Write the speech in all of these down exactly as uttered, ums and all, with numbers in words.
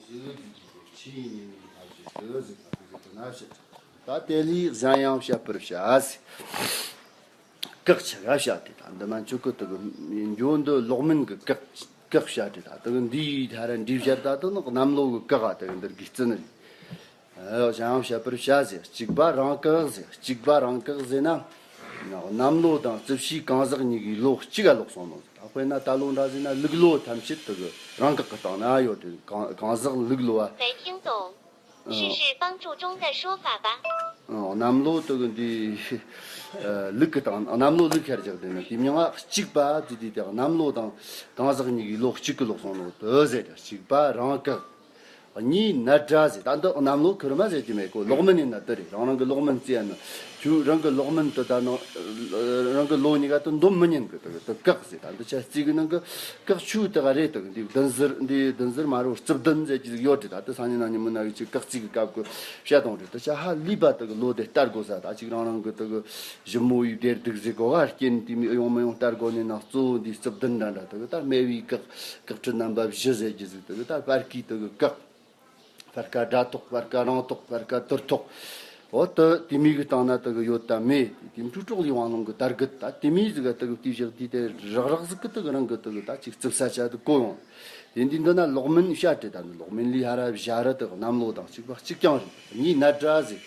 ཆེས་ཉེ་བའི་ཐབས་ཤེས་སུ་གཟིགས་པ་དེ་ཟིག་ཏུ་ན་བཤད། ད་དེ་ལས་གཞན་ཡང་བཤད་པར་བྱ་ཟེར། བཀག་ཆ་ག་བྱ་སྟེ། ད་འདི་མ་འཆུག་གི་དུ་གི་འཇོ་འདི་ལོག་མིན་གི་བཀག་བཀག་བྱ་སྟེ། ད་དུ་གི་འདིའི་ཐ་ར་འདྲིས་བྱ། ད་དུ་ནི་གནམ་ལོ་གི་བཀག་ག་དུ་གི་འདིར་གི་བརྩི་ནི་རེད། གཞན་ཡང་བཤད་པར་བྱ་ཟེར། གཅིག་པ་རང་བཀག་ཟེར། གཅིག་པ་རང་བཀག་ཟེར་ན། གནམ་ལོ་དང་རྩིབས་བྱའི་གང་ཟག་གཉིས་ཀྱི་ལོ་གཅིག་ག་ལོག་སོང་ནོ། དཔེར་ན་ད་ལོ་འདྲ་ཟེར་ན་ལུག་ལོ་ཐམས་ཅད་དུ་གི་རང་བཀག་གི་སྟེང་ན་ཡོད་དེ། གང་གང་ཟག་ལུག་ལོ་བ། 没听懂。试试帮助中的说法吧。 གནམ་ལོ་དུ་གི་འདི་ལུག་གི་སྟེང་། གནམ་ལོ་ལུག་ཁར་བཞག་དེ་ན་དེ་མྱང་ང་གཅིག་པ་དེ་དེ་དེ་གནམ་ལོ་དང་གང་ཟག་གཉིས་ཀྱི་ལོ་གཅིག་གི་ལོག་སོང་ནོ་དུ་ཟེར། གཅིག་པ་རང་བཀག་གཉིས་ནད་འདྲ་ཟེར། ད་འདི་གནམ་ལོ་ཁུར་མ་ཟེར་གྱི་མེད་གོ། ལོག་མིན་ཡིན་ན་དེ་རེད། རང་རང་གི་ལོག་མིན་བརྩི་ཡ་ན། ཁྱོད་རང་གི་ལོག་མིན་དུ་ད་ནོ། རང་གི་ལོ་གཉིས་ཀ་དུ་འདོམ་མི་ཉན་གི། དུ་དུ་བཀག་ཟེར། ད་འདི་ཆ་རྩིས་གི་ནང་གི་བཀག་ཆུ་དུ་ག་རེད། དུ་འདི་བདུན་ཟུར། འདི་བདུན་ཟུར་མ་རུ་རྩིབས་བདུན་ཟེར་གྱི་ཡོད་རེད། ད་དུ་སང་ཉིན་གནངས་ཉིན་མི་ན་གི་ཅིག་བཀག་རྩིས་གི་སྐབས་གི་བཤད་གཏོང་རེད། དུ་ཆ་ཧ་ལས་པ་དུ་གི་ལོ་དེ་བསྟར་དགོས་ས། ད་ཅིག་རང་རང་གི་དུ་གི་ཞི་མོ་ཡི་དེར་སྡུག་ཟེར་གོ་ག། རྐྱེན་དེ་མི་ཡོང་མི་ཡོང་བསྟར་དགོས་ནས་ན། གཙོ་བོ་འདི་རྩིབས་བདུན་འདྲ་འདྲ་དུ་གི་ད་སྨེ་བའི་བཀག། བཀག་ཕྲུག་རྣམ་པ་བཞི་ཟེར་གྱི་ཟིག་དུ་གི་ད་སྤར་ཁའི་དུ་གི་བཀག། སྤར་ཁ་དགྲ་ཐོག། སྤར་ཁ་རང་ཐོག། སྤར་ཁ་དུར་ཐོག། འོ་དུ་དེ་མི་གི་སྟེང་ན་དུ་གི་ཡོད་ད་མེད། དེ་འཕྲུལ་གྲོགས་ལས་དབང་ལུང་གི་དར་གི་ད་དེ་མི་ཟིག་ག་དུ་གི་དེ་བཞག་དུས་དེ་རག་རག་ཟིག་གི་དུ་གི་རང་གི་དུ་གི་ད་ཅིག་རྩིབ་ས་ཆ་དུ་གོ་ཡོང་། དེ་འདི་འདི་ན་ལོག་མིན་བཤད་དེ། ད་འདི་ལོག་མིན་ལས་ཧ་ར་བཞག་ར་དུ་གི་གནམ་ལོ་དང་གཅིག་པ་གཅིག་རྐྱང་རེད། གཉིས་ནད་འདྲ་ཟེར།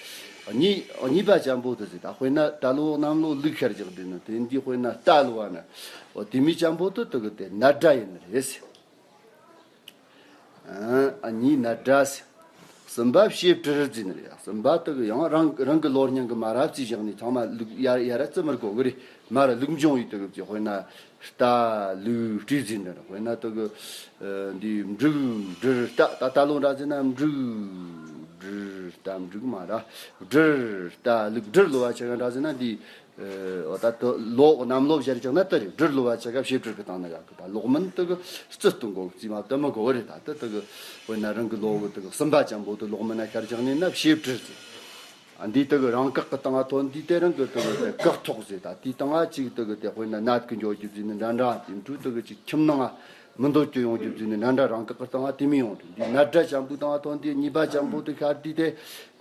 གཉིས་གཉིས་པ་ཅན་པོ་དུ་ཟེར། ད་དཔེར་ན་ད་ལོ་གནམ་ལོ་ལུག་ཁར་བཞག་དེ་ན་དེ་འདི་དཔེར་ན་རྟ་ལོ་བ་ན། འོ་དེ་མི་ཅན་པོ་དུ་དུ་གི་དེ་ནད་འདྲ་ཡིན་ནི་རེད་ཟེར། ཨ་གཉིས་ནད་འདྲ་ཟེར། གསུམ་པ་བྱེ་བྲལ་ཟེར་ནི་རེད། གསུམ་པ་དུ་གི་ཡང་རང་རང་གི་ལོ་རྙིང་གི་མ་ར་བརྩིས་བཞག་ནས་ཚང་མ་ལུག་ཡ་ཡ་ར་བརྩི་མི་དགོས་གི་རེད། མ་ར་ལུག་འབྱུང་ཡི་དུ་གི་བརྩི། དཔེར་ན་རྟ་ལུག་སྤྲེའུ་ཟེར་ནི་རེད། དཔེར་ན་དུ་གི་འདི་འབྲུག་སྦྲུལ་རྟ། ད་ད་ལོ་འདྲ་ཟེར་ན་འབྲུག་སྦྲུལ་རྟ་འབྲུག་མ་ར་སྦྲུལ་རྟ་ལུག། སྦྲུལ་ལོ་བ་ཆ་ག་འདྲ་ཟེར་ན་འདི། འོ་ད་དུ་ལོ་གནམ་ལོ་བཞག་ཀྱང་ན་དུ་རེད། སྦྲུལ་ལོ་བ་ཆ་ག་བྱེ་བྲལ་གི་སྟེང་ན་ཡག་གི། ད་ལོག་མིན་དུ་གི་རྩི་སྟོན་གོ་རྩིས་མ་དུ་མི་གོ་རེད། ད་དུ་དུ་གི་དཔེར་ན་རང་གི་ལོ་གི་དུ་གི་གསུམ་པ་ཅན་པོ་དུ་ལོག་མིན་ན་ཤར་ཀྱང་ནས་ན་བྱེ་བྲལ་ཟེར། ཨ་འདི་དུ་གི་རང་བཀག་གི་སྟེང་ང་ཐོན་དུས་དེ་རང་གི་དུ་གི་དེ་བཀག་ཐོག་ཟེར། ད་དེའི་སྟེང་ང་ཅིག་དུ་གི་དེ་དཔེར་ན་ནད་གི་འཇོག་རྒྱུ་ཟེར་ནི་འདྲ་འདྲ། དེ་འཕྲུལ་དུ་གི་ཅིག་ཁྱིམ་ནང་ང་མི་འདོད་རྒྱུ་ཡོང་རྒྱུ་ཟེར་ནི་འདྲ་འདྲ། རང་བཀག་གི་སྟེང་ང་དེ་མི་ཡོང་དུ། འདི་ནད་འདྲ་ཅན་པོའི་སྟེང་ང་ཐོན་དུས་གཉིས་པ་ཅན་པོ་དུ་ཤར་དུས་དེ་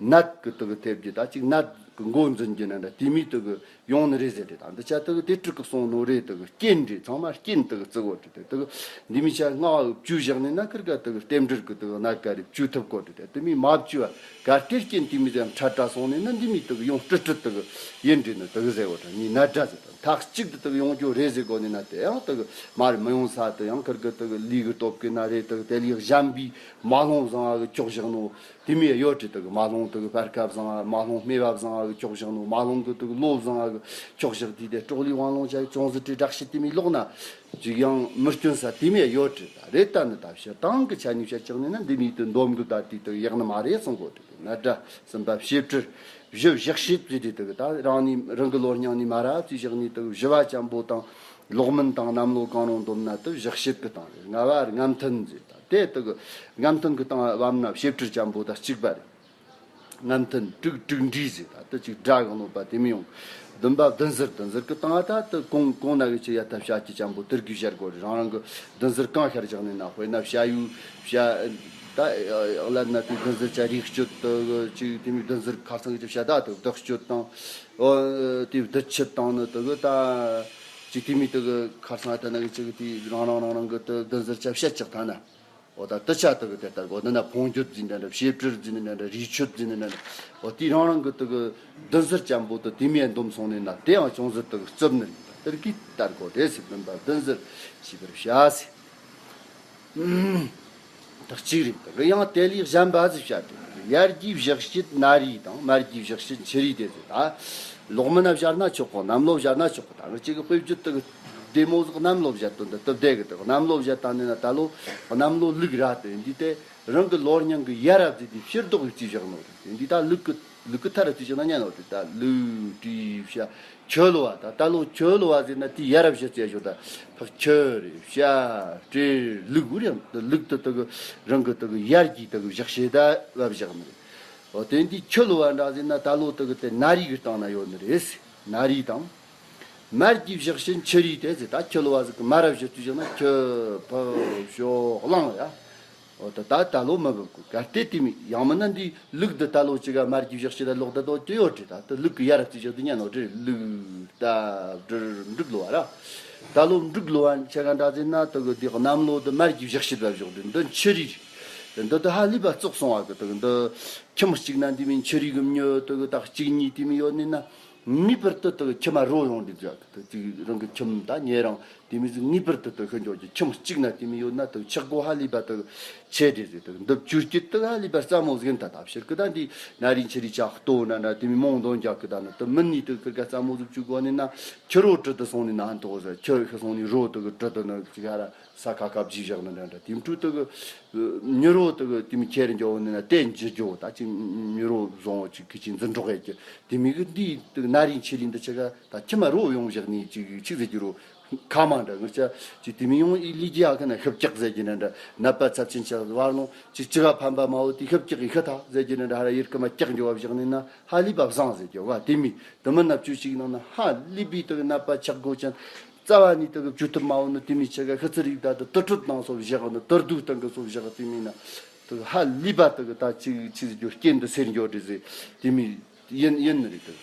ནད་གི་དུ་གི་ཐེབས་རྒྱུ། ད་ཅིག་ནད་གི་མགོ་འཛིན་རྒྱུ་ན་འདྲ། དེ་མི་དུ་གི་ཡོང་ནི་རེད་ཟེར་ཏེ། ད་འདི་ཆ་དུ་གི་དེ་དྲུག་གི་གསུང་ནོ་རེད། དུ་གི་རྐྱེན་རེད། ཚང་མ་རྐྱེན་དུ་གི་བརྩི་དགོས་རེད་དེ། དུ་གི་འདི་མི་ཆ་སྔ་བ་བཅོས་བཞག་ནས་ན་ཁིར་ག་དུ་གི་རྟེན་འབྲེལ་གི་དུ་གི་ནད་ག་རེ་བཅོས་ཐུབ་དགོས་རེད་དེ། དུ་མི་མ་བཅོས་བ་ག་རྟེན་རྐྱེན་དུ་མི་ཙམ་ཁྲ་ཁྲ་སོང་ནས་ན་འདི་མི་དུ་གི་ཡོང་སྤྲི་སྤྲི་དུ་གི་ཡིན་འདྲེ་ནི་དུ་གི་ཟེར་བ་དང་གཉིས་ནད་འདྲ་ཟེར། ད་མཐའ་གཅིག་ཏུ་དུ་གི་ཡོང་རྒྱུ་རེད་ཟེར་དགོས་ནས་ན་དེ་ཡང་དུ་གི་མ་རེད། མི་ཡོང་ས་དུ་ཡང་ཁིར་གི་དུ་གི་ལུས་གི་སྟོབས་གི་ན་རེད། དུ་གི་དེ་ལས་གཞན་པའི་མ་ལོང་བཟང་བ་གི་ཁྱོག་བཞག་ནོ། དེ་མི་ཡོད་རེད། དུ་གི་མ་ལོང་དུ་གི་སྤར་ཁ་བཟང་བ། མ་ལོང་སྨེ་བ་བཟང་བ་གི་ཁྱོག་བཞག་ནོ། མ་ལོང་གི་དུ་གི་ལོ་བཟང་བ་གི་ཁྱོག་བཞག་དུས་དེ་གྲོགས་ལས་དབང་ལོང་ཆ་གི་ཅུང་ཟད་དྲི་དྲག་ཤི་དེ་མི་ལོག་ན་ཅིག་ཡང་མི་སྐྱོན་ས་དེ་མི་ཡོད་རེད། ད་རེད། ད་ནི་ད་ཕྱིར་བཏང་གི་ཆ་ནས་བཤད་ཀྱང་ནི་ན་འདི་མི་དུ་འདོམ་གི་ད་དུས་དུ་ཡག་ནི་མ་རེད་གསུང་གོ་རེད། ན་དྲ་གསུམ་པ་བྱེ་བྲལ་བཞི་བཞག་བྱེད་ཟེར་དུས་དུ་གི་ད་རང་ནི་རང་གི་ལོ་རྙིང་ནི་མ་ར་བརྩིས་བཞག་ནི་དུ་བཞི་བ་ཅན་པོ་དང་ལོག་མིན་དང་གནམ་ལོ་གང་རུང་འདོམ་ན་དུ་བཞག་བྱེད་གི་སྟེང་རེད། ལྔ་བ་རྔམ་ཐུན་ཟེར། ད་དེ་དུ་གི་རྔམ་ཐུན་གི་སྟེང་བབ་ན་བྱེ་བྲལ་ཅན་པོ་དང་གཅིག་པ་རེད། རྔམ་ཐུན་དྲུག་དྲུག་འདྲིས་ཟེར། ད་དུ་ཅིག་དགྲ་གི་གནོད་པ་དེ་མི་ཡོང་། བདུན་པ་བདུན་ཟུར། བདུན་ཟུར་གི་སྟེང་ད་དུ་གོང་གོང་ན་གི་ཆེ་ཡ་ད་བྱ་ཀྱི་ཅན་པོ་དུར་གི་བྱ་དགོས་རེད། རང་རང་གི་བདུན་ཟུར་གང་ཤར་བཞག་ནས་ན། དཔེར་ན་བྱ་ཡུལ་བྱ་ད་ལབ་ན་དུ་བདུན་ཟུར་ཆ་རིགས་སྤྱོད་དུ་ཅིག་དེ་མི་བདུན་ཟུར་ཁ་སང་གི་བྱ་ད་དུ་བདག་སྤྱོད་དང་། ཨོ་དེ་བདུད་བྱེད་དང་ནི་དུ་གི་ད་ཅིག་དེ་མི་དུ་གི་ཁ་སང་ད་ན་གི་ཅིག་དེ་རང་རང་རང་རང་གི་དུ་བདུན་ཟུར་ཆ་བྱ་ཅིག་ད་ན། འོ་ད་དུ་ཆ་དུ་གི་དེ་ལྟར་གོ་འདི་ན་ཕོངས་རྒྱུད་འཛིན་འདྲ་འདྲ། བྱེ་བྲལ་འཛིན་འདྲ་འདྲ། རིགས་ཆོད་འཛིན་འདྲ་འདྲ། འོ་དེ་རང་རང་གི་དུ་གི་བདུན་ཟུར་ཅན་པོ་དུ་དེ་མིའི་འདོམ་སོང་ནས་ན་དེ་ཡང་ཅུང་ཟད་དུ་གི་རྩུབ་ནི་རེད། དེར་གི་ལྟར་གོ་དེ་སྲིད་བདུན་པ་བདུན་ཟུར་ཞེས་པར་བྱ་ཟེར། ད་གཅིག་རེད། དུ་གི་ཡང་དེ་ལས་གཞན་པ་ཟིག་བྱ་སྟེ། ཡར་རྒྱས་བཞག་བྱེད་ན་རེ་དང་མར་རྒྱས་བཞག་བྱེད་མཆུ་རེ་དེ་ཟེར། ད་ལོག་མིན་ན་བཞག་ན་ཆོག་གོ། གནམ་ལོ་བཞག་ན་ཆོག་གོ། ད་ང་གཅིག་གི་དཔེ་བརྗོད་དུ་གི་བདེ་མོ་ཟིག་གནམ་ལོ་བཞག་དོན་དུ་དུ་བདེ་གི། དུ་གནམ་ལོ་བཞག་ད་ནི་ན་ད་ལོ་གནམ་ལོ་ལུག་ར་དེ་འདི་དེ་རང་གི་ལོ་རྙིང་གི་ཡ་རབས་ཟིག་དེ་ཕྱིར་ལྡོག་ཡོད་ཅིག་བཞག་ནོ་རེད། དེ་འདི་ད་ལུག་གི་ལུག་གི་ཐ་ར་དུ་བཞག་ན་ཉན་ནོ་རེད། ད་ལུག་སྤྲེའུ་བྱ་ཁྱོད་ལོ་བ། ད་ད་ལོ་ཁྱོད་ལོ་བ་ཟེར་ན་དེ་ཡ་རབས་བཞག་ཅེས་ཞོ། ད་ཕག་ཁྱོད་རེད། བྱ་སྤྲེའུ་ལུག་འུ་རེད། ད་ལུག་དུ་དུ་གི་རང་གི་དུ་གི་ཡར་གྱི་དུ་གི་བཞག་བྱེད་ད་བ་བཞག་ནི་རེད། འོ་དེ་འདི་ཁྱོད་ལོ་བ་འདྲ་ཟེར་ན་ད་ལོ་དུ་གི་དེ་ན་རེ་གི་སྟེང་ན་ཡོད་ནི་རེད། ན་རེ་དང་། མར་གྱི་བཞག་བྱེད་མཆུ་རེ་དེ་ཟེར། ད་ཁྱོད་ལོ་བ་ཟིག་གི་མ་ར་བཞག་དུས་བཞག་ན་ཁྱོད་ཕག་ཞོ་གླང་ཡ། འོ་ད་ད་ད་ལོ་མི་བབ་གོ། གལ་ཏེ་དེ་མི་ཡང་མིན་ན་འདི་ལུག་འདི་ད་ལོ་ཅི་ག་མར་གྱི་བཞག་ཤི་ད་ལོག་ད་དོ་ཅི་ཡོད་དྲི། ད་ད་ལུག་གི་ཡར་ར་རྩི་བཞག་འདི་ཉན་ནོ་དྲི། ལུག་རྟ་སྦྲུལ་འབྲུག་ལོ་བ་ར། ད་ལོ་འབྲུག་ལོ་བ་ཆ་ག་འདྲ་ཟེར་ན་དུ་གི་འདི་གནམ་ལོ་འདི་མར་གྱི་བཞག་ཤི་ད་བཞག་འདི་འདི་མཆུ་རིས་རེད། འདི་འདི་ཧ་ལས་པ་བཙོག་སོང་བ་གི་དུ་གི་འདི་ཁྱིམ་གཅིག་ན་འདི་མི་མཆུ་རིས་གི་མྱི་དུ་གི་ད་གཅིག་གཉིས་དེ་མི་ཡོད་ནི་ན། ངེས་པར་དུ་དུ་ཁྱིམ་མ་རོ་ཡོང་འདི་ཟེར་གི་དུ་གཅིག་རང་གི་ཁྱིམ་ད་ཉེ་རང་དེ་མི་ཟིག་ངེས་པར་དུ་དུ་ཤི་འཇོག་གི། ཁྱིམ་གཅིག་ན་དེ་མི་ཡོད་ན་དུ་ཆག་སྒོ་ཧ་ལས་པ་དུ་ཆེ་དེ་ཟེར། དུ་འདི་བཅུ་སྐྱིད་དུ་ཧ་ལས་པ་རྩ་མོ་ཟིག་ཡིན། ད་ད་ཕྱིར་གི་ད་འདི་ན་རིན་ཆི་རི་ཆག་ལྟོ་ན་ན་དེ་མི་མོང་འདོན་རྒྱག་གི་ད་ན་དུ་མི་ནི་དུ་ཁིར་ག་རྩ་མོ་ཟིག་བཅུ་གོ་ནི་ན་ཁྱི་རོ་དྲི་དུ་སོང་ནི་ན་འདོག་ཟེར། ཁྱི་ཤི་སོང་ནི་རོ་དུ་གི་དྲི་དུ་ན་ཅི་ག་ར། ས་ཁ་ཁ་བརྗིད་བཞག་ནི་འདྲ་འདྲ། དེ་འཕྲུལ་དུ་གི་མྱི་རོ་དུ་གི་དེ་མི་ཁྱེར་འགྱོ་ནི་ན་དེ་འཇི་འགྱོ། ད་ཅིག་མྱི་རོ་བཟང་བོ་ཅིག་གི་ཅིག་འཛིན་གྲོགས་ཡ་གི་དེ་མི་གི་འདི་དུ་ན་རིན་ཆི་རིན་འདི་ཆ་ག་ད་ཁྱི་མ་རོ་ཡོང་བཞག་ནི་ཅིག་ཅིག་ཟེར་གྱི་རོ་ཁ་མ་འདྲ་ངར་ཆ་ཅིག་དེ་མི་ཡོང་ཨི་ལི་གི་ཡ་གི་ན་ཤི་བཀྱག་ཟེར་གྱི་འདྲ་འདྲ། ནད་པ་ཚབས་ཆེན་ཆ་བར་ལོང་ཅིག་ཅི་ག་ཕན་པ་མ་བོ་དེ་ཤི་བཀྱག་གི་ཤི་ཐ་ཟེར་གྱི་འདྲ་འདྲ། ཧ་ར་ཡིར་ཀི་མ་བཀྱག་འགྱོ་བ་བཞག་ནི་ན་ཧ་ལས་པ་བཟང་ཟེར་གྱི་བ། དེ་མི་དུ་མི་ན་བཅུ་ཅིག་ནང་ན་ཧ་ལས་པའི་དུ་གི་ནད་པ་ཆག་སྒོ་ཅན། རྩ་བ་ནས་དེ་གི་བཅོས་ཐུབ་མ་འོང་ནི་དེ་མི་ཆ་ག་ཤི་ཚུར་ཡིག་ད་དུ་དུར་ཁྲོད་ནང་སོ་བཞག་ནི་དུར་རྡོའི་སྟེང་གི་སོ་བཞག་དེ་མི་ན་དེ་གི་ཧ་ལས་པ་དེ་གི་ད་ཅིག་ཅིག་རྒྱུ་རྐྱེན་འདི་སེལ་འགྱོ་འདྲི་ཟེར། དེ་མི་ཡིན་ཡིན་ནི་རེད་དེ།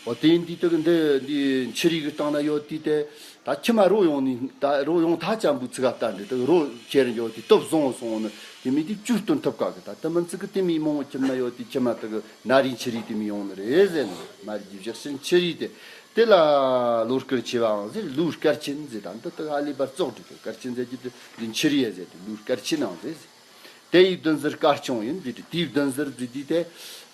འོ་དེ་འདི་དེ་གི་འདི་འདི་མཆུ་རིས་གི་སྟེང་ན་ཡོད་དུས་དེ་ད་ཁྱི་མ་རོ་ཡོང་ནི་ད་རོ་ཡོང་ཐ་ཅམ་བུ་ཚིག་ག་ལྟ་འདི་དེ་གི་རོ་ཁྱེར་འགྱོ་དུས་སྟོབས་བཟང་སོང་ནི་དེ་མི་དེ་བཅོས་སྟོན་ཐུབ་ག་གི། ད་དེ་མིན་ཚིག་གི་དེ་མི་མང་བོ་ཁྱིམ་ན་ཡོད་དུས་ཁྱི་མ་དེ་གི་ན་རིན་མཆུ་རིས་དེ་མི་ཡོང་ནི་རེད་ཟེར་ནི། མར་གྱི་བཞག་ཤི་མཆུ་རིས་དེ། དེ་ལ་ལོ་སྐལ་ཆེ་བའང་ཟེར། ལོའི་སྐལ་ཆེན་ཟེར། ད་འདི་དག་ཧ་ལས་པར་བཙོག་འདྲི་དེ་སྐལ་ཆེན་ཟེར་གྱི་དེ་འདི་མཆུ་རིས་ཟེར་དེ་ལོའི་སྐལ་ཆེན་ནང་ཟེར་ཟེར། དེ་ཡི་བདུན་ཟུར་དཀར་ཆུང་ཡིན་ཟེར་དེ། དེའི་བདུན་ཟུར་ཟེར་དེ་དེ་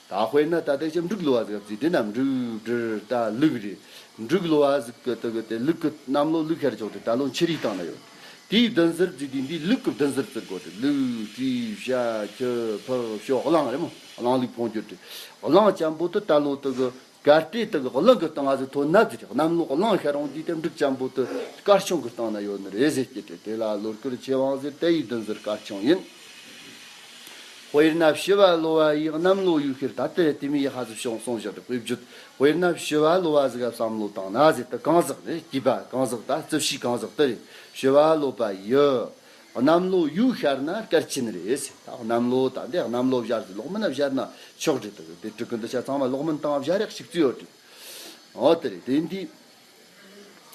ད་དཔེར་ན་ད་ལྟ་ཅི་འབྲུག་ལོ་བ་ཟིག་ཟེར་དེ་ན་འབྲུག་སྦྲུལ་རྟ་ལུག་རེད། འབྲུག་ལོ་བ་ཟིག་གི་དེ་གི་དེ་ལུག་གི་གནམ་ལོ་ལུག་ཤར་ཆོག་དེ་ད་ལོ་མཆུ་རིས་བཏང་ན་ཡོད། དེའི་བདུན་ཟུར་ཟེར་དེ་འདི་ལུག་གི་བདུན་ཟུར་ཟེར་གོ་དེ་ལུག་སྤྲེའུ་བྱ་ཁྱི་ཕག་ཞོ་གླང་རེད་མོ། གླང་ལུག་འཕོ་འགྱུར་དེ་གླང་ཅན་པོ་དེ་ད་ལོ་དེ་གི་གལ་ཏེ་དེ་གི་གླང་གི་སྟེང་ང་ཟིག་ཐོན་ན་ཟིག་གནམ་ལོ་གླང་ཤར་འོང་དུས་དེ་འབྲུག་ཅན་པོ་དེ་དཀར་ཆུང་གི་སྟེང་ན་ཡོད་ནི་རེད་ཟེར་གྱི་དེ། དེ་ལ་ལོ་སྐོར་ཆེ་བའང་ཟེར། དེ་ཡི་བདུན་ཟུར་དཀར་ཆུང་ཡིན། དཔེར་ན་བྱི་བ་ལོ་བ་ཡི་གནམ་ལོ་ཡུལ་ཤུལ། ད་དེ་དེ་མི་ཡི་ཧ་ཟིག་བྱུང་སོང་བཞག་དེ་དཔེ་བརྗོད། དཔེར་ན་བྱི་བ་ལོ་བ་ཟིག་ག་བསམ་བློ་བཏང་ན་ཟེར། དེ་གང་ཟག་རེད། སྐྱེས་པ་གང་ཟག་ད་རྩི་བྱི་གང་ཟག་དེ་རེད། བྱི་བ་ལོ་པ་ཡི། གནམ་ལོ་ཡུལ་ཤར་ན་སྐལ་ཆེན་རེད་ཟེར། ད་གནམ་ལོ་ད་འདི་གནམ་ལོ་བཞར་ཟེར། ལོག་མིན་ན་བཞར་ན་ཆོག་རེད། དེ་དེ་དྲུག་གི་འདི་ཆ་ཚང་མ་ལོག་མིན་དང་བཞར་ཡག་ཞིག་བརྩི་ཡོད་རེད། འོ་དེ་རེད། དེ་འདི་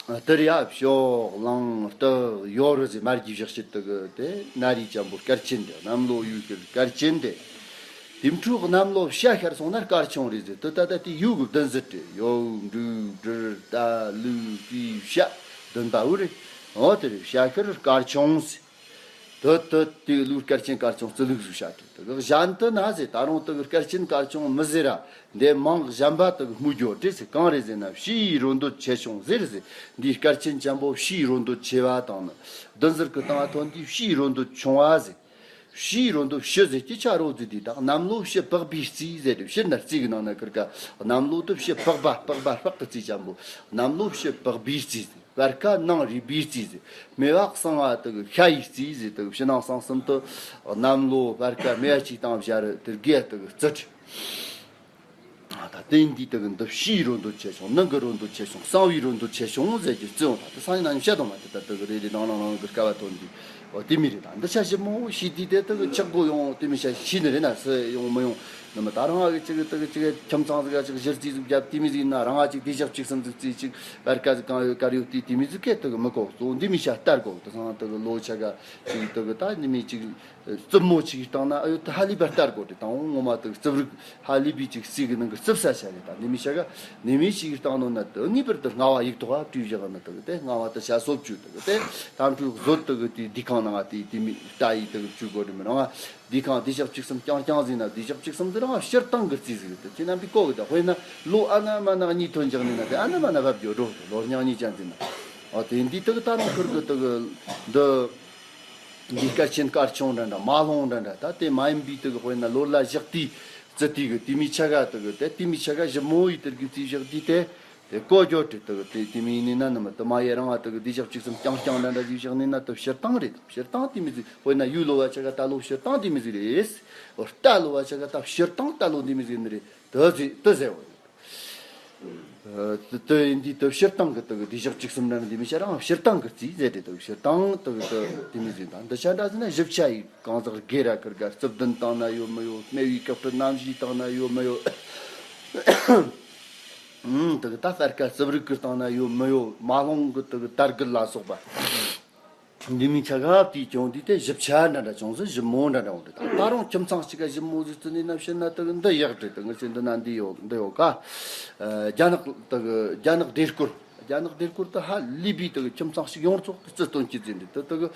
དེ་རེད་ཡ། ཕྱོགས་གླང་སྟག་ཡོ་རུ་ཟེར། མར་གྱི་བཞག་བྱེད་དུ་གི་དེ་ན་རིས་ཅན་པོ་སྐལ་ཆེན་དེ། གནམ་ལོ་ཡུལ་ཤུལ་སྐལ་ཆེན་དེ། དེ་འཕྲོ་གནམ་ལོ་བྱ་ཤར་སོང་ན་སྐར་ཆུང་རེད་ཟེར། དེ་ད་ལྟ་དེ་ཡུལ་གི་བདུན་ཟུར་དེ་ཡོ་འབྲུག་སྦྲུལ་རྟ་ལུག་སྤྲེའུ་བྱ་བདུན་པ་བོ་རེད། འོ་དེ་རེད། བྱ་ཤར་སྐར་ཆུང་ཟེར། དེ་དེ་དེ་ལུག་སྐར་ཆེན་སྐར་ཆུང་རྩི་ལུག་ཟིག་བྱ་དེ་དེ་གི་གཞན་དུ་ན་ཟེར། ད་རུང་དེ་གི་སྐར་ཆེན་སྐར་ཆུང་མི་ཟེར་ར། འདི་མིང་གཞན་པ་དེ་གི་སྨོས་རྒྱུ་རེད་ཟེར། གང་རེད་ཟེར་ན་བྱིའུ་རོ་འདོད་ཆེ་ཆུང་ཟེར་ཟེར། འདིའི་སྐར་ཆེན་ཅན་པོ་བྱིའུ་རོ་འདོད་ཆེ་བ་དང་ནི། བདུན་ཟུར་གི་སྟེང་ང་ཐོན་དུས་བྱིའུ་རོ་འདོད་ཆུང་བ་ཟེར། བྱིའུ་རོ་འདོད་བྱི་ཟེར་གྱི་ཆ་རོ་ཟེར་དུས་ད་གནམ་ལོ་བྱི་པགས་པའི་རྩིས་ཟེར་དེ། བྱི་ན་རྩིས་གི་ནང་ན་ཁིར་ཀ་གནམ་ལོ་དེ་བྱི་པགས་པ་པགས་པ་པགས་གི་རྩིས་ཅན་པོ། གནམ་ལོ་བྱི་པགས་པའི་རྩིས་ཟེར། བར་ཀ་ནང་རུས་པའི་རྩིས་ཟེར། མེ་བ་གསང་བ་དེ་གི་ཤ་ཡི་རྩིས་ཟེར། དེ་གི་ཕྱི་ནང་གསང་གསུམ་དུ་གནམ་ལོ་བར་ཀ་མེ་བ་གཅིག་དང་བཞག་རེད། དེ་གི་དེ་གི་རྩི་བྲི། ད་དེ་འདི་དེ་གི་འདི་བྱིའུ་རོ་འདོད་ཆེ་ཆུང་། ནང་གི་རོ་འདོད་ཆེ་ཆུང་། གསང་བའི་རོ་འདོད་ཆེ་ཆུང་ཟེར་གྱི་རྩི་འོང་། ད་དེ་སང་ཉིན་ནང་བཤད་དང་མ་དེ་ད་དེ་གི་རེ་རེ་རང་རང་རང་གི་སྐལ་བ་ཐོན་དུས་འོ་དེ་མི་རེད། ད་འདི་ཆ་ཞིབ་མོ་ཤེས་དུས་དེ་དེ་གི་ཆག་སྒོ་ཡོང་དེ་མི་ཆ་ཤེས་ནི་རེད་ན་སུ་ཡོང་མི་ཡོང་ནི་མི། ད་རང་གི་ཅིག་གི་དེ་གི་ཅིག་གི་ཁྱིམ་ཚང་ཟིག་ག་ཅིག་གཞི་རྩིས་ཟིག་བརྒྱབ་དེ་མི་ཟིག་ན་རང་ང་ཅིག་དེ་ཞག་གཅིག་གསུམ་ཟིག་རྩིས་ཅིག་བར་ཀ་ཟིག་གང་ཡོད་གར་ཡོད་དེ་དེ་མི་ཟིག་གས་དེ་གི་མི་གོ། གཙོ་བོ་འདི་མི་ཆ་ལྟར་གོ། དེ་སང་དེ་གི་ལོ་ཆ་ག་ཅིག་དེ་གི་ད་ནི་མི་ཅིག་རྩུབ་མོ་ཅིག་བཏང་ན་ཨ་ཡོད་དེ་ཧ་ལས་པ་ལྟར་གོ། དེ་དང་ངོ་མ་དེ་གི་རྩུབ་རིགས་ཧ་ལས་པའི་ཅིག་རྩིས་གི་ནང་གི་རྩུབ་ས་ཆ་རེད། ད་ནི་མི་ཆ་ག་ནི་མི་ཅིག་བཏང་ནོ་ན་དེ་ངེས་པར་དུ་རྔ་བ་ཡིག་ཐོག་ཨ་བྲིས་བཞག་ན་དེ་གི་དེ་རྔ་བ་དེ་ཆ་སོབ་བཅུ་དེ་གི་དེ་ད་འཕྲུལ་བཟོ་དེ་གི་དེ་འདི་ཁང་ནང་ང་དེ་དེ་མི་ལྟ་ཡི་དེ་གི་བཅུ་གོ་དེ་མི་རང་ང་། འདི་ཁང་བདེ་ཞག་གཅིག་གསུམ་རྐྱང་རྐྱང་ཟིན་ན་བདེ་ཞག་གཅིག་གསུམ་ཟིན་རང་སྤྱིར་བཏང་གི་རྩིས་ཟིག་རེད། དེ་ཁྱེད་རྣམ་པས་གོ་གི། ད་དཔེར་ན་ལོ་ཨ་ན་མ་ན་གཉིས་ཐོན་འཇག་ནི་ན་དེ་ཨ་ན་མ་ན་བབ་རྒྱུ་འགྲོ་ལོ་རྙིང་གཉིས་ཅན་ཟིན་ན། ཨ་དེ་འདི་དག་ད་རང་ཁུར་གི་དག་འདི་འདི་སྐར་ཆེན་སྐར་ཆུང་འདྲ་འདྲ་མ་ལྷུང་འདྲ་འདྲ་ད་དེ་མ་ཡིན་པའི་དག་དཔེར་ན་ལོ་ལ་བཞག་དུས་རྩི་དུས་གི་དེ་མི་ཆ་ག་དག་དེ་དེ་མི་ཆ་ག་ཞིབ་མོ་ཡི་དེར་གི་རྩིས་བཞག་དུས་དེ། དེ་ཀོ་ཇོ་ཏི་དག་དེ་དེ་མིན་ནི་ན་ནི་མི་དུ་མ་ཡེ་རང་ང་དག་དེ་ཞག་གཅིག་གསུམ་རྐྱང་རྐྱང་འདྲ་འདྲ་ཞིག་བཞག་ནི་ན་དུ་སྤྱིར་བཏང་རེད། སྤྱིར་བཏང་དེ་མི་ཟིག་དཔེར་ན་ཡུལ་ལོ་བ་ཆ་ག་ད་ལོ་སྤྱིར་བཏང་དེ་མི་ཟིག་རེད། རྟ་ལོ་བ་ཆ་ག་ད་སྤྱིར་བཏང་ད་ལོ་དེ་མི་ཟིག་ནི་རེད། དུ་ཟེ་དུ་ཟེ་བོ། ཨ་དེ་དེ་ཡིན་དུས་དེ་སྤྱིར་བཏང་གི་དེ་གི་བདེ་གཤེགས་བཅུ་གསུམ་ར་འདི་མི་བྱ་རང་སྤྱིར་བཏང་གི་རྩིས་ཟེར་ཏེ། དེ་སྤྱིར་བཏང་དེ་གི་དེ་དེ་མི་ཟིན་དང་འདི་ཆ་འདྲ་ཟིན་ན་བཞི་ཆ་ཡི་གང་ཟག་སྒེར་ར་ཁིར་ག་རྩིབ་ལྡན་བཏང་ན་ཡོད་མི་ཡོད། སྨེ་བའི་སྐབས་སུ་རྣམ་བཞི་བཏང་ན་ཡོད་མི་ཡོད། ཨང་། དེ་གི་ད་གསར་ཁ་རྩིབ་རིགས་ཀྱི་བཏང་ན་ཡོད་མི་ཡོད། མ་ལྷུང་གི་དེ་གི་དར་རྒུད་ལ་སོགས་པ། འདི་མིན་ཆ་ག་དེའི་ཀྱང་འདི་དེ་ཞིབ་ཆ་འདྲ་འདྲ་བྱུང་ཟིན། ཞིབ་མོ་འདྲ་འདྲ་འོང་འདི་དང་ད་རུང་ཁྱིམ་ཚང་གཅིག་ག་ཞིབ་མོ་ཟིག་བརྩི་ནས་ན་བཤད་ན་དེ་གི་འདི་ཡག་འདྲ། དེ་ངས་ཟེར་འདི་ན་འདི་ཡོད་འདི་ཡོད་ཀ། ཨ་རྒྱ་ནག་དེ་གི་རྒྱ་ནག་ལྡེ་སྐོར། རྒྱ་ནག་ལྡེ་སྐོར་དེ་ཧ་ལས་པའི་དེ་གི་ཁྱིམ་ཚང་ཞིག་ཡོངས་རྫོགས་དེ་བརྩི་སྟོན་གྱི་ཟིན་འདི་དེ་དེ་གི་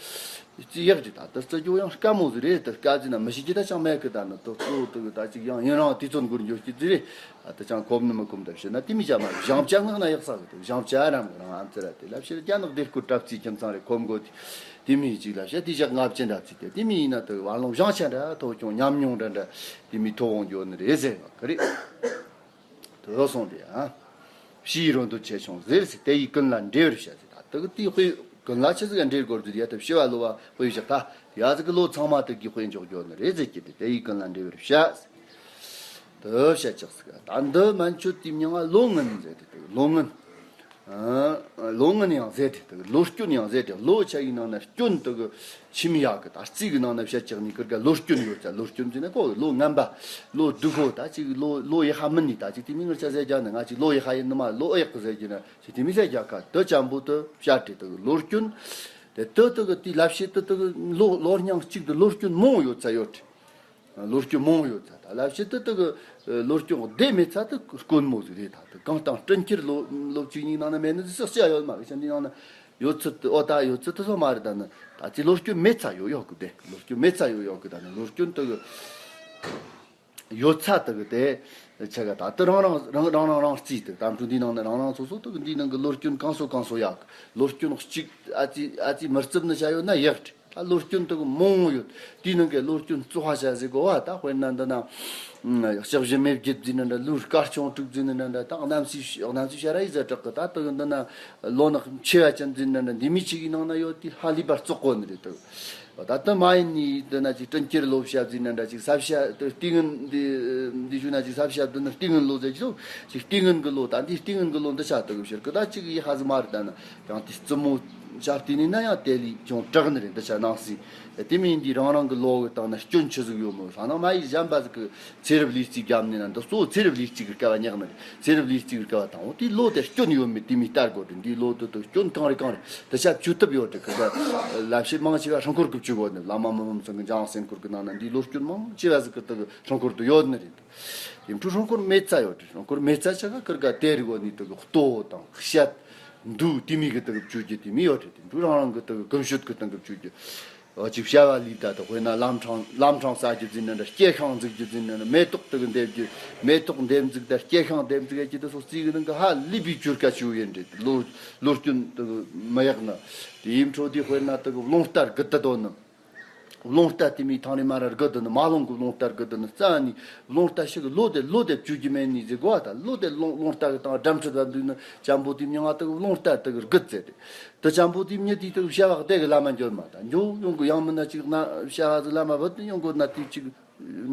ཡག་འདྲ། ད་དེ་བརྩི་རྒྱུ་ཡང་དཀའ་མོ་ཟིག་རེད། དེ་དཀའ་ཟིན་ན་མི་ཤེས་ཀྱི་ད་ཅང་མེད་གི། ད་ནི་དེ་གཙོ་བོ་དེ་གི་ད་ཅིག་ཡང་ཡུན་རིང་དུས་ཚོད་འགོར་འགྱོ་གི་ཟིག་རེད། ཨ་དེ་ཅང་གོམས་ནི་མི་གོམས་ད་བཤད་ན་དེ་མི་བྱ་མ་བཞང་བྱ་ངག་ན་ཡག་ས་གི་དེ་བཞང་བྱ་རང་གི་རང་ཨམ་ཙི་ར་དེ་ལབ་བཤད། རྒྱ་ནག་ལྡེ་སྐོར་གྲབས་ཚིག་ཁྱིམ་ཚང་རེ་གོམས་དགོས་དེ་དེ་མི་གཅིག་ལབ་བཤད། དེ་ཞག་ལྔ་བཅུ་འདྲ་ཚིག་དེ་དེ་མི་ཡིན་ན་དེ་བར་ལོང་བཞང་ཆ་འདྲ་ཐོག་ཀྱང་ཉམས་མྱོང་འདྲ་འདྲ་དེ་མི་ཐོག་འོང་འགྱོ་ནི་རེད་ཟེར་བ་གི་རེད། དེ་སོང་དེ་ཨ་ཕྱིའི་རོ་འདུ་ཆེ་ཆུང་ཟེར་ཟེར། དེ་ཡི་ཀུན་ལ་འབྲེལ་བར་བྱ་ཟེར། ད་དེ་གི་དེའི་དཔེ་ཀུན་ལ་ཆི་ཟིག་འབྲེལ་དགོས་རྒྱུ་ཡ་དེ་ཕྱི་བ་ལོ་བ་དཔེ་བཞག་ད་ཡ་ཟིག་གི་ལོ་ཚང་མ་དེ་གི་དཔེ་འཇོག་འགྱོ་ནི་རེད་ཟེར་གྱི་དེ་དེ་ཡི་ཀུན་ལ་འབྲེལ་བར་བྱ་ཟེར། དེ་བཤད་ཅག་ཟིག་ད་འདི་མན་ཆོད་དེ་མྱིང་ང་ལོ་ངན་ཟེར་ཏེ། དེ་ལོ་ངན། ཨ་ལོ་ངན་ཡང་ཟེར་ཏེ། དེ་ལོ་སྐྱོན་ཡང་ཟེར་ཏེ། ལོ་ཆ་ཡི་ནང་ན་སྐྱོན་དེ་གི་ཆི་མི་ཡག་གི། ད་རྩིས་གི་ནང་ན་བཤད་ཅག་ནི་ཀིར་ག་ལོ་སྐྱོན་ཡོད་ཙ། ལོ་སྐྱོན་ཟེར་ན་ཀོ་ལོ་ངན་པ། ལོ་སྡུག་གོ། ད་ཅིག་ལོ་ལོ་ཡི་ཧ་མིན་ནི། ད་ཅིག་དེ་མི་ངར་ཆ་ཟེར་རྒྱ་ནི་ང་ཅིག་ལོ་ཡི་ཧ་ཡིན་ནི་མ། ལོ་ཨེག་གི་ཟེར་རྒྱུ་ན་ཅིག་དེ་མི་ཟེར་རྒྱ་ཁ། དེ་ཅམ་པོ་དེ་བཤད་ཏེ། དེ་གི་ལོ་སྐྱོན་དེ་དེ་དེ་གི་དེ་ལབ་བཤད་དེ་དེ་གི་ལོ་ལོ་རྙིང་གཅིག་དེ་ལོ་སྐྱོན་མང་ཡོད་ཙ་ཡོད་ཏེ། ལོ་རྒྱུས་མང་ཡོད་ཚ། ད་ལབ་བཤད་དུ་དུ་གི་ལོ་རྒྱུས་བདེ་མེད་ཚ་དུ་དཀོན་མོ་ཟིག་རེད། ད་དུ་གང་དང་སྤྲིན་ཁྱེར་ལོ་ལོ་བཅུ་གཉིས་ནང་ན་མེད་ནི་ཟིག་ཟག་བཅས་ཡོད་མ་རེད། བཤད་འདི་ནང་ན་ཡོད་ཚུལ་དུ་ཨོ་ད་ཡོད་ཚུལ་དུ་སོ་མ་རེད། ད་ནི་ད་ཅི་ལོ་རྒྱུས་མེད་ཚ་ཡོད་ཡོད་གི། བདེ་ལོ་རྒྱུས་མེད་ཚ་ཡོད་ཡོད་གི། ད་ནི་ལོ་རྒྱུས་དུ་གི་ཡོད་ཚ་དུ་གི་དེ་ཆ་ག་ད་དུ་རང་རང་རང་རང་རང་རང་རྩིས་དུ་དམ་ཕྲུག་འདི་ནང་ན་རང་རང་སོ་སོ་དུ་གི་འདི་ནང་གི་ལོ་རྒྱུས་གང་སོ་གང་སོ་ཡག་གི། ལོ་རྒྱུས་གཅིག་ཨ་ཙི་ཨ་ཙི་མི་རྩིབ་ནི་བྱ་ཡོད་ན་ཡག་གི། ད་ལོ་རྒྱུས་དུ་མང་ཡོད། དེའི་ནང་གི་ལོ་རྒྱུས་གཙོ་བ་བྱ་ཟིག་གོ་བ། ད་དཔེར་ན་འདི་ན་ཨ་ལྕགས་བཞི་མེ་བརྒྱད་ཟེར་ནི་འདྲ། ལོའི་སྐར་ཆུང་དྲུག་ཟེར་ནི་འདྲ་འདྲ། ད་གནམ་སའི་གནམ་སའི་ཤ་ར་ཡི་ཟ་དྲག་གི། ད་དུ་འདི་ན་ལོ་ནག་མཆེ་བ་ཅན་ཟེར་ནི་འདྲ། འདི་མི་གཅིག་གི་ནང་ན་ཡོད། དེ་ཧ་ལས་པར་བཙོག་གོ་ནི་རེད་དུ། ད་དུ་མ་ཡིན་ནི་འདི་ན་ཅིག་སྤྲིན་ཁྱེར་ལོ་བཤད་ཟེར་ནི་འདྲ། ཅིག་ས་བཤད་དུ་ལྟས་ངན་འདི་འདི་ཞུ་ན་ཅིག་ས་བཤད་འདི་ནི་ལྟས་ངན་ལོ་ཟེར་གྱི་འདུག་ཅིག་ལྟས་ངན་གི་ལོ། ད་འདི་ལྟས་ངན་གི་ལོ་འདི་ཆ་དུ་གི་ཕྱིར་གི་ད་ཅིག་ཡི་ཧ་ཟི་མ་རེད། ད་ནི་ཡང་དེ་རྩུབ་མོ་ཆ་བལྟས་ནས་ན་ཡང་དེ་ལས་ཅུང་དྲག་ནི་རེད། འདི་ཆ་ནང་སྲིད་དེ་མིན་འདི་རང་རང་གི་ལོ་གི་སྟེང་ན་སྐྱོན་ཆི་ཟིག་ཡོད་མོད། ལྷ་ནང་མ་ཡི་གཞན་པ་ཟིག་གི་ཚེ་རབས་ལས་རྩིས་བརྒྱབ་ནས་ན་འདི་གཙོ་བོ་ཚེ་རབས་ལས་རྩིས་གི་སྐལ་བ་ཉག་ནི་རེད། ཚེ་རབས་ལས་རྩིས་གི་སྐལ་བ་དང་འོ་དེའི་ལོ་དེ་སྐྱོན་ཡོད་མེད་དེ་མི་ལྟ་དགོས་རེད། འདིའི་ལོ་དེ་དུ་སྐྱོན་གང་རེད་གང་རེད་དེ་ཆ་བཅུ་ཐུབ་ཡོད་རེད། ཁི་ཟ་ལབ་བཤད་མང་ཆེ་བ་སྲུང་འཁོར་གི་བཅུ་གོ་ནི་བླ་མ་མི་མོམ་ཚང་གི་འཇང་སེམས་འཁོར་གི་ནང་ན་འདིའི་ལོ་སྐྱོན་མང་ཆེ་བ་ཟིག་གི་དུ་གི་སྲུང་འཁོར་དུ་ཡོད་ནི་རེད། ཡིན་འཕྲོ་སྲུང་འཁོར་མེད་ཚ་ཡོད་རེད། སྲུང་འཁོར་མེད་ཚ་ཆ་ག་ཁིར་ག་དེ་རི་གོ་ནི་དུ་གི་ལྟོ་དང་བཤད་འདུག་དེ་མི་གི་དུ་གི་བཅུ་རྒྱུ་དེ་མི་ཡོད་རེད། དེ་འཕྲོ་རང་རང་གི་དུ་གི་གོམས་ཤུད་གི་སྟེང་གི་བཅུ་རྒྱུ། ཨོ་ཅིག་བྱ་བ་ལས་ད་དུ་དཔེར་ན་ལམ་འཕྲང་ལམ་འཕྲང་ས་རྒྱུ་འཛིན་ན་འདྲ། སྐྱེ་ཤིང་འཛུགས་རྒྱུ་འཛིན་ན་འདྲ། མེ་ཏོག་དུ་གི་འདེབས་རྒྱུ་མེ་ཏོག་འདེབས་འཛུགས་ད་སྐྱེ་ཤིང་འདེབས་འཛུགས་ཡ་ཅི་དུ་སོགས་རྩིས་གི་ནང་གི་ཧ་ལས་པའི་བཅུར་ཀ་ཆུ་ཡིན་རེད། ལོ་ལོ་སྐྱོན་དུ་གི་མི་ཡག་ན་དེ་ཡིན་འཕྲོ་དེ་དཔེར་ན་དུ་གི་རླུང་རྟ་རྒུད་དུ་དོ་ནི། རླུང་རྟ་དེ་མི་ཐང་རི་མ་ར་རྒུད་དུ་ནི་མ་ལོང་གི་རླུང་རྟ་རྒུད་དུ་ནི་རྩ་ནི་རླུང་རྟ་ཞིག་ལོ་དེ་ལོ་དེ་བཅུ་རྒྱུ་མེད་ནི་ཟེར་གོ་བ། ད་ལོ་དེ་རླུང་རླུང་རྟ་གི་སྟེང་འགྲམ་ཁྲི་ད་འདུག་ནི་ཅམ་པོ་དེ་མྱིང་ང་དུ་གི་རླུང་རྟ་དུ་གི་རྒུད་ཟེར་རེད། དུ་ཅམ་པོ་དེ་མྱི་དེ་དུ་བྱ་བ་དེ་གི་ལ་མ་འཇོལ་མ་ད་འཇོ་ཡོང་གི། ཡང་མིན་ན་ཅིག་ན་བྱ་བ་ཟིག་ལ་མ་བུད་དུ་ཡོང་གི་ན་དེ་ཅིག་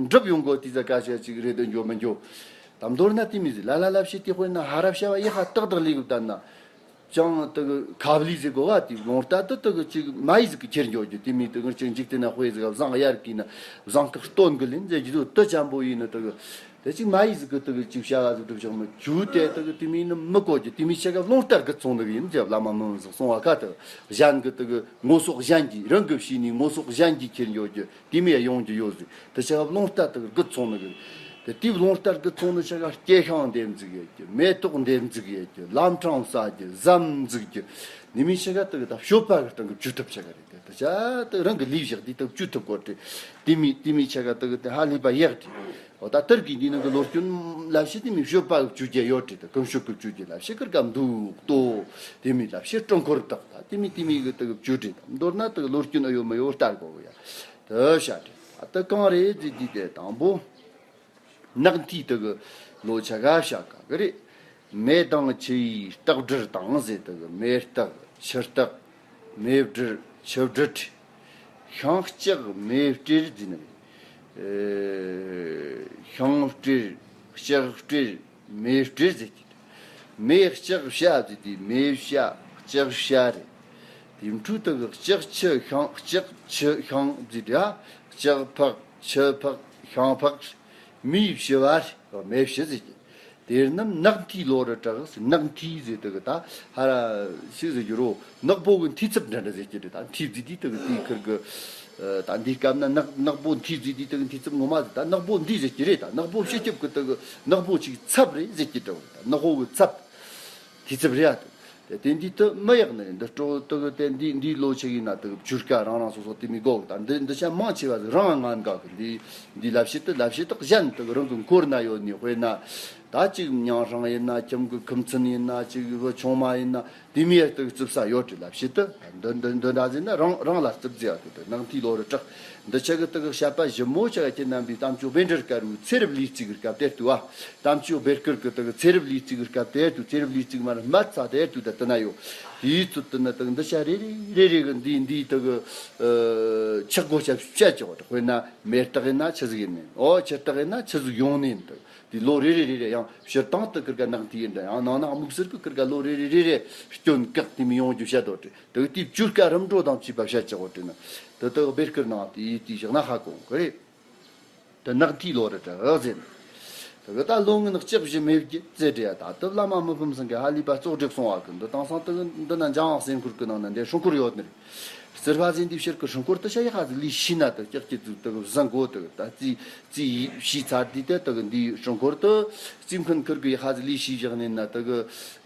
འགྲུབ་ཡོང་གོ། དེ་ཟ་ཀ་ཤ་ཅིག་རེད་དུ་འཇོ་མི་འཇོ། ད་མདོར་ན་དེ་མི་ཟིག་ལ་ལ་ལ་བྱེད་དེ་དཔེར་ན་ཧ་ར་བྱ་བ་ཡི་ཧ་ཏག་ཏག་ལས་གི་བསྡད་ན། ཅང་དུ་གི་ཁབ་ལི་ཟེར་གོ་བ་དེ་རླུང་རྟ་དུ་དུ་གི་ཅིག་མ་ཡི་ཟིག་གི་ཁྱེར་འཇོ་རྒྱུ་དེ་མི་དུ་གི་ཅིག་འཇིག་རྟེན་ན་དཔེ་ཟིག་བཟང་གཡར་གི་ན་བཟང་གི་སྟོན་གི་ལིན་ཟེར་རྒྱུ་དུ་དུ་ཅམ་པོ་ཡིན་ནི་དུ་གི། དེ་ཅིག་མ་ཡི་ཟིག་གི་དུ་གི་ཅིག་བྱ་བ་ཟིག་སྒྲུབ་ཆོག་མི་ཇུ་དེ་དུ་གི་དེ་མི་ནི་མི་གོ་རྒྱུ། དེ་མི་ཆ་ག་རླུང་རྟ་རྒུད་སོང་ནི་གི་ཡིན་ཟེར་བླ་མ་མི་མོ་ཟིག་གསུང་བ་ཁ་དུ་གཞན་གི་དུ་གི་ངོ་སོགས་གཞན་གྱིས་རང་གི་བྱས་ནི་ངོ་སོགས་གཞན་གྱིས་ཁྱེར་འཇོ་རྒྱུ་དེ་མི་ཡ་ཡོང་རྒྱུ་ཡོད་ཟིག་དུ་ཆ་ག་རླུང་རྟ་དུ་གི་རྒུད་སོང་ནི་གི། དེ་དེའི་རླུང་རྟ་རྒུད་སོང་ནི་ཆ་ག་སྐྱེ་ཤིང་འདེབས་འཛུགས་ཡེད་རྒྱུ། མེ་ཏོག་འདེབས་འཛུགས་ཡེད་རྒྱུ། ལམ་འཕྲང་ཟ་རྒྱུ། ཟམ་འཛུགས་རྒྱུ། ནི་མི་ཆ་ག་དུ་གི་ད་སྤྱོད་པ་གི་སྟེང་གི་བཅུ་ཐུབ་ཆ་ག་རེད། དེ་ད་ཆ་དུ་རང་གི་ལས་བཞག་དེ་དུ་བཅུ་ཐུབ་གོ་དེ། དེ་མི་དེ་མི་ཆ་ག་དུ་གི་དེ་ཧ་ལས་པ་ཡག་དེ། འོ་ད་དེར་གི་འདི་ནང་གི་ལོ་སྐྱོན་ལ་བྱེད་དེ་མི་སྤྱོད་པ་གི་བཅུ་རྒྱ་ཡོད་དེ། དུ་གོམས་ཤུགས་གི་བཅུ་རྒྱ་ལ་བྱེད་ཀིར་ཀ་འདུག་ལྟོ། དེ་མི་ལ་བྱེད་སྤྲང་འཁོར་དག་ད་དེ་མི་དེ་མི་གི་དུ་གི་བཅུ་རྒྱ་དང་མདོར་ན་དུ་གི་ལོ་སྐྱོན་ཨ་ཡོད་མ་ཡོད་ལྟ་དགོ་གི་ཡ། དུ་བྱ་དེ་ད་དུ་གང་རེད་དེ་དེ་དེ་དང་པོ། ནག་འཐིའི་དུ་གི་ལོ་ཆ་ག་བྱ་ག་གི་རེད། མེ་དང་ཆུ་ཡི་སྟག་སྦྲུལ་དང་ཟེར། དུ་གི་མེ་སྟག་ཆུ་སྟག་མེ་སྦྲུལ་ཆུ་སྦྲུལ། ཤིང་ལྕགས་མེ་སྤྲེལ་ཟེར་ནི་རེད། ཤིང་སྤྲེལ་ལྕགས་སྤྲེལ་མེ་སྤྲེལ་ཟེར་གྱི། མེ་ལྕགས་བྱ་ཟེར་དུས་མེ་བྱ་ལྕགས་བྱ་རེད། དེ་འཕྲོས་དེ་གི་ལྕགས་ཆུ་ཤིང་ལྕགས་ཆུ་ཤིང་ཟེར་དུས་ཨ། ལྕགས་ཕག་ཆུ་ཕག་ཤིང་ཕག་མེ་བྱི་བ་རེད། མེ་བྱི་ཟེར་གི། དེ་རྣམས་ནག་མཐིལ་ལོ་རུ་གྲགས། ནག་མཐིལ་ཟེར་དེ་གི་ད་ཧ་ར་ཞིག་ཟེར་རྒྱུ་རོ། ནག་པོ་གི་མཐིལ་རྩུབ་འདྲ་འདྲ་ཟེར་གྱི་རེད། ད་མཐིལ་ཟེར་དུས་དེ་གི་དེའི་ཁུར་གི། ད་འདིའི་སྐབས་ན་ནག་ནག་པོ་མཐིལ་ཟེར་དུས་དེ་གི་མཐིལ་རྩུབ་ངོ་མ་ཟེར། ད་ནག་པོ་འདི་ཟེར་གྱི་རེད། ད་ནག་པོ་སྤྱི་ཁྱབ་གི་དེ་གི་ནག་པོ་ཅིག་ཚབ་རེད་ཟེར་གྱི་འདྲ་བོ། ད་ནག་པོ་གི་ཚབ། མཐིལ་རྩུབ་རེད་ཡ། དེ་དེ་འདི་དུ་མི་ཡག་ནི་རེད། འདི་སྤྲོ་དུ་གི་དེ་འདི་འདི་ལོ་ཆེ་གི་ན་དུ་བཅུར་ཀ་རང་རང་སོ་སོ་དེ་མི་གོ་གི། ད་འདི་འདི་ཆ་མང་ཆེ་བ་ཟིག་རང་ང་འགའ་གི། འདི་འདི་ལབ་བྱེད་དུ་ལབ་བྱེད་དུ་གཞན་དུ་རང་གི་འཁོར་ན་ཡོད་ནི། དཔེར་ན་ད་ཅིག་མྱང་སྲང་ཡིན་ན། ཁྱིམ་གི་ཁུམ་ཚན་ཡིན་ན། ཅིག་བུ་ཆུང་མ་ཡིན་ན། དེ་མི་ཡག་དུ་རྩུབ་ས་ཡོད་དུ་ལབ་བྱེད་དུ། འདི་འདི་འདི་འདྲ་ཟིན་ན་རང་རང་ལ་རྩུབ་ཟེར་ཡ་དུ། དུ་ནང་དེ་ལོ་རུ་དྲག། འདི་ཆ་གི་དག་བཤད་པ་ཞིབ་མོ་ཆ་ག་ཁྱེད་རྣམ་པའི་གཏམ་ཆོས་བཻ་ཌཱུརྱ་དཀར་པོའི་ཚེ་རབས་ལུས་རྩིས་ཀྱི་སྐབས་དེར་དུ་བ། གཏམ་ཆོས་བཻ་དཀར་གྱི་དག་ཚེ་རབས་ལུས་རྩིས་ཀྱི་སྐབས་དེར་དུ། ཚེ་རབས་ལུས་རྩིས་ཀྱི་མ་ར་མ་ཚ་དེར་དུ་ད་དུ་ན་ཡོད། དེའི་ཚུལ་དུ་ན་དག་འདི་ཆ་རེ་རེ་རེ་རེ་གི་འདི་འདི་དག་ཆག་སྒོ་ཆ་བཤད་ཆོག་དཔེར་ན་མེ་སྟག་ཡིན་ན་ཆི་ཟིག་ཡིན་ནི། ཨོ་ཆུ་སྟག་ཡིན་ན་ཆི་ཟིག་ཡོང་ནི་ཡིན། དག་དེ་ལོ་རེ་རེ་རེ་རེ་ཡང་ཕྱིར་བཏང་དུ་ཀིར་ཀ་ནག་དེ་ཡིན་འདྲ། ཡང་ནང་ན་དམིགས་བསལ་གི་ཀིར་ཀ་ལོ་རེ་རེ་རེ་རེ་སྐྱོན་བཀག་དེ་མི་ཡོང་རྒྱུ་བཤད་དོ་དེ། དག་དེའི་བཅུར་ཀ་རིམ་གྲོ་དང་བཅས་པ་བཤད་ཆོག་དྲི་ན། དེ་དག་བཻ་དཀར་ནང་དེ་ཡིས་དེའི་ཞག་ན་ཧ་གོ་གི་རེད། དེ་ནག་མཐིལ་ལོ་རུ་དྲག་ཟེར། དེ་གི་ད་ལོ་ངན་ལྕགས་བཞི་མེ་བརྒྱད་ཟེར་དྲི་ཡ། ད་དེ་བླ་མ་མི་ཕམ་ཚང་གི་ཧ་ལས་པ་ཙོག་སྒྲིག་སོང་བ་གི། འདི་དེང་སང་དེ་གི་འདི་ན་འཇང་སེམས་ཁུར་གི་ནང་ན་འདི་སྲུང་འཁོར་ཡོད་ནི་རེད། ཟེར་བ་ཟིན་དུས་ཕྱིར་གི་སྲུང་འཁོར་དེ་ཤ་ཡ་ཧ་ཟི་ལི་ཤི་ན་དེ་ཀྱག་ཀྱི་ཙུག་དེ་གི་བཟང་གོ་དེ་གི་ད་ཙི་ཙི་ཡི་ཤི་ཚར་དུས་དེ་དེ་གི་འདི་སྲུང་འཁོར་དེ་རྩིས་མཁན་ཁུར་གི་ཡ་ཧ་ཟི་ལི་ཤི་བཞག་ནི་ན་དེ་གི།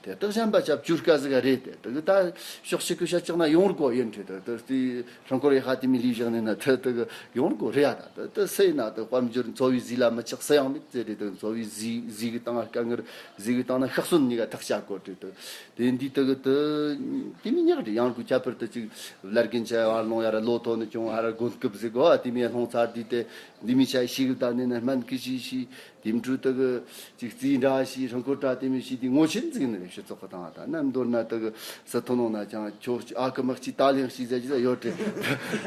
དེ་དག་གཞན་པ་ཆ་བཅུར་ཀ་ཟིག་རེད་དེ། དེ་གི་ད་ཕྱོགས་གཅིག་གི་བཤད་ཅག་ན་ཡོང་རྒོ་ཡིན་ཁྲི་དེ་དེ་དེ་སྲུང་འཁོར་ཡི་ཧ་དེ་མི་ལི་བཞག་ནི་ན་དེ་དེ་གི་ཡོང་རྒོ་རེད་ཡ། ད་དེ་དེ་སེ་ན་དེ་དཔལ་འབྱོར་འཚོ་བའི་ཟི་ལ་མི་ཆགས་སེ་ཡང་མི་ཙེ་རེད། དེ་འཚོ་བའི་ཟི་ཟི་གི་སྟེང་དཀའ་ངལ་ཟི་གི་སྟེང་ན་ཤག་སོན་གཉིས་ཀ་ཐག་བཅད་གོ་དྲི་དེ། དེ་འདི་དེ་གི་དེ་དེ་མི་ཉག་རེད། ཡང་གི་ཁྱད་པར་དུ་ཅིག་བླ་རྒན་ཆ་བར་ལོང་ཡ་ར་ལོ་ཐོ་ནི་ཅུང་ཧ་ར་དགོན་སྐབས་ཟིག་གོ་དེ་མི་ལྷོང་ཚར་དུས་དེ་འདི་མི་ཆ་ཤི་གི་ད་ནི་ན་སྨན་གི་ཤི་ཤི། དེ་འཕྲོས་དེ་གི་ཅིག་རྩིས་འདྲ་ཞིག་སྲུང་འཁོར་དྲ་དེ་མི་ཞིག་དེ་ངོ་ཆེན་འཛིན་ནི་རེད། ཕྱི་ཚོགས་ཁ་དང་ད་ནམ་མདོར་ན་དེ་གི་སི་ཐོ་ནོ་ན་ཅང་ཁྱོད་ཨ་ཁུ་མག་ཅིག་ད་ལེང་ཞིག་ཟེར་གྱི་ཡོད་དེ།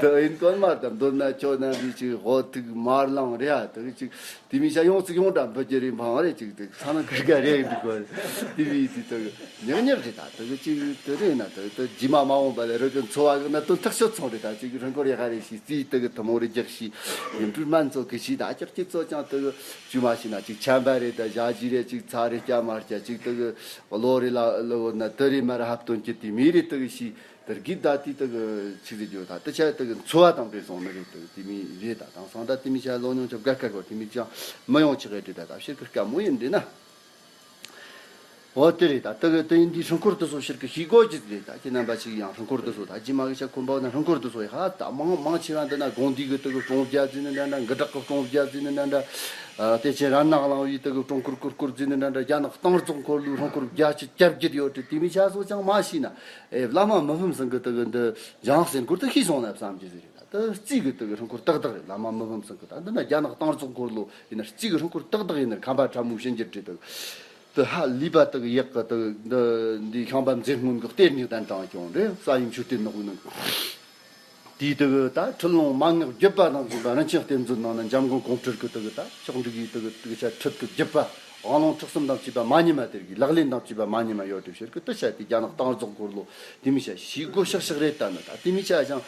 དེ་ཡིན་དོན་མ་དང་མདོར་ན་ཁྱོད་རྣམ་པའི་ཅིག་ཧོ་ཐུག་མར་ལང་རེད་ཨ། དེ་གི་ཅིག་དེ་མི་ཤ་ཡོང་ཚིག་ཡོང་འདྲ་འབུ་རྒྱུ་རེད་འཕང་རེད། ཅིག་དེ་ས་ན་ཁུར་ག་རེད་འདུག་གོ། དེ་མི་དེ་དེ་གི་ཉག་ཉག་རེད། ད་དེ་གི་ཅིག་དེ་རེད་ན་དེ་དེ་རྗེས་མ་མ་འོངས་པ་ལ་རི་གི་འཚོ་བ་གི་ན་དོན་ཐག་ཆོད་སོང་རེད། ད་ཅིག་རང་འཁོར་ཡ་ཧ་རེ་ཞིག་རྩིས་དེ་གི་ཐུ་མོ་རེ་རྒྱག་ཞིག་ཡིན་འཕྲུལ་སྨན་ཚོ་གི་ཞིག་ད་ཅག་ཅིག་ཚོ་ཀྱང་དེ་གི་བཅོས་མ་ཤེས་ན་ཅིག་ཆམ་པ་རེད། ད་ཞ་ཞི་རེད། ཅིག་ཚ་རེད། སྐྱ་མ་སྐྱ་ཅིག་དེ་གི་གློ་རེད། ལ་ལོ་ན་དེ་རེད་མ་ར་ཧབ་སྟོན་གྱི་དེ་མི་རེད། དེ་གི་ཞིག་དེ་གི་ད་དེ་དེ་གི་ཆི་ཟེར་རྒྱུ་ད་དེ་ཆ་དེ་གི་འཚོ་བ་དང་འདྲེས་སོང་ནི་རེད། དེ་གི་དེ་མི་རེད། ད་དེང་སང་ད་དེ་མི་ཆ་ལོ་ཉུང་ཆ་དགའ་དཀའ་གོ་དེ་མི་ཅང་མི་ཡོང་ཆི་གེ་རེད། ད་ད་ཕྱིར་གི་དཀའ་མོ་ཡིན་འདི་ན། འོ་དེ་རེད། ད་དེ་གི་དེ་ཡིན་དུས་སྲུང་འཁོར་དེ་ཚོ་ཕྱིར་གི་ཤེས་དགོས་ཀྱི་རེད། ད་ཁྱེད་རྣམ་པ་ཞིག་ཡང་སྲུང་འཁོར་དེ་ཚོ་ད་རྗེས་མ་གི་ཆ་ཁོམ་པ་ན་སྲུང་འཁོར་དེ་ཚོ་ཡི་ཧ་ད་མང་མང་ཆེ་བ་འདི་ན་དགོན་སྡེ་གི་དེ་གི་གྲོང་རྒྱ་ཟིན་ནི་འདྲ་འདྲ། འགུ་དྲག་གི་གྲོང་རྒྱ་ཟིན་ནི་འདྲ་འདྲ། ཨ་དེ་ཆེ་ར་ནག་ལང་བའི་དེ་གི་གྲོང་ཁུར་ཁུར་ཁུར་ཟིན་ནི་འདྲ་འདྲ། རྒྱ་ནག་སྟངས་རྫོགས་འཁོར་ལོའི་སྲུང་འཁོར་རྒྱ་ཆེ་སྐྱབས་རྒྱུད་ཡོད་དེ། དེ་མི་ཆ་ཚོ་ཅང་མ་ཤེས་ན་ཨེ་བླ་མ་མི་ཕམ་ཚང་གི་དེ་གི་འདི་ལྗང་སེར་འཁོར་དེ་ཤེས་སོང་ན་བསམ་གྱི་ཟེར་རེད། ད་རྩིས་གི་དེ་གི་སྲུང་འཁོར་ཏག་ཏག་རེད། བླ་མ་མི་ཕམ་ཚང་གི་ད་འདི་ན་རྒྱ་ནག་སྟངས་རྫོགས་འཁོར་ལོ་ཡིན་ན་རྩིས་གི་སྲུང་འཁོར་ཏག་ཏག་ཡིན་ན་ཁམས་པ་ཕྲ་མོའི་ཕྱིན་རྒྱུ་རེད། དེ་དེ་ཧ་ལས་པ་དེ་གི་ཡག་གི་དེ་གི་འདི་འདི་ཤང་པ་མཛེས་སྔོན་གི་གཏེར་ནས་གདན་དྲངས་བྱུང་རེད། ས་ཡོམ་ཆུ་གཏེར་ནག་པོའི་ནང་། དེའི་དེ་གི་ད་ཁྲི་ལོང་མན་ངག་བརྒྱུད་པ་དང་མཚུངས་པ་རིན་ཆེན་གཏེར་མཛོད་ནང་ན་འཇམ་མགོན་ཀོང་སྤྲུལ་གི་དེ་གི་ད་ཕྱོགས་འགྲིག་གི་དེ་གི་དེ་གི་ཆ་ཁྲིད་གི་བརྒྱུད་པ་དབང་ལུང་ཁྲིད་གསུམ་དང་བཅས་པ་མ་ཉམས་པ་དེ་གི་ལག་ལེན་དང་བཅས་པ་མ་ཉམས་པ་ཡོད་དེ་ཕྱིར་གི་དེ་ཆ་དེ་རྒྱ་ནག་སྟངས་རྫོགས་འཁོར་ལོ་དེ་མི་ཆ་ཤེས་དགོས་ཤག་ཤག་རེད། ད་ནི་ད་དེ་མི་ཆ་ཅང་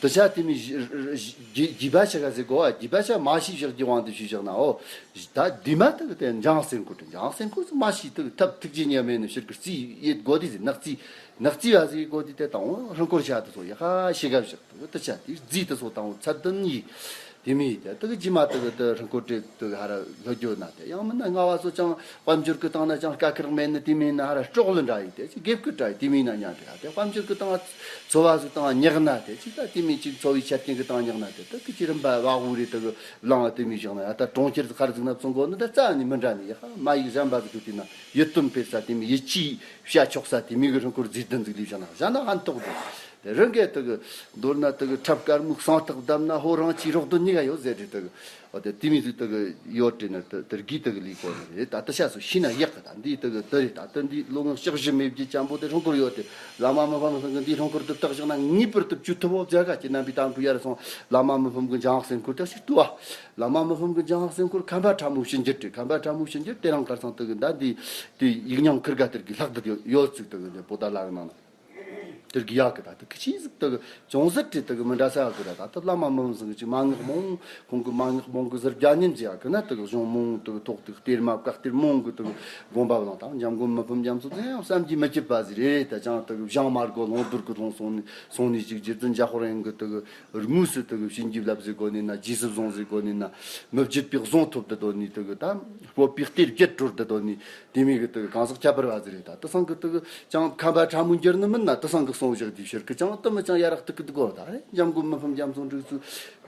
དེ་ཆ་དེ་མི་རྒྱུད་པ་ཆ་ག་ཟེར་གོ་བ། རྒྱུད་པ་ཆ་མ་ཤེས་ཤག་རྒྱུ་དབང་དུ་ཞུས་ཤག་ན་འོ། ད་དེ་མ་དེ་གི་དེ་འཇང་སེར་འཁོར་དེ་འཇང་སེར་འཁོར་མ་ཤེས་དེ་གི་ཐབས་ཐུགས་རྗེ་ཉམས་མེད་ནི་ཕྱིར་གི་རྩིས་ཡེད་དགོས་དེ་ཟེར། ནག་རྩིས་ནག་རྩིས་བ་ཟེར་གོ་དེ་དེ་དང་འོ་སྲུང་འཁོར་ཆ་དེ་ཚོ་ཡ་ཧ་ཤེས་ག་བཞག་དེ་ཆ་དེ་རྫིས་དེ་ཚོ་དང་འོ་ཚད་ལྡན་ཡིས་དེ་མི་དེ་དེ་གི་རྗེས་མ་དེ་གི་དེ་སྲུང་འཁོར་དེ་དེ་གི་ཧ་ར་ལྷོད་རྒྱུ་ན་དེ་ཡང་མིན་ན་ང་བ་ཚོ་ཅང་དཔལ་འབྱོར་གི་སྟེང་ན་ཅང་དཀའ་ཁག་མེད་ནི་དེ་མིན་ན་ཧ་ར་སྲོག་ལ་འདྲ་ཡི་དེ་ཅི་དགེ་བསྐུལ་འདྲ་ཡི་དེ་མིན་ན་ཉན་དེ་ཡ་དེ་དཔལ་འབྱོར་གི་སྟེང་འཚོ་བ་ཟིག་སྟེང་ཉག་ན་དེ་ཅི་ད་དེ་མིན་ཅིག་འཚོ་བའི་ཆ་རྐྱེན་གི་སྟེང་ཉག་ན་དེ་ད་དེ་ཅི་རིམ་པ་བ་འུ་རེ་དེ་གི་བླང་བ་དེ་མིན་བཞག་ན་ཡ་ད་གྲོང་ཁྱེར་ཟིག་ཧར་ཟིག་ན་བཙོང་གོ་ནི་ད་རྩ་ནི་མི་འདྲ་ནི་ཡ་ཧ་མ་ཡིག་གཞན་པ་ཟིག་གི་དེ་ན་ཡིད་རྟོན་འཕེལ་ས་དེ་མིན་ཡིད་ཆེས་བྱ་ཆོག་ས་དེ་མིན་གི་སྲུང་འཁོར་རྫིས་ལྡན་ཟིག་ལས་བཞག་ན་བཞག་ན་ཧན་ཐོག་དེ། དེ་རང་གི་དེ་གི་མདོར་ན་དེ་གི་ཁྲབ་དཀར་མོའི་གསང་ཐག་བསྡམས་ན་ཕོ་རང་གཅིག་རོགས་དོན་གཉིས་ཀ་ཡོད་ཟེར་དེ་དེ་གི་འོ་དེ་དེ་མི་ཟིག་དེ་གི་ཡོད་དྲན་ན་དེ་དེ་གི་དེ་གི་ལས་གོ་ནི་རེད། ད་དེ་ཤ་སོ་ཤི་ན་ཡག་གི། ད་འདི་དེ་གི་དེ་རེད། ད་དེ་འདི་ལོ་ངོ་ཞེ་བཞི་མེད་རྒྱུ་ཅན་པོ་དེ་ཧྲང་ཀོར་ཡོད་དེ། བླ་མ་མི་ཕམ་ཚང་གི་འདི་ཧྲང་ཀོར་དེ་བཏགས་བཞག་ན་ངེས་པར་དུ་བཅུ་ཐུབ་བོ་བྱ་ག་ཁྱེད་རྣམ་པའི་དམ་ཕྲུག་ཡར་སོང་། བླ་མ་མི་ཕམ་གི་འཇང་ཧག་སེམས་ཁུར་དེ་ཞིག་ལྟོས་ཨ། བླ་མ་མི་ཕམ་གི་འཇང་ཧག་སེམས་ཁུར་ཁམས་པ་ཁྲ་མོའི་གཤིན་རྗེ་དེ། ཁམས་པ་ཁྲ་མོའི་གཤིན་རྗེ་དེ་རང་གར་སང་དེ་གི་ད་འདི་དེ་ཡིག་རྙིང་ཁུར་ག་དེ་གི་ལྷག་དེ་ཡོད་ཚུལ་དེ་གི་འདི་པོ་ཏཱ་ལ་གི་ནང་ན། དེར་གི་ཡག་གི། ད་དེ་གི་ཆི་ཟིག་དེ་གི་ཅུང་ཟད་དེ་དེ་གི་མི་འདྲ་ས་ཡག་གི་ར། ད་དེ་བླ་མ་མི་ཕམ་ཚང་གི་ཅིག་མན་ངག་མང་། ཁོང་གི་མན་ངག་མང་གི་ཟུར་རྒྱ་ཉིན་ཅི་ཡག་གི་ན། དེ་གི་གཞུང་མང་དེ་གི་ཐོག་དེ་གི་གཏེར་མ་བཀའ་གཏེར་མང་གི་དེ་གི་དགོངས་པ་བླངས་དང་། འཇམ་མགོན་མི་ཕམ་རྒྱ་མཚོ་དེ་ཡང་བསམ་གྱིས་མི་ཁྱབ་པ་ཟིག་རེད། ད་ཅང་དེ་གི་བཞེངས་མ་དགོས་ལོངས་སྦྱོར་གི་ལྷུང་སོང་ནས་སོང་ནས་ཅིག་རྗེ་བཙུན་འཇམ་དཔལ་དབྱངས་གི་དེ་གི་དངོས་སུ་དེ་གི་བྱིན་གྱིས་བརླབས་ཟེར་དགོས་ནས་ན། རྗེས་སུ་བཟུང་ཟེར་དགོས་ནས་ན། མི་བརྗེད་པའི་གཟུངས་ཐོབ་དེ་དོན་ནས་དེ་གི་ད་སྤོབས་པའི་གཏེར་བརྒྱད་གྲོལ་དེ་དོན་ནས། དེ་མོ་གི་དེ་གི་གང་ཟག་ཁྱད་པར་བ་ཟིག་རེད། ད་དེ་སང་གི་དེ་གི་ཅང་ཁམས་པ་ཁྲ་མོ་འགྱུར་ནི་མིན་ན། དེ་སང་གི་གསུང་བཤད་དེ་ཕྱིར་གི་ཅང་དེ་མོ་ཅང་ཡ་ར་གཏུག་གི་འདུག་གོ། ད་རེད། འཇམ་མགོན་མི་ཕམ་རྒྱ་མཚོ་འབྲུག་ཚུལ་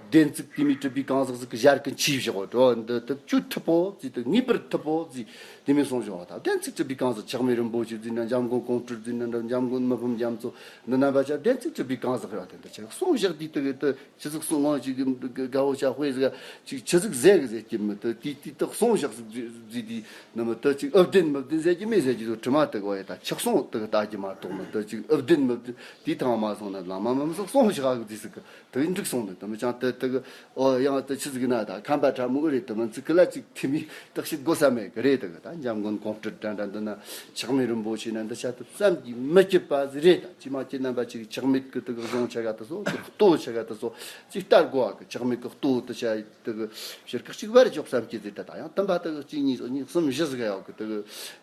བདེན་ཚིག་དེ་མོ་གྲུབ་པའི་གང་ཟག་ཟིག་གི་ཞལ་གི་མཆིས་བཞག་གོ། འགྲོ་འདི་དེ་བཅུ་ཐུབ་པོ་ཟིག་དེ་ངེས་པར་ཐུབ་པོ་ཟིག་དེ་མོ་གསུང་བཞག་གོ། ད་བདེན་ཚིག་གྲུབ་པའི་གང་ཟག་ཆགས་མེད་རིན་པོ་ཆེ་ཟིག་ན། འཇམ་མགོན་ཀོང་སྤྲུལ་ཟིག་ན། འཇམ་མགོན་མི་ཕམ་རྒྱ་མཚོ་འདི་རྣམ་པ་ཆ་བདེན་ཚིག་གྲུབ་པའི་གང་ཟག་རེད་བ། དེ་འདི་ཆ་གསུང་བཤད་དེ་དེ་གི་དེ། ཆི་ཟིག་གསུང་ངོ་ཅིག་གི་དགའ་བོ་ཆ་དཔེ་ཟིག་ཅིག་ཆི་ཟིག་ཟེར་གི་ཟེར་གི་མི་དེ་དེ་དེ་དག་གསུང་བཤད་ཟིག་ཟིག་དེ་ནི་མི་དེ་ཅིག་ཨུ་བདེན་མི་བདེན་ཟེར་གི་མེད་ཟེར་གི་དོ། དྲི་མ་དེ་གོ་ཡ་ད་ཆི་གསུང་དེ་གི་ལྟ་གི་མ་གཏོགས་མི་དེ་ཅིག་ཨུ་བདེན་མི་བདེན་དེ་ཐང་མ་སོང་ན། བླ་མ་མི་ཟིག་གསུང་བཤད་གི་དེ་ཟིག་གི་དེ་འགྲིག་སོང་ནི། དེ་མི་ཅང་དེ་དེ་གི་ཨོ་ཡང་དེ་ཆི་ཟིག་ན། ད་ཁམས་པ་ཁྲ་མོ་ཨུ་རེད། དེ་མི་ཚིག་གི་ལ་ཅིག་དེ་མི་བརྟག་དཔྱད་དགོས་ས་མེད་གི་རེད། དེ་གི་ད་འཇམ་མགོན་ཀོང་སྤྲུལ་འདྲ་འདྲ་འདི་ན། ཆགས་མེད་རིན་པོ་ཆེ་ན་འདི་ཆ་དེ་བསམ་གྱིས་མི་ཁྱབ་པ་ཟིག་རེད། ད་ཅི་མ་ཅི་རྣམ་པ་ཅིག་ཆགས་མེད་གི་དེ་གི་གཞུང་ཆ་ག་དེ་སོ་དེ་གི་ལྟོ་ཆ་ག་དེ་སོ་ཅིག་ལྟར་གོ་བ་གི། ཆགས་མེད་གི་ལྟོ་དེ་ཆ་དེ་གི་ཕྱིར་ཁག་ཅིག་བར་འཇོག་བསམ་གྱི་ཟིག་ད་ད་ཡང་དམ་པ་དེ་གི་གཅིག་གཉིས་གཉིས་གསུམ་བཞི་ཟིག་ཡོད་གི། དེ་གི་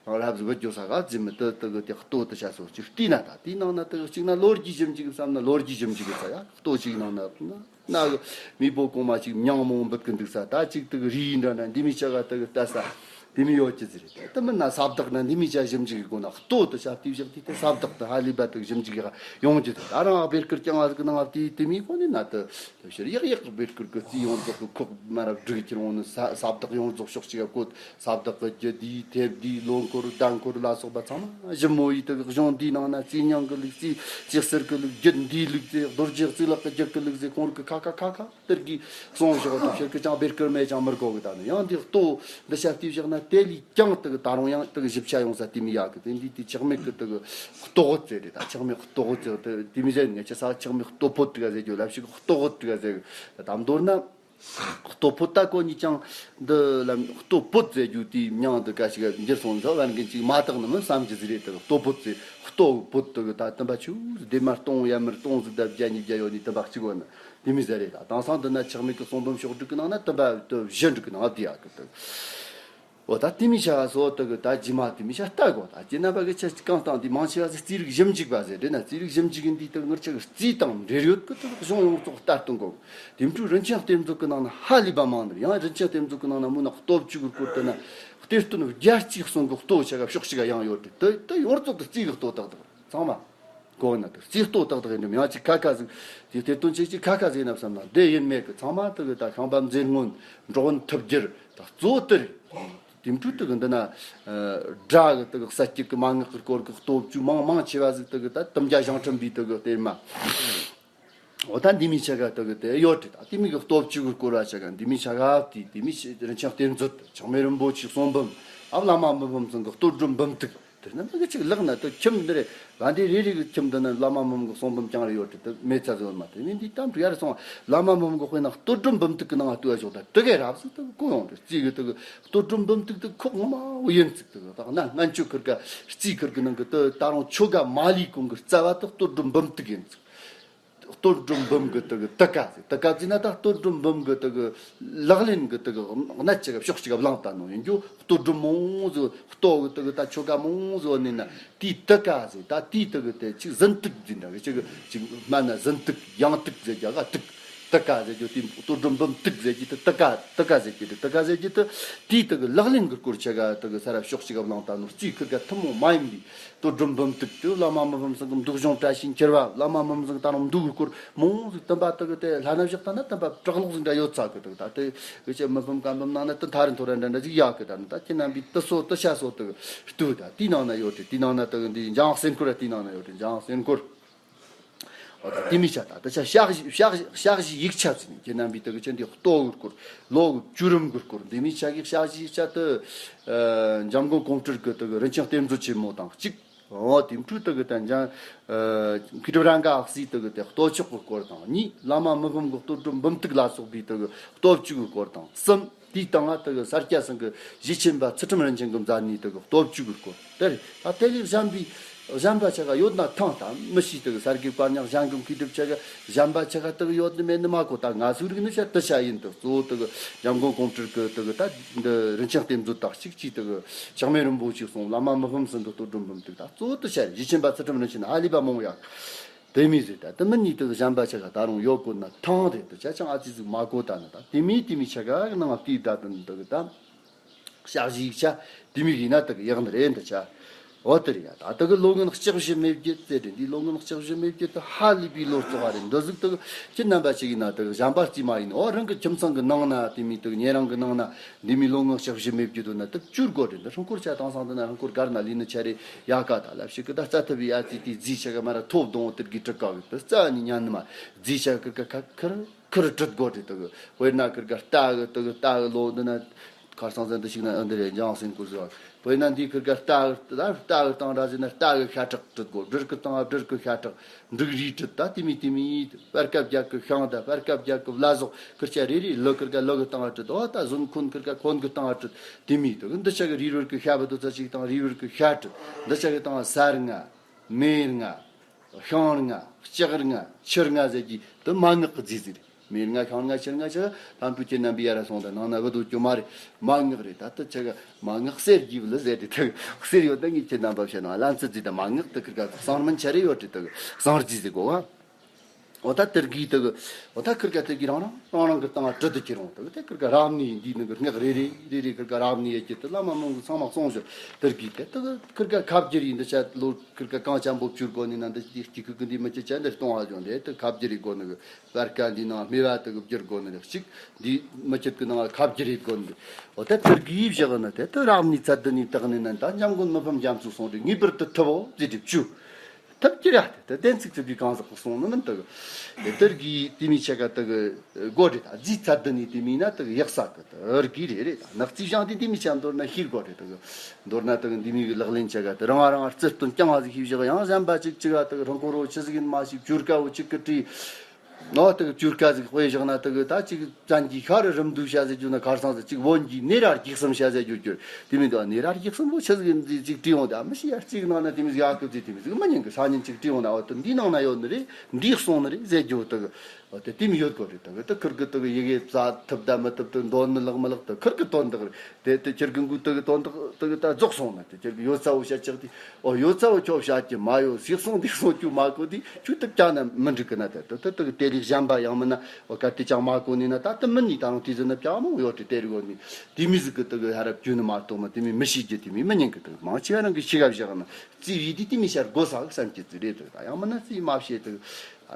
རབ་ཟིག་བུད་འགྱོ་ས་ག་ཟིག་མི་དེ་དེ་གི་དེ་ལྟོ་དེ་ཆ་སོ་ཅིག་བལྟས་ན། ད་དེའི་ནང་ན་དེ་གི་གཅིག་ན་ལོ་རྒྱུས་ཞིབ་འཇུག་བསམ་ན་ལོ་རྒྱུས་ཞིབ་འཇུག་གི་ས་ཡ། ལྟོ་ཅིག་ནང་ན་ན་གི་མེས་པོ་གོང་མ་ཅིག་མྱང་མོ་འབུད་གི་འདུག་ས། ད་ཅིག་དེ་གི་རིའི་འདྲ་ན་འདི་མི་ཆ་ག་དེ་གི་ལྟ་ས་དེ་མི་ཡོད་ཀྱི་ཟིག་རེད། དེ་མིན་ན་ས་བདག་ན་འདི་མི་ཆ་ཞིབ་འཇུག་གི་སྒོ་ན་ལྟོ་དེ་ཆ་དེ་བཞག་དེ་དེ་ས་བདག་དེ་ཧ་ལས་པ་དེ་གི་ཞིབ་འཇུག་གི་ཡོང་རྒྱུ་དེ། ད་རང་བེར་ཀིར་རྐྱང་བ་ཟིག་གི་ནང་དེ་དེ་མི་གོ་ནི་ན། དེ་ཕྱིར་ཡག་ཡག་གི་བེར་ཀིར་གི་རྩིས་ཡོངས་རྫོགས་གི་ཁོག་མ་ར་སྒྲིག་ཁྱེར་འོང་ནི། ས་ས་བདག་ཡོངས་རྫོགས་ཕྱོགས་གཅིག་ག་བཀོད། ས་བདག་གི་རྒྱུ་དེའི་དེབ་དེའི་ལོ་འཁོར་ཟླ་འཁོར་ལ་སོགས་པ་ཚང་མ་ཞིབ་མོ་ཡིས་དེ་གི་གཞུང་དེའི་ནང་ན་རྩིས་རྙིང་གི་ལུགས། རྩིས་རྩིས་གསེར་གི་ལུགས། རྒྱུད་འདིའི་ལུགས་ཟེར། རྡོ་རྗེ་རྩིས་ལག་གི་རྒྱུད་ཀྱི་ལུགས་ཟེར། ཁོང་རིགས་ཀྱི་ཁ་ཁ་ཁ་ཁ་དེར་གི་གསུང་བཞག་དེ་ཕྱིར་གི་ཅང་བེར་ཀིར་མེད་ཅང་མི་དགོས་གི། ད་ནི་ཡང་འདི་ལྟོ་འདི་ཆ་བལྟས་བཞག་ན་དེ་ལས་ཀྱང་དེ་གི་ད་རུང་ཡང་དེ་གི་ཞིབ་ཆ་ཡོང་ས་དེ་མི་ཡག་གི། དེ་འདི་དེ་ཆགས་མེད་གི་དེ་གི་ལྟོ་གོ་ཟེར་རེད། ད་ཆགས་མེད་ལྟོ་གོ་ཟེར་དེ་དེ་མི་ཟེར། ངས་ཆ་ས་ཆགས་མེད་ལྟོ་ཕོད་དེ་ག་ཟེར་རྒྱུ་ལབ་ཞིག་ལྟོ་གོ་དེ་ག་ཟེར་གི། ད་མདོར་ན། ལྟོ་ཕོད་ད་གོ་ཉིད་ཀྱང་འདི་ལ་ལྟོ་ཕོད་ཟེར་རྒྱུ་དེའི་མྱིང་འདི་ག་ཞིག་འགྱུར་སོང་ཟེར་བ་འགན་ཅིག་མ་དག་ནི་མིན་བསམ་གྱི་ཟིག་རེད། དེ་ལྟོ་ཕོད་ཟེར། ལྟོ་ཕོད་དེ་གི་ད་དམ་པ་ཆུ་ཟེར་ལྡེ་མ་སྟོང་ཡར་མར་སྟོང་ཟིག་ད་བརྒྱ་ཉིས་བརྒྱ་ཡོད་ནི་དམ་པ་གཅིག་བོ་ནི་དེ་མི་ཟེར་རེད། ད་དེང་སང་འདི་ན་ཆགས་མེད་ཀྱི་གསུང་འབུམ་ཕྱོགས་དྲུག་གི་ནང་ན་དམ་པ་དེ་བཞི་འདྲུག་གི་ནང་དེ་ཡག་གི་དེ། འོ་ད་དེ་མི་ཆ་ག་སོ་དེ་གི་ད་རྗེས་མ་དེ་མི་ཆ་ལྟ་དགོ། ད་རྗེས་ན་པ་གི་ཆ་གང་སྟངས་དེ་མང་ཆེ་བ་ཟིག་རྩིས་རིག་ཞིབ་འཇུག་པ་ཟེར་རེད་ན། རྩིས་རིག་ཞིབ་འཇུག་གི་འདི་དེ་ངར་ཆ་གི་རྩིས་དང་འབྲེལ་ཡོད་གི་དེ་གི་གཞུང་ཡོངས་རྫོགས་ལྟ་སྟོན་དགོ། དེ་འཕྲོས་རིན་ཆེན་གཏེར་མཛོད་གི་ནང་ན་ཧ་ལས་པ་མང་ནི་རེད། ཡང་རིན་ཆེན་གཏེར་མཛོད་གི་ནང་ན་མུ་ན་ལྟོ་བཅུ་གི་སྐོར་དེ་ན་གཏེར་སྟོན་བརྒྱ་གཅིག་གསུང་གི་ལྟོ་ཆ་ག་ཕྱོགས་གཅིག་ག་ཡང་ཡོད་རེད། དེ་དེ་ཡོངས་རྫོགས་དེ་རྩིས་གི་ལྟོ་ཏག་ཏག་རེད། ཚང་མ་གོ་ན་དེ་རྩིས་ལྟོ་ཏག་ཏག་ཡིན་ནམ། ཡང་ཅིག་ཁ་ཁ་ཟིག་དེ་གཏེར་སྟོན་ཅིག་ཅིག་ཁ་ཁ་ཟིག་ཡིན་ན་བསམ་ན་དེ་ཡིན་མེད་གི། ཚང་མ་དེ་གི་ད་ཤངས་པ་མཛེས་སྔོན། འགྲོ་མགོན་ཐུབ་རྒྱལ། ད་གཙོ་བོ་དེ་རེད། དེ་འཕྲོས་དེ་གི་འདི་ན་སྒྲ་གི་དེ་གི་གསལ་བྱེད་ཀྱི་མན་ངག་གི་སྐོར་གི་ལྟོ་བཅུ་མང་མང་ཆེ་བ་ཟིག་དེ་གི་ད་དུམ་བརྒྱ་བཞེངས་ཁྲིམས་པའི་དེ་གི་གཏེར་མ། འོ་ད་འདི་མི་ཆ་ག་དེ་གི་དེ་ཡོད་རེད། ད་དེ་མི་གི་ལྟོ་བཅུ་གི་སྐོར་བ་ཆ་ག་འདི་མི་ཆ་ག་དེ་དེ་མི་རིན་ཆེན་གཏེར་མཛོད། ཆགས་མེད་རིན་པོ་ཆེའི་གསུང་འབུམ། ཨ་བླ་མ་མི་ཕམ་ཚང་གི་ལྟོ་སྒྲུབ་འབུམ་ཐུག་དེ་རྣམ་པ་གི་ཅིག་ལག་ན་དེ་ཁྱིམ་འདི་རེད། བ་འདི་རེ་རེ་གི་ཁྱིམ་འདི་ན་བླ་མ་མི་ཕམ་གི་གསུང་འབུམ་རྐྱང་རེ་ཡོད་དེ། དེ་མེད་ཚ་ཟེར་བ་མ་དེ་མིན་འདི་གཏམ་དྲི་ཡར་སོང་། བླ་མ་མི་ཕམ་གི་དཔེར་ན་ལྟོ་སྒྲུབ་འབུམ་ཐུག་གི་ནང་ལྟོས་ཡ་ཞོག་ད་དེ་གའི་རབ་ཟིག་དེ་གོ་ཡོང་དེ། རྩིས་གི་དེ་གི་ལྟོ་སྒྲུབ་འབུམ་ཐུག་དེ་ཁོག་ངོ་མ་བོ་ཡིན་ཚིག་དེ་གི་ད་ན་སྔན་ཆད་ཁུར་ག་རྩིས་ཁུར་གི་ནང་གི་དེ་ད་རུང་ཆོ་ག་མ་ལུས་གོང་གི་རྩ་བ་དེ་ལྟོ་སྒྲུབ་འབུམ་ཐུག་ཡིན་ཚིག་ལྟོ་སྒྲུབ་འབུམ་གི་དེ་གི་དེ་ཀ་ཟེར། དེ་ཀ་ཟེར་ན་ད་ལྟོ་སྒྲུབ་འབུམ་གི་དེ་གི་ལག་ལེན་གི་དེ་གི་གནད་ཅིག་ག་ཕྱོགས་གཅིག་ག་བླངས་བཏང་ནོ་ཡིན་རྒྱུ། ལྟོ་སྒྲུབ་མང་ཟིག་ལྟོ་གི་དེ་གི་ད་ཆོ་ག་མང་ཟིག་ནི་ན་དེའི་དེ་ཀ་ཟེར། ད་དེའི་དེ་གི་དེ་ཅིག་ཟིན་ཏིག་ཟེར་འདྲ་གི་ཅིག་ཅིག་སྨན་ན་ཟིན་ཏིག་ཡང་ཏིག་ཟེར་རྒྱ་ག་ཏིག་དེ་ཀ་ཟེར་རྒྱུ་དེ་ལྟོ་སྒྲུབ་འབུམ་ཏིག་ཟེར་རྒྱུ་དེ་དེ་ཀ་དེ་ཀ་ཟེར་རྒྱུ་དེ་དེ་ཀ་ཟེར་རྒྱུ་དེ་དེའི་དེ་གི་ལག་ལེན་གི་སྐོར་ཆ་ག་དེ་གི་ས་ར་ཕྱོགས་གཅིག་ག་བླངས་བཏང་ནོ། རྩིས་ཁུར་ག་ཐུན་མོང་མ་ཡིན་པའི། ལྟོ་སྒྲུབ་འབུམ་ཐུག་དེ་བླ་མ་མི་ཕམ་ཚང་གི་འདུག་གཞུང་བཀྲ་ཤིས་འཁྱིལ་བ། བླ་མ་མི་ཕམ་ཚང་ད་རུང་འདུག་གི་སྐོར་མང་ཟིག་དམ་པ་དེ་གི་དེ་ལྷ་ན་བཞག་ད་ན་དམ་པ་བྲག་ལོག་ཟིག་འདྲ་ཡོད་ཚ་གི། དེ་གི་ད་དེ་གི་ཅི་མི་ཕམ་བཀའ་འབུམ་ནང་ན་དེ་མཐའ་རི་མཐོ་ར་འདྲ་འདྲ་ཟིག་ཡག་གི། ད་ནི་ད་ཁྱེད་རྣམ་པའི་དེ་སོ་དེ་ཤ་སོ་དེ་གི་ལྟོས། ད་དེའི་ནང་ན་ཡོད་དེ། དེའི་ནང་ན་དེ་གི་འདི་འཇང་སེན་ཁུར་ར་དེའི་ནང་ན་ཡོད་དེ། འཇང་སེན་ཁུར། དེ་མི་ཆ་ད་ད་ཆ་ཞག་བཞི་ཞག་བཞི་ཞག་བཞི་ཡིག་ཆ་ཟིན་ཁྱེད་རྣམ་པའི་དག་ཅན་དེ་ལྟོ་གི་སྐོར་ལོ་གི་བཅུ་རིམ་གི་སྐོར་འདི་མི་ཆ་གི་ཞག་བཞི་ཡིག་ཆ་དུ་འཇམ་མགོན་ཀོང་སྤྲུལ་གི་དག་རིན་ཆེན་གཏེར་མཛོད་ཆེན་མོ་དང་གཅིག་འོ་དེ་འཕྲུལ་དག་གི་དན་ཅང་མཁས་གྲུབ་རང་ག་ཨག་སི་དག་གི་དེ་ལྟོ་ཆོག་གི་སྐོར་དང་གཉིས་བླ་མ་མི་ཕམ་གི་ལྟོ་གྲུབ་འབུམ་ཐུག་ལ་སོགས་པའི་དག་གི་ལྟོ་བཅུ་གི་སྐོར་དང་གསུམ། དེའི་སྟེང་ང་དེ་གི་ས་སྐྱ་ཚང་གི་གཞི་ཆེན་པ་ཚུལ་ཁྲིམས་རིན་ཆེན་གྱི་མཛད་ནི་དེ་གི་སྟོབས་བཅུ་གི་སྐོར་དེ་རེད། ད་དེ་ལས་གཞན་པའི་གཞན་པ་ཆ་ག་ཡོད་ན་ཐང་ད་མི་ཤེས། དེ་གི་ས་དགེ་བཀའ་རྙིང་གཞན་གྱི་མཁས་གྲུབ་ཆ་ག་གཞན་པ་ཆ་ག་དེ་གི་ཡོད་ནི་མེད་ནི་མ་གོ། ད་ང་ཚོའི་རིག་ནི་ཆ་དེ་ཆ་ཡིན། དེ་གཙོ་བོ་དེ་གི་འཇམ་མགོན་ཀོང་སྤྲུལ་གི་དེ་གི་ད་འདི་རིན་ཆེན་གཏེར་མཛོད་དག་གཅིག་གཅིག་དེ་གི་ཆགས་མེད་རིན་པོ་ཆེ་གསུང་བླ་མ་མི་ཕམ་ཟིན་དུ་ལྟོ་གྲུབ་འབུམ་ཐུག་ད་གཙོ་བོ་དེ་ཆ་རེད། གཞི་ཆེན་པ་ཚུལ་ཁྲིམས་རིན་ཆེན་ཧ་ལས་པ་མང་ཡག་དེ་མི་ཟེར་ད་དེ་མི་གཉིས་དེ་གཞན་པ་ཆ་ག་ད་རུང་ཡོད་དགོས་ན་ཐང་རེད། དེ་ཆ་ཅང་ཨ་ཙི་ཟིག་མ་གོ་ད་ན་ད་དེ་མི་དེ་མི་ཆ་ག་ནང་ལྟས་ད་དུ་འདུག་ད་ཞག་བཞི་ཡིག་ཆ་དེ་མི་ཡིན་ན་དེ་གི་ཡག་ནི་རེད། འདི་ཆ་འོ་དེ་རེད་ཡ། ད་དེ་གི་ལོ་ངན་ལྕགས་བཞི་མེ་བརྒྱད་ཟེར་རེད། འདི་ལོ་ངན་ལྕགས་བཞི་མེ་བརྒྱད་དེ་ཧ་ལས་པའི་ལོ་ཙོག་པ་རེད། འདི་ཟིག་དེ་གི་ཁྱེད་རྣམ་པ་ཅིག་ཡིན་ན་དེ་གི་གཞན་པ་རྩིས་མ་ཡིན། འོ་རང་གི་ཁྱིམ་ཚང་གི་ནང་ན་དེ་མི་དེ་གི་ཉེ་རང་གི་ནང་ན་འདི་མི་ལོ་ངན་ལྕགས་བཞི་མེ་བརྒྱད་དུ་ན་དེ་བཅུར་དགོས་རེད། འདི་ཧྲང་འཁོར་ཆ་དང་སང་དེ་ན་ཧྲང་འཁོར་གར་ན་ལི་ནི་ཆ་རེ་ཡ་ཀ་ད་ལབ་ཞིག་གི་ད་རྩ་ཐུབ་ཡ་ཙི་དེ་རྫི་ཆ་ག་མ་ར་ཐོབ་དོང་དེར་གི་དྲི་ཀ་གི་དེ་རྩ་ནི་ཉན་ནི་མ་རྫི་ཆ་གི་ཀ་ཁ་ཁར་ཁར་དྲིད་དགོས་དྲི་དག་དཔེར་ན་ཁིར་ག་རྟ་གི་དག་རྟ་གི་ལོ་འདི་ན་ཁར་སང་ཟན་དུ་ཞིག་ན་ཨ་འདི་རེ་འཇང་སེང་ཁུར་ཟོ། དཔེར་ན་འདི་ཁིར་ག་རྟ་གི་རྟ་གི་སྟངས་ར་ཟེར་ན་རྟ་གི་ཤ་ཁྲག་དྲིད་དགོས། སྦྲུལ་གི་སྟངས་སྦྲུལ་གི་ཤ་ཁྲག་འབྲུག་རིས་དྲིད་ད་དེ་མི་དེ་མི་སྤར་ཁ་བརྒྱད་གི་ཤིང་ད་སྤར་ཁ་བརྒྱད་གི་བླ་ཟོག་ཁིར་ཆ་རེ་རེ་ལོ་ཁིར་ག་ལོ་གི་སྟངས་དྲིད། འོ་ད་ཟོན་ཁོན་ཁིར་ག་ཁོན་གི་སྟངས་དྲིད་དེ་མི་དུ་འདི་ཆ་གི་རིལ་བུར་གི་ཤ་བུ་དུ་ཚ་ཞིག་དང་རིལ་བུར་གི་ཤ་དྲིད། འདི་ཆ་གི་སྟངས་ས་རྔ་མེ་རྔ། ཤིང་རྔ། ལྕགས་རྔ། ཆུ་རྔ་ཟེར་གྱི་དེ་མ་ངག་གི་རྫས་ཟིག་རེད། མེ་རྔ་ཤིང་རྔ་ཆུ་རྔ་ཆུ་ལྷམ་བུ་ཁྱེད་རྣམ་པའི་ཡ་ར་སོང་ད་ནང་ན་བུ་དུ་ཅོ་མ་རེད། མ་ངག་རེད། ད་ལྟ་ཆ་ག་མ་ངག་གསེར་གྱི་བུ་ལ་ཟེར་དེ་ཐུག་གསེར་ཡོད་ད་ངས་ཁྱེད་རྣམ་པ་བཤད་ན་ལན་ཚུ་རྫས་ད་མ་ངག་དེ་ཁིར་ག་གསང་སྨན་ཆ་རེ་ཡོད་དེ་དུ་གསང་རྫས་ཟིག་གོ་བ། འོ་ད་དེར་གི་དེ་གི་འོ་ད་ཁིར་ག་དེར་གི་རང་རང་རང་རང་གི་སྟངས་དྲི་དུ་ཁྱེར་འོང་དེ་གི་དེ་ཁིར་ག་རབ་གནས་འདིའི་ནང་གི་སྔགས་རེ་རེ་རེ་རེ་ཁིར་ག་རབ་གནས་ཡེ་ཁྱེར་དེ་བླ་མ་མང་གི་ཚང་མ་གསུང་ཞོར་དེར་གི་དེ་དེ་གི་ཁིར་ག་ཁ་བསྒྱུར་ཡིན་འདི་ཆ་ལོ་ཁིར་ག་གང་ཅན་པོ་བཅུར་གོ་ནི་ན་འདི་དེ་གི་གི་འདི་མི་ཁྱེར་ཅན་འདི་གཏོང་ཧ་ཅོང་དེ་དེ་ཁ་བསྒྱུར་ཡི་གོ་ནི་གི་བར་ཀ་འདི་ནང་སྨེ་བ་དེ་གི་བསྒྱུར་གོ་ནི་རེ་གཅིག་འདི་མི་ཁྱེར་གི་ནང་ཁ་བསྒྱུར་ཡི་གོ་ནི་འོ་ད་དེར་གི་བཞག་ན་དེ་དེ་རབ་གནས་ཚད་འདི་ནི་དག་ནི་ན་ད་འཇམ་མགོན་མི་ཕམ་རྒྱ་མཚོ་གསུང་རེ་ངེས་པར་དུ་ཐུབ་བོ་ཟེར་དེ་བཅུ། ཐབས་ཀྱི་ར་དེ་བདེན་ཚིག་ཚིག་གི་གང་ཟག་གི་གསུང་ནི་མིན་དག་དེ་ལྟར་གྱི་དེ་མི་ཆ་ག་དག་དགོ་རེད། ད་རྫི་ཚ་དུ་ནི་དེ་མིན་ན་དག་ཡག་ས་གི་དག་གི་རེད་རེད། ད་ནག་རྩིས་བཞག་དེ་དེ་མི་ཆ་མདོར་ན་ཤེས་དགོ་རེད། དག་མདོར་ན་དག་འདི་མི་གི་ལག་ལེན་ཆ་ག་དག་རང་ང་རང་ང་རྩི་སྟོན་རྐྱང་བ་ཟིག་ཤེས་བཞག་ཡང་གཞན་པ་ཅིག་ཅིག་ག་དག་རང་ཁོ་རོ་ཆི་ཟིག་ཡིན་མ་ཤེས་བཅུར་དཀའ་བོ་ཅིག་གི་བྲིས། ནོ་དེ་གི་བཅུར་ཀ་ཟིག་དཔེ་བཞག་ན་དེ་གི་ད་ཅིག་བཙན་གྱི་ཤ་རུ་རིམ་འདུག་ཤ་ཟེར་རྒྱུ་ན་ཁར་སང་ཟིག་ཅིག་བོན་གྱི་ནེ་ར་རྒྱུག་གསུམ་ཤ་ཟེར་རྒྱུ་གྱུར། དེ་མིན་དུ་ནེ་ར་རྒྱུག་གསུམ་པོ་ཆི་ཟིག་ཡིན་ཟིག་ཅིག་བྲིས་འོང་ད་མི་ཤི་ཡར་གཅིག་ཟིག་དེ་མི་ཟིག་མི་ཉན་གི་ས་ཉིན་ཅིག་བྲིས་འོང་ན་འོ་དེ་འདི་ནང་ན་ཡོད་ནི་རེད། འདིའི་གསུང་ནི་རེད་ཟེར་རྒྱུ་དེ་གི་འོ་དེ་དེ་མི་ཡོད་གོ་རེད། དེ་གི་དེ་ཁུར་གི་དེ་གི་ཡི་གེ་བཙལ་ཐུབ་ད་མི་ཐུབ་དེ་འདོན་ནི་ལག་མི་ལག་དེ་ཁུར་གི་དོན་དག་རེད། དེ་དེ་ཁྱེར་གི་འགུ་དེ་གི་དོན་དག་དེ་གི་ད་རྫོགས་སོང་ན་དེ་ཁྱེར་གི་ཡོད་ཚ་བོ་བཤད་ཅག་དེ། ཨོ་ཡོད་ཚ་བོ་ཁྱོད་བཤད་ཀྱི་མ་ཡོད་ཟིག་སོང་འདི་སོང་ཁྱོད་མ་གོ་འདི་ཁྱོད་དེ་བྱ་ན་མི་འགྲིག་གི་ན། དེ་དེ་དེ་དེ་ལས་གཞན་པ་ཡང་མིན་ན་ཨོ་ག་དེ་ཅང་མ་གོ་ནི་ན་ད་དེ་མིན་ནི་ད་རུང་དེ་ཟིན་ན་བྱ་མོ་ཡོད་དེ་དེ་རི་གོ་ནི་དེ་མི་ཟིག་གི་དེ་གི་ཧ་ར་བཅུ་ནི་མ་གཏོགས་མ་དེ་མི་མི་ཤེས་ཀྱི་དེ་མི་མི་ཉན་གི་དེ་མང་ཆེ་བ་རང་གི་ཤི་ག་བཞག་ན་རྩིས་ཡིད་དེ་དེ་མི་ཤར་དགོས་ས་གི་བསམ་གྱི་ཙི་རེད། དེ་ད་ཡང་མིན་ན་རྩིས་མ་བཤད་དེ་ད་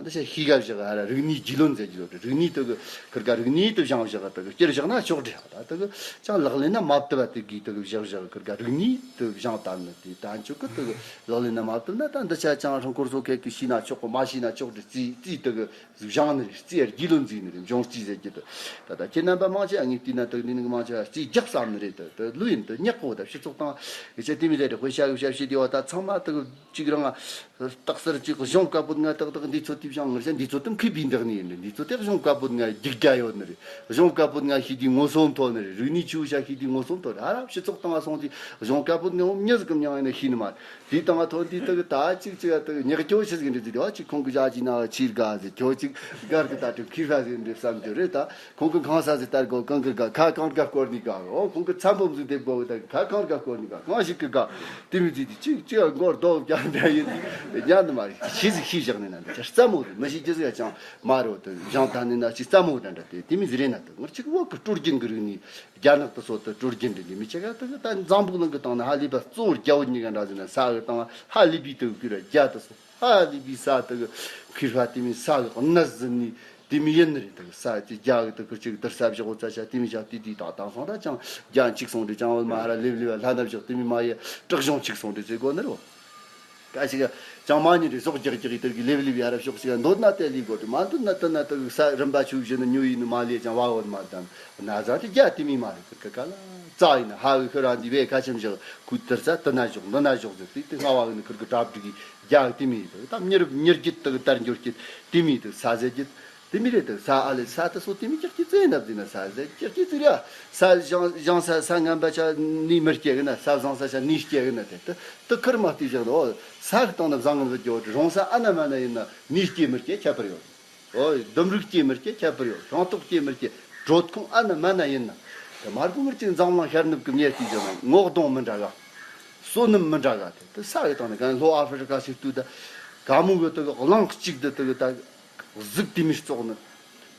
འདི་ཤ་ཤི་ག་བཞག་ཧ་ར་རིག་གནས་རྒྱུས་ལོན་མཛད་ཀྱི་ཡོད་དེ་རིག་གནས་དེ་གི་ཁིར་ག་རིག་གནས་དེ་བཞག་བཞག་དེ་གི་སྐྱེར་བཞག་ན་ཆོག་དྲི་ད་དེ་གི་ཅང་ལག་ལེན་ན་མ་བཏུབ་པ་དེ་གི་དེ་གི་བཞག་བཞག་ཁིར་ག་རིག་གནས་དེ་བཞག་ད་ནི་དེ་ད་འཇུག་གི་དེ་གི་ལག་ལེན་ན་མ་བཏུབ་ན་ད་འདི་ཆ་ཅང་རང་འཁོར་སོ་ཁད་ཀྱི་ཤི་ན་ཆོག་གི་མ་ཤི་ན་ཆོག་དྲི་རྩིས་རྩིས་དེ་གི་བཞག་ནི་རེད། རྩིས་ཡར་རྒྱུས་ལོན་རྩིས་ནི་རེད། འབྱུང་རྩིས་ཟེར་གྱི་དེ་ད་ད་ཁྱེད་རྣམ་པ་མང་ཆེ་ཨ་ངའི་དུས་ན་དེ་གི་ནི་ནི་མང་ཆེ་རྩིས་རྒྱག་བསམ་ནི་རེད། དེ་དེ་ལུས་ཡིན་དེ་ཉག་གོ་ད་སྤྱི་ཚོགས་དང་ཡི་ཆ་དེ་མི་རེད། དཔེ་ཤ་གི་ཤ་ཤི་དེ་བ་ད་ཚང་མ་དེ་གི་གཅིག་རང་ང་རྟགས་གསལ་གཅིག་གཞུང་བཀའ་པོད་ལྔ་ཏག་ཏག་འདི་ཚོ་དེ་བཞག་ངར་ཤ་འདི་ཚོ་དེ་མཁས་པའི་འདག་ནི་ཡིན་རེད། འདི་ཚོ་དེ་གཞུང་བཀའ་པོད་ལྔ་རྒྱུག་རྒྱ་ཡོད་ནི་རེད། གཞུང་བཀའ་པོད་ལྔ་ཤེས་དུས་ངོ་སོ་མཐོ་ནི་རེད། རིག་གནས་ཆེ་བོ་ཤ་ཤེས་དུས་ངོ་སོ་མཐོ་རེད། ཨ་ར་སྤྱི་ཚོགས་སྟེང་ང་སོང་དུས་གཞུང་བཀའ་པོད་ལྔ་འོ་མྱི་ཟིག་གམ་ཡང་ཡིན་ན་ཤེས་ནི་མ་རེད། དེའི་སྟེང་ང་ཐོན་དུས་དེ་གི་ད་གཅིག་གཅིག་ཨ་དེ་གི་ཉག་ཁྱོ་ཤི་ཟིག་འདྲི་དུས་དེ་ཨ་གཅིག་ཁོང་གི་ཞག་གཅིག་ན་ཆེར་དགའ་ཟེར། ཁྱོ་གཅིག་སྒར་གི་ད་དུ་ཁིར་ཧྲ་ཟིག་འདྲི་བསམ་རྒྱུ་རེད། ད་ཁོང་གི་གང་ས་ཟིག་ལྟར་གོ་གང་གི་དགའ་ཁ་གང་དགའ་སྐོར་ནི་དགའ་འོ་ཁོང་གི་ཚམ་བུམ་ཟིག་འདེབས་གོ་གི་ད་ཁ་གང་དགའ་སྐོར་ནི་དགའ་གང་ཞིག་གི་དགའ། དེ་མི་ཚེ་དེ་གཅིག་གཅིག་མགོར་རྡོ་རྒྱག་འདྲ་ཡིན་དེ་ཉན་ནི་མ་རེད། ཤི་ཟིག་ཤི་བཞག་ནས་ན་འདི་ཆ་རྩ་མོ་དེ་མི་ཤི་ཅི་ཟིག་ཡ་ཅང་མ་རེད། དེ་བཞེངས་ད་ནི་ན་ཤི་རྩ་མོ་འདྲ་འདྲ་དེ་དེ་མི་ཟིག་རེད་ན། དེ་ངར་གཅིག་བོད་གི་སྲོལ་རྒྱུན་གི་རིག་གནས་རྒྱ་ནག་ཏུ་སོ་དེ་སྲོལ་རྒྱུན་འདྲ་འདི་མི་ཆ་ག་དེ་ད་འཛམ་བུ་གླིང་གི་སྟེང་ན་ཧ་ལས་པ་གཙོ་བོ་རྒྱ་བོད་གཉིས་ཀ་འདྲ་ཟིག་ན་ས་གི་སྟེང་ཧ་ལས་པའི་དེ་གི་རྒྱ་དེ་སོ་ཧ་ལས་པའི་ས་དེ་གི་ཁིར་ཧ་དེ་མི་ས་གི་གནས་ཟིན་ནི། དེ་མི་ཡིན་ནི་རེད། དེ་གི་ས་དེ་རྒྱ་གི་དེ་གི་གཅིག་དེར་ས་བཞག་འོ་ཙ་ཆ་དེ་མི་བཞག་དེ་དེ་དག་དང་སོང་ད་ཅང་རྒྱ་གཅིག་སོང་དེ་ཅང་འོལ་མ་ཧ་ར་ལེབ་ལེབ་ལྷ་ན་བཞག་དེ་མི་མ་ཡེ་དྲག་གཞུང་གཅིག་སོང་དེ་ཟེར་དགོ་ནི་རོ། ཨ་ཞིག་ཅང་མ་ཉིད་རེ་ཟོག་རྒྱག་རྒྱག་གི་དེར་གི་ལེབ་ལེབ་ཡ་རབས་ཤོག་ཞིག་འདོད་ན་དེ་ལི་གོ་དུ་མ་འདོད་ན་དེ་ན་དེ་ས་རིམ་པ་ཆུ་བཞི་ནི་ཉོ་ཡིན་ནི་མ་ལས་ཀྱང་བ་འོད་མ་དང་ན་ཟ་དེ་རྒྱ་དེ་མི་མ་རེད། ཀི་ཀ་ལ་རྩ་ཡིན་ན་ཧ་གི་ཁི་ར་འདི་བས་ཁ་ཆེམ་བཞག་ཁུ་དེར་ས་དེ་ན་ཞོག་འདི་ན་ཞོག་ཟེར་དེ་དེ་སྔ་བ་གི་ནི་ཁིར་གི་གྲ་སྒྲིག་གི་རྒྱ་དེ་མི་དེ་ད་མྱུར་མྱུར་རྒྱུད་དེ་གི་དར་འགྱུར་རྒྱུད་དེ་མི་དེ་ས་ཟེར་རྒྱུད། དེ་མི་རེད་དེ་ས་ཨ་ལེ་ས་དེ་སོ་དེ་མི་ཀྱག་ཀྱི་ཙེ་ན་དེ་ན་ས་ཟེར་ཀྱག་ཀྱི་ཙེ་ར་ས་བཞང་བཞང་ས་ས་ངན་པ་ཆ་ནི་མི་སྐྱེ་གི་ན་ས་བཟང་ས་ཆ་ནི་སྐྱེ་གི་ན་དེ་དེ་དེ་ཁིར་མ་དེ་བཞག་ནོ་ས་གི་སྟེང་ན་བཟང་ངན་བཟོ་རྒྱུ་རོང་ས་ཨ་ན་མ་ན་ཡིན་ན་ནི་སྐྱེ་མི་སྐྱེ་ཁྱད་པར་ཡོད། ཨོ་ལྡུམ་རུག་སྐྱེ་མི་སྐྱེ་ཁྱད་པར་ཡོད། རང་རྟོགས་སྐྱེ་མི་སྐྱེ་གྲོད་ཁོང་ཨ་ན་མ་ན་ཡིན་ན། དེ་མར་གོང་ངར་ཅིག་འཛམ་གླིང་ཤར་ནུབ་ཀྱི་མྱེ་སྐྱེས་ཀྱི་ནང་ངོ་གདོང་མི་འདྲ་ག་བསོད་ནམས་མི་འདྲ་ག་དེ་དེ་ས་གི་སྟེང་ན་གང་ལྷོ་ཨ་ཧྥི་རི་ཀ་ཞིག་ཏུ་ད་ག་མོ་གི་དེ་གི་གླང་གཅིག་དེ་དེ་གི་ད་གཟུགས་དེ་མི་བཙོག་ནི།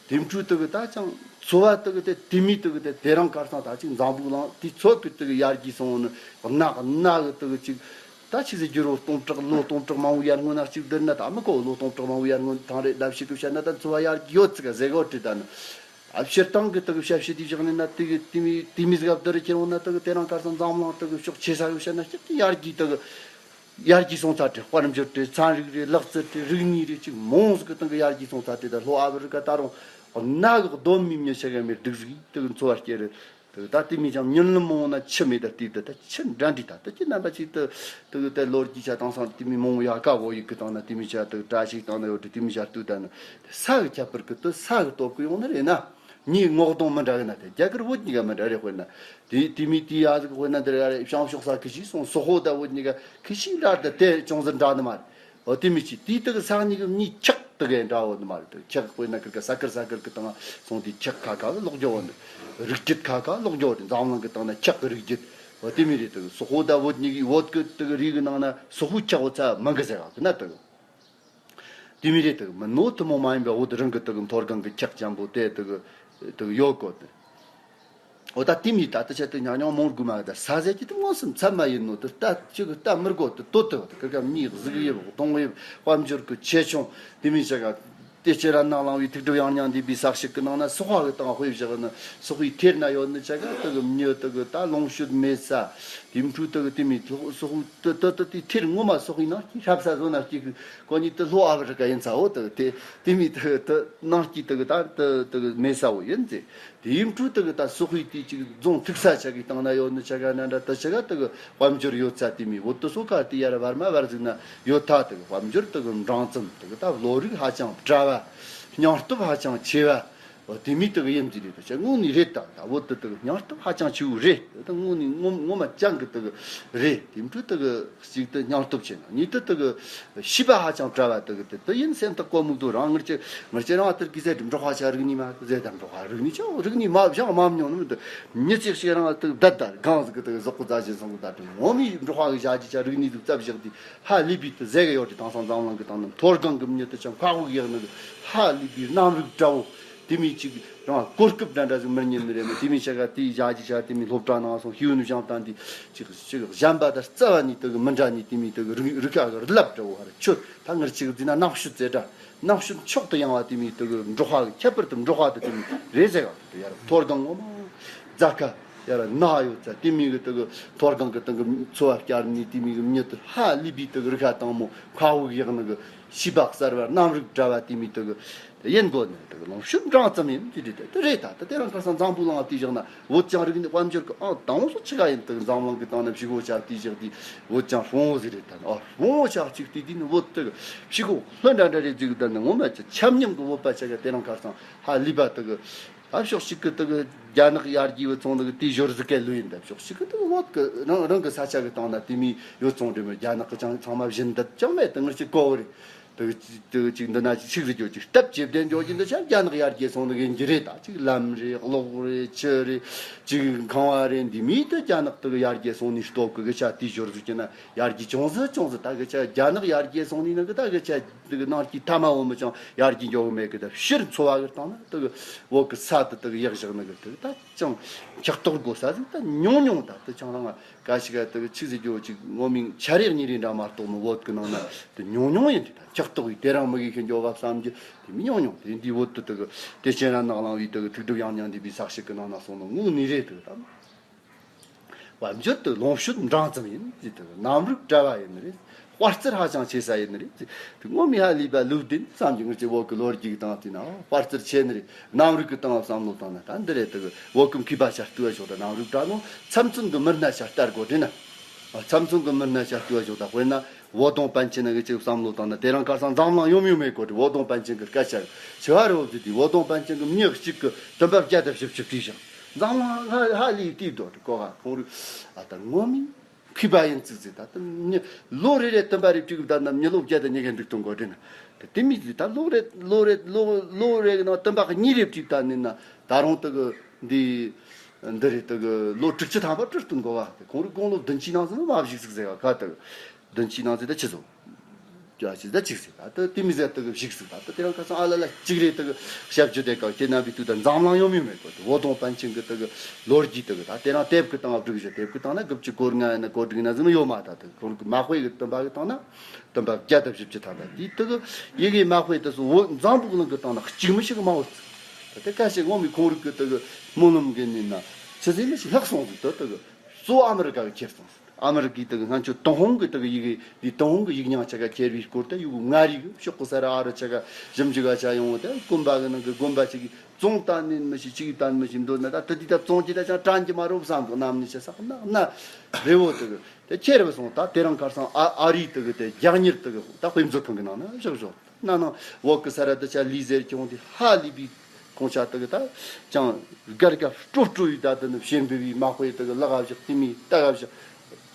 དེ་འཕྲུལ་དེ་གི་ད་ཅང་འཚོ་བ་དེ་གི་དེ་དེ་མི་དེ་གི་དེ་དེ་རང་གར་སང་ད་ཅིག་འཛམ་བུ་གླིང་དེ་ཚོ་གི་དེ་གི་ཡར་རྒྱས་སོང་ནི་གནའ་གནའ་གི་དེ་གི་ཅིག་ད་ཆི་ཟེར་རྒྱུ་རོ། སྟོང་ཕྲག་ལོ་སྟོང་ཕྲག་མང་བོ་ཡར་སྔོན་ན་གཅིག་བསྡུར་ན་ད་མི་གོ། ལོ་སྟོང་ཕྲག་མང་བོ་ཡར་སྔོན་ཐང་རེད་ལབ་ཞིག་གི་བཤད་ན་ད་འཚོ་བ་ཡར་རྒྱས་ཡོད་ཚིག་ག་ཟེར་གོ་དྲི་ད་ནི། ཨ་སྤྱིར་བཏང་གི་དག་བྱ་བྱེད་དེ་བཞག་ནས་ན་དེ་གི་དེ་མི་དེ་མི་ཟིག་བསྡུར་ཁྱེར་འོང་ན་དེ་གི་དེ་རང་གར་སང་འཛམ་གླིང་དེ་གི་ཕྱོགས་ཆེ་ས་གི་བཤད་ན་སྤྱིར་གི་ཡར་རྒྱས་དེ་གི་ཡར་རྒྱས་སོང་ཚར་ཏེ་དཔལ་འབྱོར་ཏེ་ཚན་རིག་རེད། ལག་རྩལ་ཏེ་རིག་གནས་རེད། ཅིག་མོང་ཟིག་གི་སྟེང་གི་ཡར་རྒྱས་སོང་ཚར་ཏེ་ད་ལྷོ་ཨ་ཧྥི་རི་ཀ་ད་རུང་གནའ་གི་གདོད་མའི་མྱི་ཆ་ག་མེད་སྡུག་ཟིག་དེ་གི་འཚོ་བ་སྐྱེལ་རེད། དེ་ད་དེ་མི་ཅང་ཉིན་ལ་མོ་ན་ཆུ་མེད་ད་དེ་དེ་ད་ཆུ་འདྲ་འདྲི་ད་དེ་ཀྱི་རྣམ་པ་ཅིག་དེ་དེ་གི་དེ་ལོ་རྒྱུས་ཆ་དེང་སང་དེ་མི་མོང་ཡ་ཀ་བོ་ཡིག་གི་སྟེང་ན་དེ་མི་ཆ་དེ་བཀྲ་ཤིས་སྟེང་ན་ཡོད་དེ་དེ་མི་ཆ་ལྟོས་ད་ན་དེ་ས་གི་ཁྱད་པར་གི་དེ་ས་གི་སྟོབས་གི་ཡོང་ན་རེད་ན། མྱིའི་ངོ་གདོང་མི་འདྲ་གི་ན་དེ་རྒྱ་གར་བོད་གཉིས་ཀ་མི་འདྲ་རེད། དཔེར་ན་དེ་དེ་མི་དེ་ཡ་ཟིག་དཔེར་ན་འདིར་ཡ་རེད། བྱང་ཕྱོགས་ས་ཁི་ཤི་སོང་སོག་པོ་ད་བོད་གཉིས་ཀ་ཁི་ཤི་འདྲ་ད་དེ་ཅུང་ཟད་འདྲ་ནི་མ་རེད། འོ་དེ་མི་ཅི་དེའི་དག་ས་གཉིས་ཀྱི་མྱི་ཁྱག་དག་གས་འདྲ་བོ་ནི་མ་རེད། དག་ཁྱག་དཔེར་ན་ཁིར་ཀ་ས་ཁིར་ས་ཁིར་གི་སྟེང་སོང་དེ་ཁྱག་ཁ་ཁ་ལོག་རྒྱུ་བོ་ནི་རིགས་རྒྱུད་ཁ་ཁ་ལོག་རྒྱུ་བོ་དེ་འཛམ་གླིང་གི་སྟེང་ན་ཁྱག་གི་རིགས་རྒྱུད། འོ་དེ་མི་རེད། དག་སོག་པོ་ད་བོད་གཉིས་ཀྱི་བོད་གི་དག་རིགས་གི་ནང་ན་སོག་པོའི་ཁྱག་བོ་ཚ་མང་གི་ཟེར་བ་གི་ན་དག་དེ་མི་རེད། དག་མི་ནོ་ཐུན་མོང་མ་ཡིན་པའི་བོད་རང་གི་དག་མཐོ་སྒང་གི་ཁྱག་ཅན་པོ་དེ་དག་དག་ཡོད་གོ་དེ། འོ་ད་དེ་མི་ད་ལྟ་ཆ་དེ་ཉག་ཉོག་མོང་དགོས་མ་ད་ས་ཟེར་གྱི་དེ་མངོན་སུམ་ཚད་མ་ཡིན་ནོ་དེ་ལྟ་ཅི་གི་ལྟ་མི་དགོས་དེ་ལྟོ་དེ་བ་དེ་ཀིར་ཀ་མྱི་གཟུགས་དབྱིབས་གདོང་དབྱིབས་དཔལ་འབྱོར་གི་ཆེ་ཆུང་དེ་མི་ཆ་ག་དེ་ཅི་ར་ནག་ལང་བའི་ཐུགས་སྒྲུབ་ཡང་སྙིང་འདུས་པའི་ས་གཤིས་ཀྱི་ནང་ན་སོག་པ་གི་སྟེང་དཔེ་བཞག་ན་སོག་པའི་ཐེར་ན་ཡོད་ནི་ཆ་ག་དེ་གི་མྱི་དེ་གི་ད་ལོངས་སྤྱོད་མེད་ས་དེ་འཕྲུལ་དེ་གི་དེ་མི་སོག་དེ་དེ་དེ་ཐེར་ངོ་མ་སོག་པའི་ནང་གི་ཧྲབ་ས་བཟོ་ན་སྐྱིད་གི་གོ་ནི་དེ་ལྷོ་ཨ་ཧྥི་རི་ཀ་ཡིན་ས་འོ་དེ་གི་དེ་དེ་མི་དེ་གི་དེ་ནང་སྐྱིད་དེ་གི་ད་དེ་དེ་གི་མེད་ས་འོ་ཡིན་ཟེར། དེ་ཡིན་འཕྲོ་དེ་གི་ད་སོག་པའི་དེ་ཅིག་རྫོང་ཐུག་ས་ཆ་གི་སྟེང་ན་ཡོད་ནི་ཆ་ག་ན་འདྲ་དེ་ཆ་ག་དེ་གི་དཔལ་འབྱོར་ཡོད་ས་དེ་མི་བོད་དུ་སོ་ག་དེ་ཡར་བར་མ་བར་ཟིག་ན་ཡོད་ཐ་དེ་གི་དཔལ་འབྱོར་དེ་གི་འབྲིང་ཙམ་དེ་གི་ད་བློ་རིག་ཧ་ཅང་བཀྲ་བ། སྙིང་སྟོབས་ཧ་ཅང་ཆེ་བ། འོ་དེ་མི་དེ་གི་ཡིན་ཟིག་རེད། དེ་ཆ་དངོས་ནས་རེད། ད་ད་བོད་དུ་དེ་གི་སྙིང་སྟོབས་ཧ་ཅང་ཆེ་བོ་རེད། དེ་ད་དངོས་ནས་ངོ་ངོ་མ་ཅང་གི་དེ་གི་རེད། དེ་འཕྲོ་དེ་གི་གཅིག་ཏུ་སྙིང་སྟོབས་ཆེ་ན། གཉིས་དུ་དེ་གི་ཤེས་པ་ཧ་ཅང་བཀྲ་བ་དེ་གི་དེ་དེ་ཡིན་སེམས་ཐག་གོ་མུག་དུ་རང་ངར་གྱི་ངར་གྱི་རང་ལ་དེར་གི་ཟེར་འབྲོག་པ་ཆ་རིག་གནས་མ་ཟེར། ད་འབྲོག་པ་རིག་གནས་ཆ་རིག་གནས་མ་བྱང་མ་མྱོང་ནི་དེ་མྱི་ཚེ་ཞིག་རང་ལ་དེ་བསྡད་ད་གང་ཟིག་གི་དེ་གི་ཟོག་གི་རྩ་ཆེན་སོང་གི་ད་དེ་ངོ་མའི་འབྲོག་པ་གི་བྱ་རྒྱུ་ཆ་རིག་གནས་དུ་རྩ་བཞག་དེ་ཧ་ལས་པའི་དེ་ཟེར་གི་ཡོད་དེ། དེང་སང་འཛམ་གླིང་གི་སྟེང་ན་མཐོ་སྒང་གི་མྱི་དེ་ཆ་མཁའ་དབུགས་ཡག་ནི་གི་ཧ་ལས་པའི་གནམ་རིག་བཀྲ་བོ། དེ་མི་གཅིག་རང་གོ་སྐབས་འདྲ་འདྲ་ཟིག་མི་རྙེད་ནི་རེད་མོད། དེ་མི་ཆ་ག་དེའི་བྱ་རྒྱུ་ཆ་དེ་མི་སློབ་གྲྭ་ནང་སོང་ཤེས་ཡོན་སྦྱང་སྟངས་དེ་ཅིག་ཅིག་གཞན་པ་དང་རྩ་བ་ནས་དེ་གི་མི་འདྲ་ནི་དེ་མི་དེ་གི་རིག་རིག་ཁ་གི་རླབས་འདྲ་བོ་ཧར་ཆོད། ད་ངར་ཅིག་འཛིན་ན་ནག་ཤོད་ཟེར་འདྲ་ནག་ཤོད་མཆོག་ཏུ་ཡངས་བ་དེ་མི་དེ་གི་འབྲོག་པ་གི་ཁྱད་པར་དུ་འབྲོག་པ་དེ་དེ་མི་རེད་ཟེར་ག་དེ་ཡར་མཐོ་སྒང་ངོ་མ་རྫ་ཁ་ཡར་ན་ཡོད་ཚ་དེ་མི་གི་དེ་གི་མཐོ་སྒང་གི་དེ་གི་འཚོ་བ་བསྐྱལ་ནི་དེ་མི་གི་མྱི་དེ་ཧ་ལས་པའི་དེ་གི་རིག་ཁ་དྭངས་མོ་མཁའ་དབུགས་ཡག་ནི་གི་ཤེས་པ་གསར་བ་གནམ་རིག་བཀྲ་བ་དེ་མི་དེ་གི་ཡིན་དགོས་ནི་དེ་གི་ལོངས་སྤྱོད་འབྲིང་ཙམ་ཡིན་དེ་རེད། དེ་རེད། ད་ད་དེ་རིང་ཁ་སང་འཛམ་བུ་གླིང་ལ་བལྟས་བཞག་ན་བོད་ཀྱང་རིག་གནས་དཔལ་འབྱོར་གི་ཨང་དང་པོ་སུ་ཆི་ག་ཡིན། དེ་གི་འཛམ་གླིང་གི་སྟེང་ན་ཕྱི་སྒོ་ཆ་བལྟས་བཞག་དེ་བོད་ཀྱང་ཧྲོང་བོ་ཟིག་རེད། ད་ཨ་ཧྲོང་བོ་ཆ་གཅིག་བལྟས་དུས་ནི་བོད་དེ་གི་ཕྱི་སྒོ་ལྷོད་འདྲ་འདྲ་རེད་ཟིག་ད་ནི་ངོ་མ་ཆ་ཆམ་མཉམ་གི་བོད་པ་ཆ་ག་དེ་རིང་ཁ་སང་ཧ་ལས་པ་དེ་གི་ཨ་ཕྱོགས་གཅིག་གི་དེ་གི་རྒྱ་ནག་ཡར་རྒྱས་བུད་སོང་ནི་གི་དེའི་ཞོར་ཟིག་ག་ལོས་ཡིན། ད་ཕྱོགས་གཅིག་གི་དེ་གི་བོད་གི་རང་རང་གི་ས་ཆ་གི་སྟེང་ན་དེ་མི་ཡོད་སོང་རེད་མོད། རྒྱ་ནག་གི་ཅང་ཚང་མ་བཞིན་དུ་ཅང་མེད། དེ་ངར་ཅིག་གོ་བོ་རེད། དེ་གི་དེ་གི་ཅིག་འདི་ན་ཅིག་ཟིག་རྒྱོ་ཅིག་སྟབས་ཇེ་བདེ་འགྱོ་གི་འདི་ཆ་རྒྱ་ནག་ཡར་རྒྱས་སོང་ནི་གི་འགྱུར་རེད། ད་ཅིག་ལམ་རེད། གློག་རེད། ཆུ་རེད། ཅིག་ཁང་བ་རེད། འདི་མི་དེ་རྒྱ་ནག་དེ་གི་ཡར་རྒྱས་སོང་ནི་སྟོབས་གི་གི་ཆ་དེའི་ཞོར་ཟིག་གི་ན་ཡར་རྒྱས་ཅུང་ཟད་ཅུང་ཟད་ད་གི་ཆ་རྒྱ་ནག་ཡར་རྒྱས་སོང་ནི་ན་གི་ད་གི་ཆ་དེ་གི་ནང་གི་ཐ་མ་འོ་མི་ཅང་ཡར་རྒྱས་འགྱོ་གི་མེད་གི། ད་ཕྱིར་འཚོ་བ་གི་སྟེང་ན་དེ་གི་བོད་གི་ས་དེ་དེ་གི་ཡག་བཞག་ནི་གི་དེ་གི་ད་ཅང་འཁྱག་ལྟོགས་དགོས་ས་ཟིག་ད་ཉུང་ཉུང་ད་དེ་ཅང་རང་ང་ག་ཞིག་ག་དེ་གི་ཆི་ཟིག་རྒྱོ་ཅིག་ངོ་མིང་ཆ་རེ་གཉིས་རེ་འདྲ་མ་གཏོགས་མི་བོད་གི་ནང་ན་དེ་ཉུང་ཉུང་ཡིན། དེ་ད་འཁྱག་ལྟོགས་ཡིན། དེ་རང་མི་གི་ཁྱོད་འགྱོ་བ་བསམ་རྒྱུ་དེ་མི་ཉུང་ཉུང་། དེ་འདི་བོད་དུ་དེ་གི་དེ་ཅན་ར་ནག་ལང་བའི་དེ་གི་ཐུགས་སྒྲུབ་ཡང་སྙིང་འདུས་པའི་ས་གཤིས་གི་ནང་ན་སོང་ནོ་དངོས་གནས་རེད། དེ་གི་ད། དཔལ་འབྱོར་དུ་ལོངས་སྤྱོད་འབྲིང་ཙམ་ཡིན་ཟེར་དུ། གནམ་རིག་བཀྲ་བ་ཡིན་ནི་རེད། དཔའ་རྩལ་ཧ་ཅང་ཆེ་ས་ཡིན་ནི་རེད་ཟེར་དུ། ངོ་མ་ཧ་ལས་པ་ལུགས་ལྡན་བསམ་གྱི། ངེད་ཀྱི་བོད་ཀྱི་ལོ་རྒྱུས་དང་དེ་ན་དཔའ་རྩལ་ཆེ་ནི་རེད། གནམ་རིག་གི་སྟེང་བསམ་བློ་བཏང་ན་ད་འདི་རེད་དུ། བོད་ཀྱི་མཁས་པ་ཆ་བཏུ་བ་ཞོག་ད་གནམ་རིག་བཀྲ་ནོ། ཚྭ་མཚོན་གྱི་མི་སྣ་ཆ་ལྟར་གོ་དྲན་ན། ཚྭ་མཚོན་གྱི་མི་སྣ་ཆ་བཏུ་བ་ཞོག་ད། དཔེར་ན་ཝོ་དུང་པན་ཆེན་ནི་ངེད་ཀྱི་བསམ་བློ་བཏང་ན་དེ་རིང་ཁ་སང་འཛམ་གླིང་ཡོམ་ཡོམ་མེད་གོ་དྲི། ཝོ་དུང་པན་ཆེན་གྱི་སྐད་ཆ་ཆེ་བ་རེད། འོ་དུས་དེ་ཝོ་དུང་པན་ཆེན་གྱི་མྱི་གཅིག་གི་བསྟན་པ་བརྒྱ་དང་བཞི་བཅུ་བྲིས་ཤིང་། འཛམ་གླིང་ཧ་ཧ་ལས་དུས་དོ་གོ་ག། ཁོང་རུ་ཨ་ད་ངོ་མི་མཁས་པ་ཡིན་ཙིག་ཙིག། ད་ལྟ་མྱི་ལོ་རེ་རེ་བསྟན་པ་རེ་བྲིས་གི་བསྡད་ན་མྱི་ལོ་བརྒྱ་དང་ཉི་ཤུ་འགྲིག་གཏོང་དགོས་དྲན་ན། ད་དེ་མི་ཙིག་ད་ལོ་རེ་ལོ་རེ་ལོ་ལོ་རེ་གི་ནང་བསྟན་པ་གཉིས་རེ་བྲིས་བསྡད་ནི་ན། ད་རུང་དུ་གི་འདི་འདི་རེ་དུ་གི་ལོ་དྲུག་ཅུ་ཐམ་པ་བྲིས་གཏོང་དགོས་བ། ཁོང་རུ་དགུང་ལོ་བདུན་ཅུའི་ནང་ཟིན་མ་བཞུགས་ཟིག་ཟེར་བ་ཁ་དུ་བདུན་ཅུའི་ནང་ཟིན་ད་ཆི་ཟོ། ཅ་ཅི་ད་ཅིག་ཟེར། ད་ལྟ་དེ་མི་ཟེར་དུ་གི་བཞུགས་ཟིག། ད་ལྟ་དེ་རིང་ཁ་སང་ཨ་ལ་ལ་ཅིག་རེ་དུ་གི་ཞབས་ཀྱི་དེ་ག་ཁྱེད་རྣམ་པའི་དུས་ད་འཛམ་གླིང་ཡོམ་ཡོམ་མེད་གོ། དུ་ཝོ་དུང་པན་ཆེན་གི་དུ་གི་ལོ་རྒྱུས་དུ་གི་ད་དེ་རིང་དེབ་གི་སྟེང་བསྒྲིགས་བཞག། དེབ་གི་སྟེང་ན་དགུ་བཅུ་གོ་ལྔ་ཡིན་ན་གོ་དྲུག་ཡིན་ན་ཟིན་ཡོད་མ། ད་དུ་ཁོང་གི་མ་དཔེ་གི་བསྟན་པ་གི་སྟེང་ན་བསྟན་པ་བརྒྱ་དང་བཞི་བཅུ་ཐམ་པ་དེ་དུ་གི་ཡི་གེ་མ་དཔེ་དུ་སུ་བོད་འཛམ་བུ་གླིང་གི་སྟེང་ན་གཅིག་མི་ཞིག་མ་འོ་ཙི། ད་དེ་ཁ་ཤས་ངོ་མི་ཁོང་རུ་གི་དུ་གི་སྨོན་ལམ་གི་ནི་ན་ཆི་ཟིན་མི་ཞིག་ལྷག་སོང་ཟིག། དུ་དུ་གི་གཙོ་བོ་ཨ་མི་རི་ཀ་གི་ཁྱེར་སོང་ཟིག། ཨ་མི་རི་ཀའི་དག་སྔོན་ཆད་ཏུན་ཧོང་གི་དག་ཡི་གེ་འདི་ཏུན་ཧོང་གི་ཡིག་རྙིང་ཆ་ག་ཁྱེར་བའི་སྐོར་དེ་ཡུ་གུ་མངའ་རིས་གི་ཕྱོགས་གི་ས་ར་ཨ་རི་ཆ་ག་ཞིབ་འཇུག་ག་ཆ་ཡོང་བ་དེ་དགོན་པ་གི་ནང་གི་དགོན་པ་ཅིག་གི་བཙོང་བཏང་ནི་མི་ཤེས། ཅིག་བཏང་མི་ཤེས་འདོད་ན་ད་དེ་དུས་ད་བཙོང་རྒྱུ་ད་ཅང་དྲན་གྱི་མ་རོབ་བསམ་གི། གནམ་ནས་ཆ་ས་གི་ན་ན་རེ་བོ་དག་དེ་ཁྱེར་བ་སོང་། ད་དེ་རིང་ཁར་སང་ཨ་ཨ་རིའི་དག་དེ་རྒྱ་གཉེར་དག་ད་དཔེ་མཛོད་ཁང་གི་ནང་ན་བཞག་བཞག། ན་ནང་བོད་ཀྱི་ས་ར་དུ་ཆ་ལི་ཟེར་ཀྱང་དེ་ཧ་ལས་པའི་ཁོང་ཆ་དུ་གི་ད་ཅང་སྒར་སྐབས་སྤྲོ་སྤྲོ་ཡི་ད་དུ་ནི་བཤད་འབུལ་བའི་མ་དཔེ་དུ་གི་ལག་བཞག། དེ་མི་ལྟ་ག་བཞག།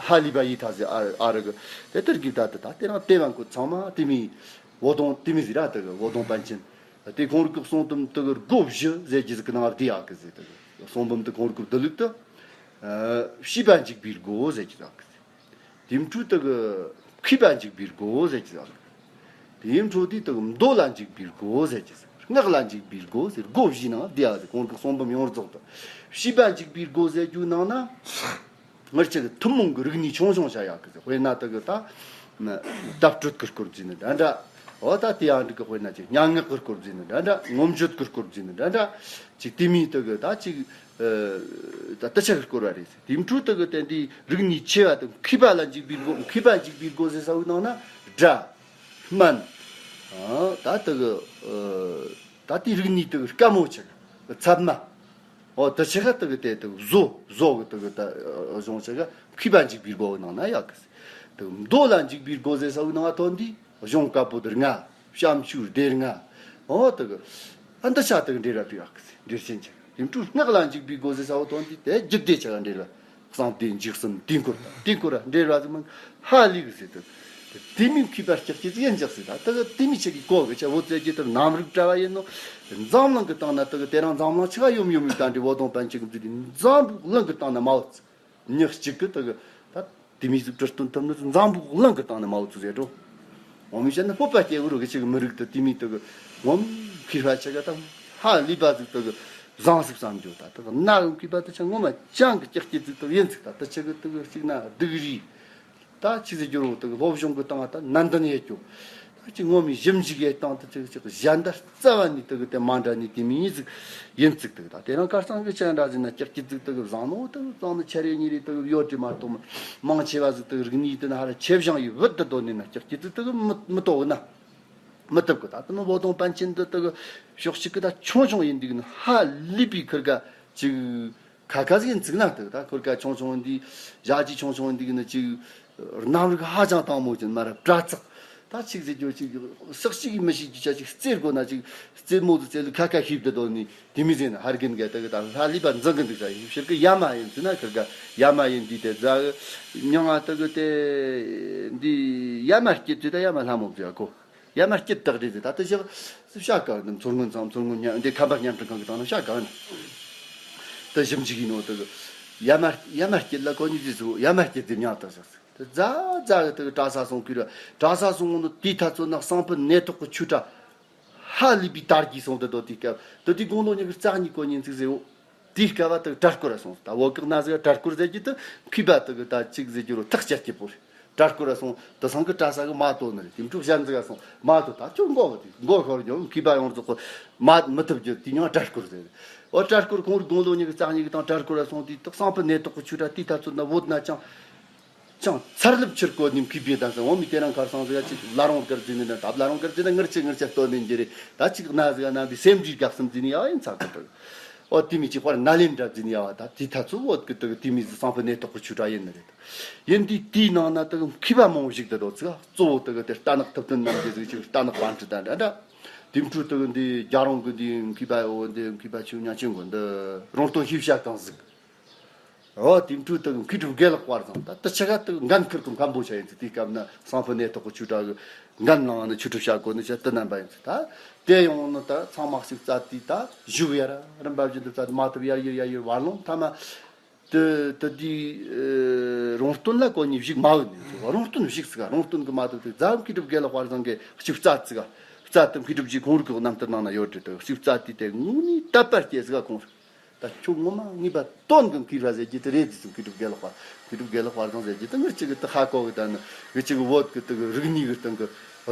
ཧ་ལས་པ་ཡི་ཐ་ཟེ་ཨ་ཨ་རི་གི་དེ་ལྟར་གི་ད་དུ་ད་དེ་རང་དེ་བན་ཁོ་ཚང་མ་དེ་མི་ཝོ་དུང་དེ་མི་ཟེར་ར་དུ་གི་ཝོ་དུང་པན་ཆེན་དེ་ཁོང་རུ་གི་གསུང་དུམ་དུ་གི་སྒོ་བཞི་ཟེར་གྱི་ཟིག་གི་ནང་བདེ་ཡག་གི་ཟེར། དུ་གི་གསུང་འབུམ་དུ་ཁོང་རུ་གི་བདུད་ལུགས་དུ་བྱིས་པ་འཇུག་པའི་སྒོ་ཟེར་གྱི་ཟིག་གི་ཟེར། དེའི་འཕྲོ་དེ་གི་མཁས་པ་འཇུག་པའི་སྒོ་ཟེར་གྱི་ཟེར། དེའི་འཕྲོ་དེ་དེ་གི་མདོ་ལ་འཇུག་པའི་སྒོ་ཟེར་གྱི་ཟེར། སྔགས་ལ་འཇུག་པའི་སྒོ་ཟེར། སྒོ་བཞི་ནང་བསྡུས་ཡ་ཟེར། ཁོང་གི་གསུང་འབུམ་ཡོངས་རྫོགས་དུ་བྱིས་པ་འཇུག་པའི་སྒོ་ཟེར་རྒྱུ་ནང་ན། ངར་ཆེ་གི་ཐུན་མོང་གི་རིག་གནས་ཆུང་ཆུང་བྱ་ཡག་གི་ཟེར། དཔེར་ན་དེ་གི་ད་བརྡ་སྤྲོད་ཀྱི་སྐོར་བརྩིས་ནི་འདྲ་འདྲ། འོ་ད་དེ་ཡང་འགྲིག་གི། དཔེར་ན་ཅིག་སྙན་ངག་གི་སྐོར་བརྩིས་ནི་འདྲ་འདྲ། ངོམ་སྤྱོད་ཀྱི་སྐོར་བརྩིས་ནི་འདྲ་འདྲ། ཅིག་དེ་མིན་དེ་གི་ད་ཅིག་ཨ་ད་དུ་ཆ་གི་སྐོར་བ་རེད་ཟེར། དེའི་འཕྲོ་དེ་གི་དེ་འདི་རིག་གནས་ཆེ་བ་དེ་མཁས་པ་ལ་འཇུག་པའི་སྒོ། མཁས་པ་འཇུག་པའི་སྒོ་ཟེར་ས་བོའི་ནང་ན་སྒྲ་སྨན་ཨ་ད་དེ་གི་ཨ་ད་དེ་རིག་གནས་དེ་གི་དཀའ་མོ་ཆེ་གི་ཚབ་མ། འོ་དུ་ཆེ་ག་དེ་གི་དེ་དེ་གི་བཟོ་བཟོ་གི་དེ་གི་ད་གཞུང་ཆེ་ག་མཁས་པ་འཇུག་པའི་སྒོ་ནང་ན་ཡག་གི་ཟེར། དེ་གི་མདོ་ལ་འཇུག་པའི་སྒོ་ཟེར་ས་བོའི་ནང་ང་ཐོན་དུས། གཞུང་བཀའ་པོད་ལྔ། བྱམས་ཆོས་སྡེ་ལྔ། འོ་དེ་གི་ཨ་འདི་ཆ་དེ་གི་འགྲེལ་བ་བྲིས་ཡག་གི་འགྲེལ་ཆེན་ཆེ། དེ་འཕྲོ་སྔགས་ལ་འཇུག་པའི་སྒོ་ཟེར་ས་བོ་དོན་དེ་དེ་རྒྱུད་སྡེ་ཆ་ག་འགྲེལ་བ། གསང་སྡེ་འཇུག་གསུམ་དུས་འཁོར་དང་དུས་འཁོར་ར་འགྲེལ་བ་ཟིག་མང་ཧ་ལས་གི་ཟེར་དུ། དེ་མིན་མཁས་པ་སྐྱག་སྐྱེ་ཟིག་ཡིན་ཅག་ཟེར། ད་དེ་གི་དེ་མིན་ཆེ་གི་གོ་གི་ཆ་བོ་ཙེ་གི་དེ་གནམ་རིག་བཀྲ་བ་ཡིན་ནོ། འཛམ་གླིང་གི་སྟེང་ན་དེ་གི་དེ་རིང་འཛམ་གླིང་ཆ་ག་ཡོམ་ཡོམ་ཡོད་ད་འདྲི་བོ་དོང་པན་ཆེན་གི་འཛུལ་དུས་འཛམ་གླིང་གི་སྟེང་ན་མ་འོ་ཙི། མྱི་གཅིག་གིས་དེ་གི་ད་དེ་མོ་ཟིག་བྲི་སྟོན་ཐུབ་ནི་འཛམ་བུ་གླིང་གི་སྟེང་ནས་མ་འོ་ཙི་ཟེར་འགྲོ། ངོ་མ་བཤད་ན་སྤོབས་པ་སྐྱེ་བོ་རུ་གི་ཅིག་མི་རིགས་དེ་དེ་མོ་དེ་གི་ངོ་མ་མཁས་པ་ཆ་ག་ད་ཧ་ལས་པ་ཟིག་དེ་གི་བཟང་སྲིད་བསམ་རྒྱུ། ད་དེ་གི་ན་གི་མཁས་པ་དེ་ཆ་ངོ་མ་ཅང་གི་ཀྱག་ཀྱི་ཟིག་དེ་ཡིན་ཟིག། ད་དེ་ཆ་གི་དེ་གི་ཅིག་ན་སྡུག་རུས། ད་ཆི་ཟེར་རྒྱུ་རུང་དེ་གི་སློབ་སྦྱོང་གི་སྟེང་ད་ནན་ཏན་ཡེད་རྒྱུ། ད་ཅིག་ངོ་མའི་ཞིབ་འཇུག་ཡེད་སྟངས་དེ་ཅིག་ཅིག་གཞན་དང་རྩ་བ་ནས་དེ་གི་དེ་མ་འདྲ་ནི་དེ་མིན་ཟིག་ཡིན་ཟིག། དེ་གི་ད་དེ་རིང་ཁ་སང་གི་ཅང་འདྲ་ཟིག་ན་ཀྱག་ཀྱི་ཟིག་དེ་གི་བཟང་ནོ་དེ་གི་བཟང་ནི་ཆ་རེ་གཉིས་རེ་དེ་གི་ཡོད་དེ་མ་གཏོགས་མང་ཆེ་བ་ཟིག་དེ་གི་རིག་གནས་དེ་ན་ཧ་ར་ཆེ་བཞང་ཡི་བུད་དེ་དོ་ནི་ན་ཀྱག་ཀྱི་ཟིག་དེ་གི་མི་མི་གཏོགས་གི་ན། མི་ཐུབ་གི། ད་དེ་ནི་བོ་དོང་པཎ་ཆེན་འདི་དེ་གི་ཕྱོགས་གཅིག་གི་ད་ཆུང་ཆུང་ཡིན་དུས་ནི་ཧ་ལས་པའི་ཁིར་ག་ཅིག་ཁ་ཁ་ཟིག་ཡིན་ཚིག་ན་དེ་གི་ད་ཁིར་ག་ཆུང་ཆུང་ཡིན་དུས་ཞག་གཅིག་ཆུང་ཆུང་ཡིན་དུས་ནི་ཅིག་གནམ་རིག་ཧ་ཅང་དྭངས་མོ་ཅན་མ་རབས་དྲ་ཚག་ད་ཅིག་ཟེར་རྒྱུ་ཅིག་ཟག་ཅིག་མི་ཤེས་རྒྱུ་ཆ་ཅིག་རྩེར་དགོས་ན་ཅིག་རྩེད་མོ་དུ་རྩེ་ལུ་ཁ་ཁ་ཤིབ་དུ་དོ་ནི་དེ་མི་ཟེར་ན་ཧར་གིན་ག་དེ་གི་ད་ལྷ་ལས་པ་འཛིན་གི་འདུག་ས་ཡིན་ཕྱིར་གི་ཡ་མ་ཡིན་ཚུལ་ན་ཁིར་ག་ཡ་མ་ཡིན་དུས་དེ་ཟ་གི་མྱང་ང་དེ་གི་དེ་འདི་ཡ་མ་སྐྱེ་དུས་ད་ཡ་མ་ལྷ་མོ་བཟོས་གོ། ཡ་མ་སྐྱིད་དག་རེད་ཟེར། ད་ལྟ་ཞག་ཤ་གང་ནི་མཚོ་སྔོན་ཚང་མཚོ་སྔོན་མཉམ་འདི་ཁམས་པ་མཉམ་འབྲེལ་ཁང་གི་དང་ན་ཤ་གང་ནི་ད་ཞིབ་འཇུག་ཡིན་ནོ་དེ་གི་ཡ་མ་ཡ་མ་སྐྱིད་ལ་གོ་ཉི་ཟི་ཟུ་ཡ་མ་སྐྱིད་དེ་མྱང་དག་ཟེར། དེ་ཛ་ཛ་གི་དེ་གི་གྲྭ་ས་སོང་ཁུར་གྲྭ་ས་སོང་ནོ་དེ་ཐ་ཚོ་ན་གསང་ཕུ་ནད་ཐོག་གི་ཆུ་གྲྭ་ཧ་ལས་པའི་དར་གྱིས་སོང་དེ་དོ་དེ་སྐབས་དེ་དེ་དགུང་ལོ་ཉི་ཤུ་རྩ་གཉིས་གོ་ཉིན་ཚིག་ཟེར་བོ། དེའི་སྐབས་བ་དེ་གྲྭ་སྐོར་ར་སོང་། ད་བོད་གི་གནའ་ཟིག་གྲྭ་སྐོར་ཟེར་གྱི་དེ་མཁས་པ་དེ་གི་ད་ཅིག་ཟེར་རྒྱུ་རུ་ཐག་བཅད་ཀྱི་པོ་རེད། གྲྭ་སྐོར་ར་སོང་དེ་སང་གི་གྲྭ་ས་གི་མ་ཏོ་ནི་རེད། དེ་འཕྲོ་གཞན་ཟིག་ག་སོང་མ་ཏོ་ད་ཅུང་མགོ་བ་དེ་མགོ་ཤོར་རྒྱུ་མཁས་པ་ཡོངས་རྫོགས་གི་མ་མི་ཐུབ་རྒྱུ་དེ་ཉང་གྲྭ་སྐོར་ཟེར། ཨོ་བྲག་སྐོར་ཁོང་རི་དགུང་ལོ་ཉི་ཤུ་རྩ་གཉིས་ཀྱི་དང་བྲག་སྐོར་ལ་སོང་དུས་དག་སང་ཕོད་ནད་ཐོག་གི་ཆུ་དྲ་དེའི་ཐ་ཚོད་ན་བོད་ན་ཅང་ཅང་ཚར་ལབ་ཕྱིར་བཀོད་ནས་མཁས་པའི་གདན་ས་འོ་མི་དེ་རང་ཁར་སང་ཟིག་ཅིག་བླ་རུང་སྒར་རྫི་ནི་འདྲ་ད་བླ་རུང་སྒར་རྫི་ན་ངར་ཅི་ངར་ཅི་སྟོན་ནས་འགྱུར་རེ་ད་ཅིག་ན་ཟིག་ན་འདི་སེམས་འདྲིས་དགག་སེམས་རྫི་ནི་ཡ་ཡིན་ཚ་གི་དུ་ཨོ་དེ་མི་ཅིག་དཔར་ན་ལེན་འདྲ་རྫི་ནི་ཡ་བ་ད་དེའི་ཐ་ཚོད་བོད་གི་དུ་དེ་མི་ཟིག་སང་ཕོད་ནད་ཐོག་གི་ཆུ་དྲ་ཡིན་ནི་རེད། ཡིན་དུས་དེའི་ནང་ན་དུ་མཁས་པ་མང་བོ་ཞིག་དུ་འགྲོ་ཚིག་གཙོ་བོ་དུ་གི་དེ་རྟ་ནག་ཐུབ་བསྟན་རྣམ་རྒྱལ་ཟིག་ཅིག་རྟ་ནག་བང་ཁྲི་དང་འདྲ་འདྲ། དེ་འཕྲོ་དུ་གི་འདི་རྒྱ་རོང་གི་འདི་མཁས་པ་འོ་འདི་མཁས་པ་ཆུ་མྱང་ཆེན་གོ་འདི་རོང་སྟོན་ཤེས་བྱ་གང་ཟིག་ཨོ་དེ་འཕྲོ་དུ་མཁས་གྲུབ་དགེ་ལེགས་དཔལ་བཟང་ད་དུ་ཆ་ག་དུ་འགན་ཁུར་གི་མཁན་པོ་ཆ་ཡིན་ཚེ་དེའི་སྐབས་ན་སང་ཕོད་ནད་ཐོག་གི་ཆུ་དྲ་གི་འགན་ལངས་ནི་ཆུ་གྲུབ་བྱ་གོ་ནི་ཆ་དུ་རྣམ་པ་ཡིན་ཚེ་ད་དེ་ཡོང་ནི་ད་ཚང་མ་ཞིག་རྩ་དུས་ད་བཞུགས་ཡ་ར་རིམ་པ་བཞིན་དུ་རྩ་དུས་མ་ཐུབ་ཡར་ཡུར་ཡར་ཡུར་བར་ལོང་ཐ་མ། དེ་དེ་དུས་རོང་སྟོན་ལ་གོ་ནི་བཞུགས་མ་འོས་ནས་རོང་སྟོན་བཞུགས་ཟིག་རོང་སྟོན་གི་མ་ཐུབ་དུས་རྫ་མཁས་གྲུབ་དགེ་ལེགས་དཔལ་བཟང་གི་གཅིག་རྩ་ཙིག་རྩ་དུ་མཁས་གྲུབ་ཀྱི་ཁོང་རིག་གི་རྣམ་ཐར་ནང་ན་ཡོད་རེད་དུ་གཅིག་རྩ་དུས་དེ་དངོས་གནས་དད་པ་སྐྱེ་ཟིག་ཁོང་ད་ཁྱོད་ངོ་མ་ངེས་པ་དོན་གི་མཁས་པ་ཟེར་རྒྱུ་དེ་རེད་ཟིག་མཁས་གྲུབ་དགེ་ལེགས་དཔལ་མཁས་གྲུབ་དགེ་ལེགས་དཔལ་བཟང་ཟེར་རྒྱུ་དེ་ངར་གཅིག་གི་དུ་ཧ་གོ་གི་ད་ནི་གི་གཅིག་བོད་གི་དུ་གི་རིག་གནས་གི་སྟེང་གི་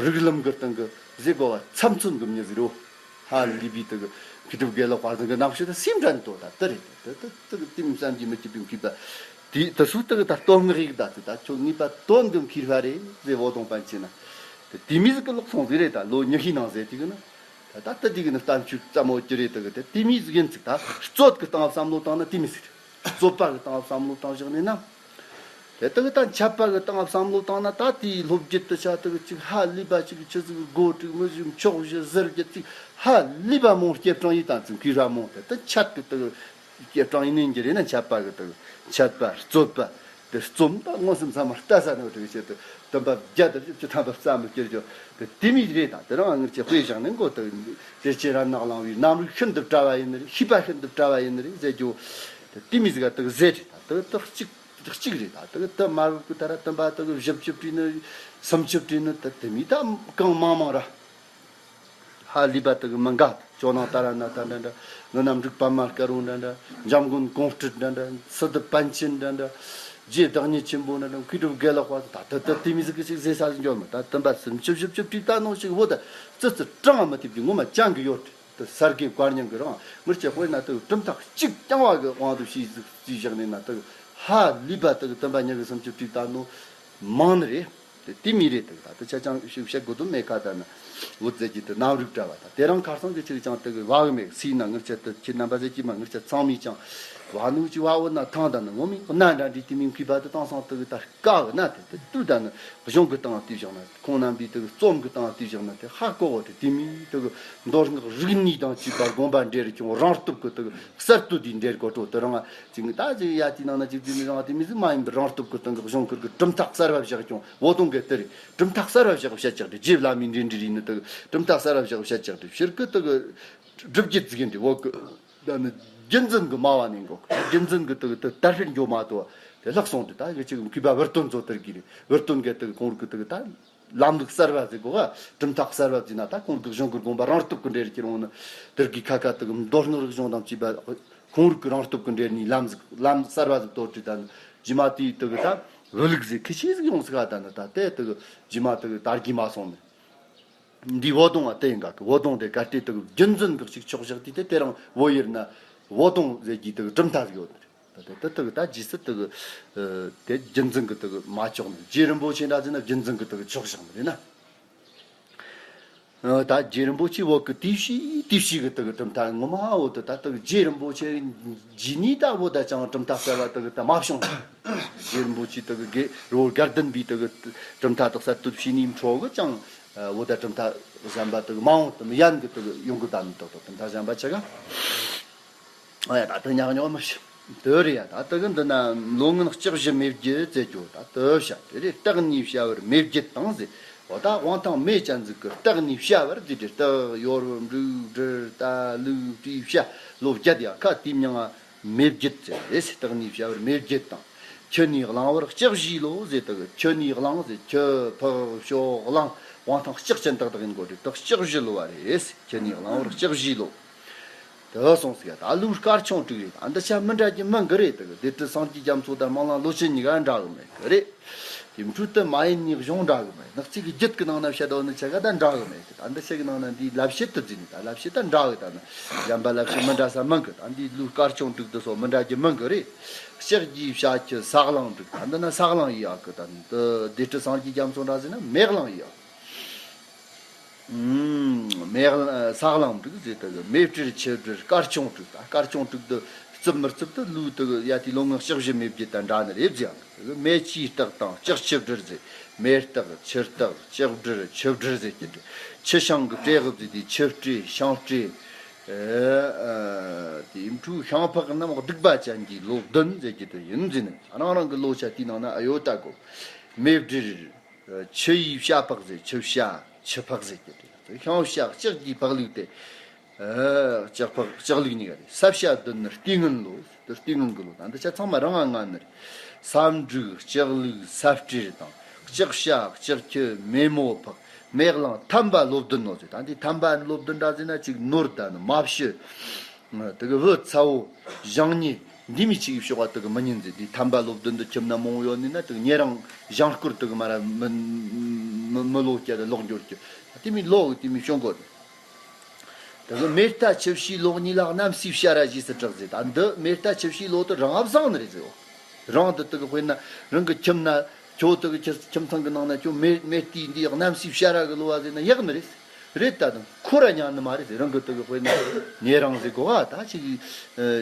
རིགས་ལམ་གི་སྟེང་གི་ཟེར་དགོས་པ་ཚབ་མཚོན་གི་མྱི་ཟིག་རོ། ཧ་ལས་པའི་དུ་གི་མཁས་གྲུབ་དགེ་ལེགས་དཔལ་བཟང་གི་རྣམ་ཤེས་དུ་སེམས་དྲན་ཏོ་ད་དུ་རེད་དུ་དུ་དུ་གི་དེ་མི་བསམ་གྱིས་མི་ཁྱབ་པའི་མཁས་པ་དེ་དུ་སུ་དུ་གི་ད་སྟོན་ངག་ཡིག་ད་དུ་ད་ཁྱོད་ངེས་པ་དོན་གི་མཁས་པ་རེད་ཟེར་བོ་དོང་པན་ཆེ་ན་དུ་དེ་མི་ཟིག་གི་ལོག་སོང་ཟིག་རེད་ད་ལོ་ཉི་ཤུའི་ནང་ཟེར་དུས་གི་ན་ད་ད་དུ་དེ་གི་ནི་གཏམ་ཆུ་ཙམ་མོ་ཅི་རེད་དུ་གི་དུ་དེ་མི་ཟིག་ཡིན་ཚིག་ད་རྩོད་གི་སྟེང་བསམ་བློ་བཏང་ན་དེ་མི་ཟིག་རེད། རྩོད་པ་གི་སྟེང་བསམ་བློ་བཏང་བཞག་ནས་ན། དེ་དག་ད་འཆད་པ་གི་སྟེང་བསམ་བློ་བཏང་ན་ད་དེའི་སློབ་བརྒྱུད་དུ་ཆ་དག་ཅིག་ཧ་ལས་པ་ཅིག་ཆི་ཟིག་སྒོ་དྲུག་མི་ཟིག་ཕྱོགས་བཞི་ཟུར་བརྒྱད་ཅིག་ཧ་ལས་པ་མང་སྐྱེ་གྲངས་ཡིན་དང་ཚུལ་མཁས་ར་མང་དེ་ད་འཆད་གི་དག་སྐྱེ་གྲངས་ཡིན་ནི་འགྱུར་ཡིན་ན་འཆད་པ་གི་དག་འཆད་པ་རྩོད་པ་དེ་རྩོམ་ད་མངོན་སུམ་ཚང་མ་ལྟ་ས་ནོ་དྲུག་ཆེད་དུ་དུམ་པ་བརྒྱ་དང་བཅུ་ཐམ་པ་རྩ་མི་སྐྱེར་ཅོ་དེ་དེ་མི་རེད་ད་དེ་རང་ངར་ཆེ་དཔེ་བཞག་ནས་མགོ་དག་དེ་ཆེ་ར་ནག་ལང་བའི་རྣམ་རིག་ཤིན་ཏུ་བཀྲ་བ་ཡིན་ནི་རེད་ཤེས་པ་ཤིན་ཏུ་བཀྲ་བ་ཡིན་ནི་རེད་ཟེར་རྒྱུ། དེ་དེ་མི་ཟིག་ག་དག་ཟེར་རེད་ད་དག་དག་གཅིག་གཅིག་རེད་ད་དག་དུ་མ་རུ་གི་ད་ར་དུམ་པ་དག་བཞི་བཅུ་བྲིས་ནི་སུམ་ཅུ་བྲིས་ནི་ད་དེ་མི་ད་གང་མང་མང་ར་ཧ་ལས་པ་དག་མི་འགའ་ཇོ་ནང་ཏཱ་ར་ནཱ་ཐ་འདྲ་འདྲ་ནུ་ནམ་འབྲུག་པདྨ་དཀར་པོ་འདྲ་འདྲ་འཇམ་མགོན་ཀོང་སྤྲུལ་འདྲ་འདྲ་སི་ཏུ་པཎ་ཆེན་འདྲ་འདྲ་རྗེ་བདག་ཉིད་ཆེན་པོ་འདྲ་འདྲ་མཁས་གྲུབ་དགེ་ལེགས་དཔལ་ད་ད་ད་དེ་མི་ཟིག་གི་ཅིག་ཟེར་ས་ཟིག་འཇོག་མི་ད་དུམ་པ་སུམ་ཅུ་བཞི་བཅུ་བྲིས་ད་ནོ་ཞིག་བོ་ད་ཙི་ཙི་གྲངས་མི་ཐེབས་ཀྱི་ངོ་མ་ཅང་གི་ཡོད། དུ་གསར་དགེ་བཀའ་རྙིང་གི་རང་མི་སྐྱེ་དཔེར་ན་དུ་གྲུབ་མཐའ་གཅིག་རྐྱང་བ་གི་དབང་དུ་བྱས་བརྩིས་བཞག་ནས་ན་དུ་ཧ་ལས་པ་དུ་དུམ་པ་ཉི་གི་སུམ་ཅུ་བྲིས་ད་ནོ་མང་ནི་རེད། དེ་དེ་མི་རེད་དུ་ད་དུ་ཆ་ཅང་ཞིག་བཤད་དགོས་དོན་མེད་ཁ་ད་ན་འུ་ཙེ་གྱི་དུ་རྣམ་རིག་བཀྲ་བ་ད་དེ་རང་ཁར་སང་གི་ཅིག་ཀྱང་དུ་གི་བ་གི་མེད་སི་ན་ངར་ཆ་དུ་ཁྱེད་རྣམ་པ་ཟེར་གྱི་མ་ངར་ཆ་ཚང་མས་ཀྱང་བ་ནུ་ཅི་བ་འོ་ན་ཐང་ད་ནི་ངོ་མི་ན་འདྲ་འདྲི་དེ་མིན་མཁས་པ་དུ་དེང་སང་དུ་གི་ད། བཀའ་གི་ན་དེ་དེ་དུས་ད་ནི་གཞུང་གི་སྟེང་བལྟས་བཞག་ན་ཁོང་རྣམ་པའི་དེ་གི་རྩོམ་གི་སྟེང་བལྟས་བཞག་ན་དེ་ཧ་གོ་བ་དེ་དེ་མིན་དེ་གི་མདོ་སྔགས་རིག་གནས་དང་བཅས་པ་དགོངས་པ་འགྲེལ་རེ་ཁྱོང་རང་སྟོབས་གི་དེ་གི་གསར་གཏོད་དེ་འགྲེལ་གོ་ཏོ་དེ་རང་ཅིག་ད་ཅིག་ཡ་དེའི་ནང་ན་ཅིག་དེ་མི་རང་དེ་མི་ཟིག་མ་ཡིན་པའི་རང་སྟོབས་གི་སྟེང་གི་གཞུང་ཁུར་གི་གྲུབ་མཐའ་གསར་བ་བཞག་ཁྱོང་བོ་དོང་གི་དེ་རེད་གྲུབ་མཐའ་གསར་བ་བཞག་བཤད་ཅག་དེ་རྗེ་བླ་མའི་འགྲེལ་འགྲེལ་ཡིན་ནི་དེ་གི་གྲུབ་མཐའ་གསར་བ་བཞག་བཤད་ཅག་དེ་ཕྱིར་གི་དེ་གི་སྒྲུབ་བརྒྱུད་ཟིག་ཡིན་དེ་བོ་གི་ད་ནི་རྒྱུད་འཛིན་གྱི་སྨྲ་བ་ནས་འགོག་རྒྱུད་འཛིན་གྱི་དུ་དུ་དར་སྤེལ་འགྱོ་མ་ཐུབ་དེ་ལྷག་སོང་དུས་ད་ཡོད་ཅིག་མཁས་པ་བུ་སྟོན་ཚོ་དར་གྱི་རེད། བུ་སྟོན་གྱི་དུ་ཁོང་རིག་གི་དུ་ད་ལམ་ལུགས་གསར་བ་ཟིག་གོ་ག་གྲུབ་མཐའ་གསར་བ་ཟིག་ན་ད་ཁོང་གི་གཞུང་གི་དགོངས་པ་རང་སྟོབས་ཀྱི་འགྲེལ་གྱི་རུང་ནི་དར་གྱི་ཁ་ཁ་དུ་མདོ་སྔགས་རིག་གཞུང་དང་བཅས་པ་ཁོང་རིག་གི་རང་སྟོབས་ཀྱི་འགྲེལ་ནི་ལམ་ཟིག་ལམ་གསར་བ་ཟིག་གཏོད་དུས་ད་ནི་རྗེས་མ་དེའི་དུ་གི་ད་བུ་ལུགས་ཟིག་ཁི་ཆི་ཟིག་ཡོང་ཟིག་ག་ད་ནི་ད་དེ་དུ་གི་རྗེས་མ་དུ་གི་དར་གྱི་མ་སོང་ནི། འདི་བོ་དོང་བ་དེ་ཡིན་ག་གི་བོ་དོང་དེ་ག་སྟེ་དུ་རྒྱུན་འཛིན་གི་ཅིག་ཆོག་བཞག་དུས་དེ་དེ་རང་བོད་ཡུལ་ན་བོ་དོང་ཟེར་གྱི་དུ་གྲུབ་མཐའ་ཟིག་ཡོད་ནི་རེད། ད་དེ་དུ་ད་རྗེས་སུ་དུ་དེ་རྒྱུན་འཛིན་གི་དུ་མ་ཆོག་ནི་རྗེ་རིན་པོ་ཆེ་འདྲ་ཟེར་ན་རྒྱུན་འཛིན་གི་དུ་ཆོག་བཞག་ནི་རེད་ན། ད་རྗེ་རིན་པོ་ཆེ་བོད་གི་དུས་ཕྱིས་དུས་ཕྱིས་གི་དུ་གྲུབ་མཐའ་ངོ་མ་བོ་དུ་ད་དུ་རྗེ་རིན་པོ་ཆེ་རྗེས་ནས་ད་བོ་ད་ཅང་གྲུབ་མཐའ་གསར་བ་དུ་གི་ད་མ་བྱུང་། རྗེ་རིན་པོ་ཆེ་དུ་གི་དགེ་རོ་དགའ་ལྡན་པའི་དུ་གི་གྲུབ་མཐའ་དུ་གསར་གཏོད་བྱས་ནས་འཕྲོ་གི་ཅང་། བོད་ད་གྲུབ་མཐའ་གཞན་པ་དག་མ་འོངས་དུ་མི་ཡན་གི་དག་ཡོང་གི་ད་ནི་དག་དག་གྲུབ་མཐའ་གཞན་པ་ཆ་ག་ཨ་ཡ་ད་དག་ཉག་ཉོག་མི་ཤི་དོ་རེ་ཡ་ད་དག་འདི་ན་ལོ་ངན་ལྕགས་བཞི་མེ་བརྒྱད་ཟེར་རྒྱུ་ད་དག་བྱ་དེ་རེ་སྟག་ནི་བྱ་བར་མེ་བརྒྱད་དང་ཟེར་བ་ད་དབང་ཐང་མེ་ཅན་ཟིག་གི་སྟག་ནི་བྱ་བར་ཟེར་ཏེ་སྟག་ཡོར་འབྲུག་འབྲི་རྟ་ལུག་སྤྲེའུ་བྱ་ལོ་བརྒྱད་ཡ་ཁ་དེའི་མྱིང་ང་མེ་བརྒྱད་ཟེར་རེ་སྟག་ནི་བྱ་བར་མེ་བརྒྱད་དང་། ཁྱི་ནི་གླང་བར་ལྕགས་བཞི་ལོ་ཟེར་དག་ཁྱི་ནི་གླང་ཟེར་ཁྱི་ཕག་ཤོག་གླང་དབང་ཐང་ལྕགས་ཅན་དག་དག་ཡིན་དགོས་རེད་དག་ལྕགས་བཞི་ལོ་བ་རེད། ཁྱི་ནི་གླང་བར་ལྕགས་བཞི་ལོ། དེ་སོང་ཟིག་ད་ལུག་དཀར་ཆུང་དྲུག་རེད། ཨ་འདི་ཆ་མི་འདྲ་གི་མི་འགི་རེད་དག་སྡེ་ཏྲི་སངས་རྒྱས་རྒྱ་མཚོ་དང་སྨོན་ལམ་ལོ་ཆེན་གཉིས་ཀ་འདྲ་གི་མི་འགི་རེད། འཕྲོས་དུ་མ་ཡིན་ནི་གཞུང་འདྲ་གི་མེད། ནག་ཚིག་གི་རྒྱུད་ཀྱི་ནང་ན་བཤད་དོ་ནི་ཆ་ག་ད་འདྲ་གི་མེད། ད་འདི་ཆ་གི་ནང་ན་འདིའི་ལབ་བྱེད་དུ་འཛིན་ནི་ད་ལབ་བྱེད་ད་འདྲ་གི། ད་ནི་གཞན་པ་ལབ་བྱེད་མི་འདྲ་ས་མང་གི། ད་འདིའི་ལུགས་དཀར་ཆུང་དྲུག་དུ་སོགས་མི་འདྲ་རྒྱུ་མང་གི་རེད། ལྕགས་ཀྱི་བྱ་ཁྱི་ས་གླང་དྲུག་ད་འདི་ན་ས་གླང་ཡིན་ཡག་གི། ད་འདི་སྡེ་སྲིད་སངས་རྒྱས་རྒྱ་མཚོ་འདྲ་ཟེར་ན་མེ་གླང་ཡིན་ཡག་གི། མེ་གླང་ས་གླང་དྲུག་ཟེར་དུ་མེ་སྤྲེལ་ཁྱི་སྤྲེལ་དཀར་ཆུང་དྲུག་ད་དཀར་ཆུང་དྲུག་ཏུ་རྩུབ་མི་རྩུབ་ཏུ་ལུས་དུ་ཡ་དེའི་ལོ་ངོ་ལྕགས་བཞི་མེ་བརྒྱད་དང་འདྲ་ནི་རེད་ཟེར། མེ་ཁྱིའི་སྟག་དང་ལྕགས་ཁྱི་སྤྲེལ་ཟེར། མེ་སྟག་ཁྱི་སྟག་ལྕགས་སྤྲེལ་ཁྱི་སྤྲེལ་ཟེར་གྱི་འདུག་ཁྱི་ཤིང་གི་སྤྲེལ་གི་ཟེར་དེ་ཁྱི་སྤྲེལ་ཤིང་སྤྲེལ། དེའི་འཕྲོས་ཤིང་ཕག་རྣམས་སྡིག་པ་ཅན་གྱི་ལོ་བདུན་ཟེར་གྱི་དེ་ཡིན་ཟེར་ནས། རང་རང་གི་ལོ་ཆ་དེའི་ནང་ན་ཨ་ཡོད་ད་གོ། མེ་སྤྲེལ། ཁྱི་ཡི་བྱ་ཕག་ཟེར། ཁྱི་བྱ་ཁྱི་ཕག་ཟེར་གྱི་དེ། ཤིང་བྱ་ལྕགས་ཀྱི་ཕག་ལུག་སྟེ། ཨ། ལྕགས་ཕག་ལྕགས་ལུག་གཉིས་ཀ་རེད། ས་བྱ་བདུན་ནི་རྟའི་ངན་ལོ། དེ་རྟའི་ངན་གི་ལོ། ད་འདི་ཆ་ཚང་མ་རང་ང་ང་ནི་རེད། ས་འབྲུག་ལྕགས་ལུག་ས་སྤྲེལ་དང་ལྕགས་བྱ་ལྕགས་ཁྱི་མེ་མོ་ཕག་མེ་གླང་ཐམ་པ་ལོ་བདུན་ནོ་ཟེར། ད་འདི་ཐམ་པ་ལོ་བདུན་འདྲ་ཟེར་ན་ཅིག་ནོར་ད་ནི་མ་བྱི། དེ་གི་བུ་ཚ་བོ་བཞེངས་ཉེས་འདི་མི་ཆིག་གི་ཕྱོགས་པ་དེ་གི་མི་ཉན་ཟེར། འདི་ཐམ་པ་ལོ་བདུན་དུ་ཁྱིམ་ན་མང་བོ་ཡོད་ནི་ན་དེ་གི་ཉེ་རང་བཞེངས་སྐོར་དེ་གི་མ་ར་མི་མི་མི་ལོ་སྐྱ་དེ་ལོག་འགྱུར་གྱི། དེ་མི་ལོ་དེ་མི་བྱུང་གོ། དེ་གི་མེ་རྟ་ཁྱི་བྱའི་ལོ་གཉིས་ལ་གནམ་སའི་བྱ་ར་ཞེས་སུ་གྲགས་ཟེར། ད་འདི་མེ་རྟ་ཁྱི་བྱའི་ལོ་དེ་རང་བཟང་ནི་རེད་ཟེར། རང་དེ་དེ་གི་དཔེར་ན་རང་གི་ཁྱིམ་ན་ཁྱོད་དེ་གི་ཁྱི་ཁྱིམ་ཚང་གི་ནང་ན་ཁྱོད་མེ་མེ་རྟའི་འདི་གནམ་སའི་བྱ་ར་གི་ལོ་བ་ཟེར་ན་ཡག་ནི་རེད། རེད་ད་དང་ཁོ་ར་ཉན་ནི་མ་རེད་ཟེར། རང་གི་དེ་གི་དཔེར་ན་ཉེ་རང་ཟེར་གོ་ག་ད་ཅིག་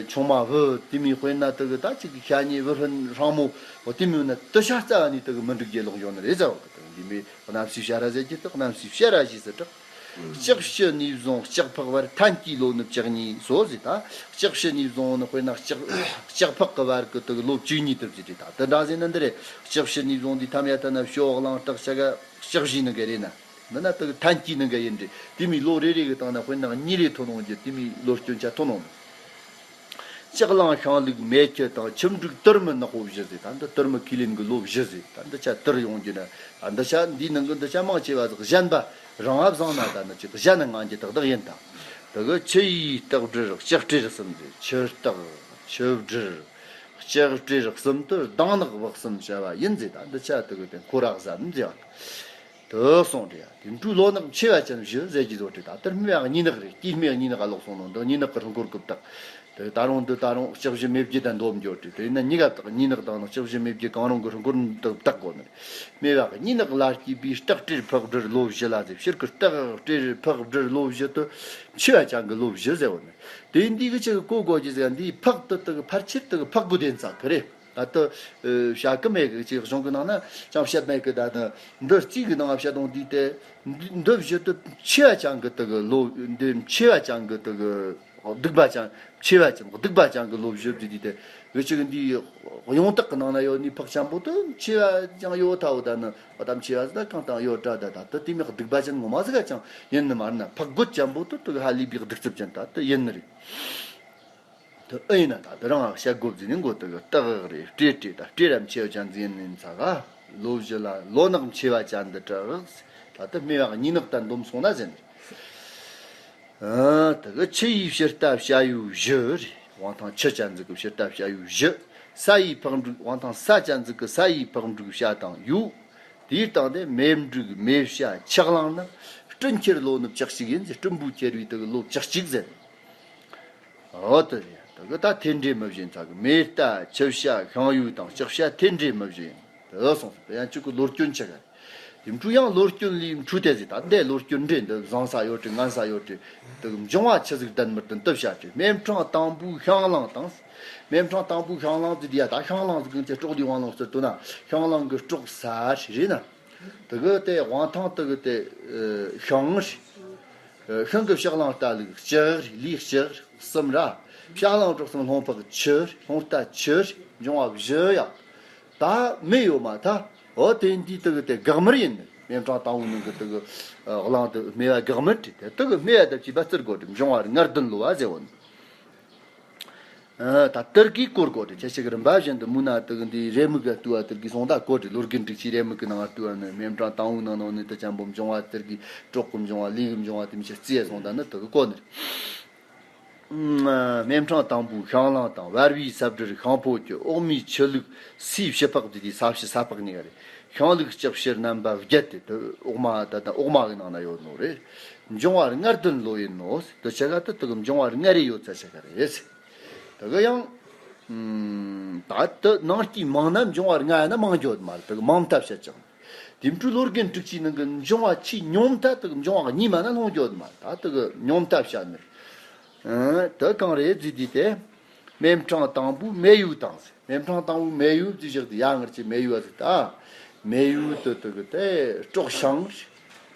ཆུང་མ་བུ་དེ་མི་དཔེར་ན་དེ་གི་ད་ཅིག་ཤ་ཉེ་བུ་ཧྲན་ཧྲང་མོ་འོ་དེ་མི་ཡོད་ན་དེ་ཤ་རྩ་བ་ནས་དེ་གི་མི་འགྲིག་རྒྱུ་ལོག་འགྱོ་ནི་རེད་ཟེར་བ་གི། དེ་གི་འདི་མི་གནམ་སའི་བྱ་ར་ཟེར་གྱི་དེ་གནམ་སའི་བྱ་ར་ཞེས་སུ་གྲགས། ལྕགས་ཕྱི་ནས་བཟུང་ལྕགས་ཕག་བར་ཐན་གྱི་ལོ་ནི་བཅུ་གཉིས་སོ་ཟེར། ད་ལྕགས་ཕྱི་ནས་བཟུང་ནི་དཔེར་ན་ལྕགས་ལྕགས་ཕག་གི་བར་གི་དེ་གི་ལོ་བཅུ་གཉིས་དེ་ཟེར་ཏེ། ད་དེ་འདྲ་ཟེར་ན་འདི་རེད། ལྕགས་ཕྱི་ནས་བཟུང་འདི་ཐམ་ཡ་ད་ན་ཞོ་གླང་སྟག་ཤ་ག་ལྕགས་བཞི་ནི་ག་རེད་ན། མིན་ན་དེ་གི་ཐན་གྱི་ནི་འགའ་ཡིན་འདྲ། དེ་མི་ལོ་རེ་རེ་གི་སྟེང་ན་དཔེར་ན་གཉིས་རེ་ཐོན་འོང་རྒྱུ་དེ་མི་ལོ་སྐྱོན་ཆ་ཐོན་འོང་། ལྕགས་གླང་ཤིང་ལུག་མེ་ཁྱི་དང་ཁྱི་འབྲུག་དུར་མི་ནག་པོ་བཞི་ཟེར། ད་འདི་དུར་མི་ཁས་ལེན་གི་ལོ་བཞི་ཟེར། ད་འདི་ཆ་དུར་ཡོང་རྒྱུ་ན་ད་འདི་ཆ་འདིའི་ནང་གི་འདི་ཆ་མང་ཆེ་བ་ཟིག་གཞན་པ་རང་བ་བཟང་ན་ད་ནི་ཅིག་གཞན་ན་ངན་གྱི་དག་དག་ཡིན་ད། དེ་གི་ཁྱི་ཡི་སྟག་སྦྲུལ་ལྕགས་སྤྲེལ་གསུམ་ཟེར། ཁྱི་སྟག་ཁྱི་སྦྲུལ་ལྕགས་སྤྲེལ་གསུམ་དུ་སྡང་ནག་བག་གསུམ་བྱ་བ་ཡིན་ཟེར། ད་འདི་ཆ་དེ་གི་དེ་ཁོ་ར་བཟའ་ནི་ཟེར་བ། དུ་སོང་འདྲ་ཡ། དེ་འཕྲོས་ལོ་ནག་མཆེ་བ་ཅན་བཞི་ཟེར་གྱི་བཟོ་འདྲ། ད་དེར་སྨེ་བ་གཉིས་ནག་རེད། སྐྱེས་སྨེ་གཉིས་ནག་ག་ལོག་སོང་ནོ་འདི་གཉིས་ནག་གི་རིང་འཁོར་གི་བཏགས། དེ་ད་རུང་འདི་ད་རུང་ལྕགས་བཞི་མེ་བརྒྱད་དང་འདོམ་འགྱོ་འདྲ། དེ་ཡིན་ན་གཉིས་ཀ་བཏགས། གཉིས་ནག་དང་ནི་ལྕགས་བཞི་མེ་བརྒྱད་གང་རུང་གི་རིང་འཁོར་འདི་བཏགས་དགོ་ནི་རེད། སྨེ་བ་གཉིས་ནག་ལ་སྐྱེས་པའི་སྟག་སྤྲེལ་ཕག་སྦྲུལ་ལོ་བཞི་ལ་ཟེར། ཕྱིར་གི་སྟག་སྤྲེལ་ཕག་སྦྲུལ་ལོ་བཞི་དུ་མཆེ་བ་ཅན་གི་ལོ་བཞི་ཟེར་བ་ནི། དེ་འདི་གི་ཅིག་གོ་དགོས་ཀྱི་ཟེར། འདིའི་ཕག་དེ་དེ་གི་ཕལ་ཆེར་དེ་གི་ཕག་དགུ་ལྡན་ཚ་གི་རེད། ད་ལྟ་བྱ་གི་མེད་གི་ཅིག་གཞུང་གི་ནང་ན་ཅང་བཤད་མེད་གི། ད་ནི་འདི་རྩིས་གི་ནང་བཤད་དོན་འདི་སྟེ། འདི་བཞི་དུ་མཆེ་བ་ཅན་གི་དེ་གི་ལོ། འདི་མཆེ་བ་ཅན་གི་དེ་གི་སྡིག་པ་ཅན། མཆེ་བ་ཅན་སྡིག་པ་ཅན་གི་ལོ་བཞི་འདི་འདི་སྟེ། འུ་ཅག་གི་འདི་ཡོངས་གྲགས་གི་ནང་ན་ཡོད་ནི་ཕག་ཅན་པོ་དེ་མཆེ་བ་ཅན་ཡོད་ཐལ་བོ། ད་ནི་ཨ་ད་མཆེ་བ་ཟིག་ད་གང་དང་ཡོད་དྲ། ད་ད་དེ་མི་སྡིག་པ་ཅན་ངོ་མ་ཟིག་ག་ཅང་ཡིན་ནི་མ་རེད་ན། ཕག་རྒོད་ཅན་པོ་དེ་དེ་གི་ཧ་ལས་པའི་གདུག་རྩུབ་ཅན་ད་དེ་ཡིན་ནི་རེད། དེ་ཨེ་ཡིན་ན་ད་དེ་རང་བཤད་དགོས་ཟིན་ནི་མགོ་དེ་གི་སྟག་རེད། སྤྲེལ་སྤྲེལ་ད་སྤྲེལ་ར་མཆེ་བ་ཅན་ཟིན་ནི་ཚ་ག་ལོ་བཞི་ལ་ལོ་ནག་མཆེ་བ་ཅན་འདི་དྲག་ད་དེ་སྨེ་བ་གཉིས་ནག་ད་འདོམ་སོང་ན་ཟེར་ནི། ཨ་དེ་གི་ཁྱི་ཡི་ཕྱི་རྟ་བྱ་ཡུ་བཞི་རེད། དབང་ཐང་ཁྱི་ཅན་ཟིག་གི་ཕྱི་རྟ་བྱ་ཡུ་བཞི། ས་ཡི་ཕག་འབྲུག་དབང་ཐང་ས་ཅན་ཟིག་གི་ས་ཡི་ཕག་འབྲུག་བྱ་དང་ཡུ། དེའི་སྟེང་དེ་མེ་འབྲུག་མེ་བྱ་ཁྱི་གླང་རྣམས་སྤྲིན་ཁྱེར་ལོ་ནི་བཅུ་གཅིག་ཡིན་ཟེར། སྲིན་པོ་ཁྱེར་བའི་དེ་གི་ལོ་བཅུ་གཅིག་ཟེར། འོ་དེ་རེད། དེ་གི་ད་ཐེ་འབྲས་མི་བཞིན་ཚ་གི་མེ་རྟ་ཁྱི་བྱ་ཤིང་ཡུ་དང་ལྕགས་བྱ་ཐེ་འབྲས་མི་བཞིན་དེ་སོང་ཟེར། དེ་ཡང་གཅིག་གི་ལོ་སྐྱོན་ཆེ་ག་རེད། དེ་འཕྲོས་ཡང་ལོ་སྐྱོན་ལས་འཕྲོས་ཏེ་ཟེར། ད་འདས་ལོ་སྐྱོན་འདྲེ་འདི་བཟང་ས་ཡོད་དྲི་ངན་ས་ཡོད་དྲི། དེ་གི་འབྱུང་བ་ཆི་ཟིག་ལྡན་མི་ལྡན་དེ་བྱ་དྲི། སྨེ་ཕྲེང་དང་པོའི་ཤིང་གླང་དང་། སྨེ་ཕྲེང་དང་པོའི་ཤིང་གླང་ཟེར་དེ་ཡ། ད་ཤིང་གླང་ཟིག་གི་ཅི་སྲོག་དེའི་དབང་ལུང་ཟེར་དུས་ན་ཤིང་གླང་གི་སྲོག་ས་རེད་ན། དེ་གི་དེ་དབང་ཐང་དེ་གི་དེ་ཤིང་རེད། ཤིང་གི་ཕྱག་ལང་རྟ་ལུག་ལྕགས་རེད། ལུག་ལྕགས་གསུམ་ར། ཕྱག་ལང་གྲོགས་གསུམ་ལྷུང་ཕག་ཁྱི་རེད། ལྷུང་རྟ་ཁྱི་རེད། འབྱུང་བ་བཞི་ཡ། ད་མེ་ཡོད་མ་ཐལ། འོ་དེ་འདི་དེ་གི་དེ་སྒེག་མར་ཡིན། སྨེ་ཕྲེང་དང་པོའི་ནང་གི་དེ་གི་གླང་དེ་སྨེ་བ་སྒེག་མར་རེད། དེ་དེ་གི་སྨེ་བ་དེ་བྱིས་པ་བཙིར་དགོས་རེད། འབྱུང་བ་རེད། ལྔ་བདུན་ལོ་བ་ཟེར་བ་ནི། ཨ་ད་དེར་གི་སྐོར་སྐོར་དེ་ཁྱེད་ཅག་རིམ་པ་བཞིན་དུ་མུ་ན་དེ་གི་འདི་རེ་མིག་ག་ལྟོས་པ་དེར་གི་སོང་ད་སྐོར་དེ་ལོ་རྒན་དྲུག་ཅུའི་རེ་མིག་གི་ནང་ལྟོས་པ་ནི་སྨེ་ཕྲེང་དང་པོའི་ནང་ནང་ནི་དེ་ཅན་པོ་འབྱུང་བ་དེར་གི་གྲོགས་གི་འབྱུང་བ་ལུག་གི་འབྱུང་བ་དེ་མི་ཆ་རྩིས་སོང་ད་ནི་དེ་གི་སྐོར་ནི་རེད། སྨེ་ཕྲེང་དང་པོའི་ཤིང་གླང་དང་། བར་བའི་ས་སྦྲུལ་ཤིང་ཕོ་ཁྱི། འོག་མའི་ཆུ་ལུག་སའི་བྱི་ཕག་བརྒྱད་དེ། ས་བྱི་ས་ཕག་གཉིས་ཀ་རེད། ཤིང་ལུག་ལྕགས་བྱི་རྣམ་པ་བརྒྱད་དེ། དེ་འོག་མ་ད་ད་འོག་མ་གི་ནང་ན་ཡོད་ནོ་རེད། འབྱུང་བ་ལྔ་བདུན་ལོ་ཡིན་ནོ། དེ་ཆ་ག་དེ་དེ་གི་འབྱུང་བ་ལྔ་རེ་ཡོད་ཚ་ཆ་ག་རེད། དེ་གི་ཡང་ད་དེ་ནང་སྐྱིད་མང་ན་འབྱུང་བ་ལྔ་ཡིན་ན་མང་རྒྱུ་ཡོད་མ་རེད། དེ་གི་མང་མཐའ་བཤད་ཀྱང་། དེ་འཕྲོས་ལོ་རྒན་དྲུག་ཅུའི་ནང་གི་འབྱུང་བ་ཆེས་ཉུང་མཐའ་དེ་གི་འབྱུང་བ་གཉིས་མ་ན་ལྷུང་རྒྱུ་ཡོད་མ་རེད། ད་དེ་གི་ཉུང་མཐའ་བཤད་ནི་རེད། དེ་གང་རེད་ཟེར་དུས་དེ། སྨེ་ཕྲེང་དང་པོའི་སྨེ་ཡུལ་དང་ཟེར། སྨེ་ཕྲེང་དང་པོའི་སྨེ་ཡུལ་ཟེར་བཞག་དེ་ཡ་ངར་གྱི་སྨེ་ཡུལ་བ་ཟེར་ད། སྨེ་ཡུལ་དེ་དེ་གི་དེ་སྲོག་ཤིང་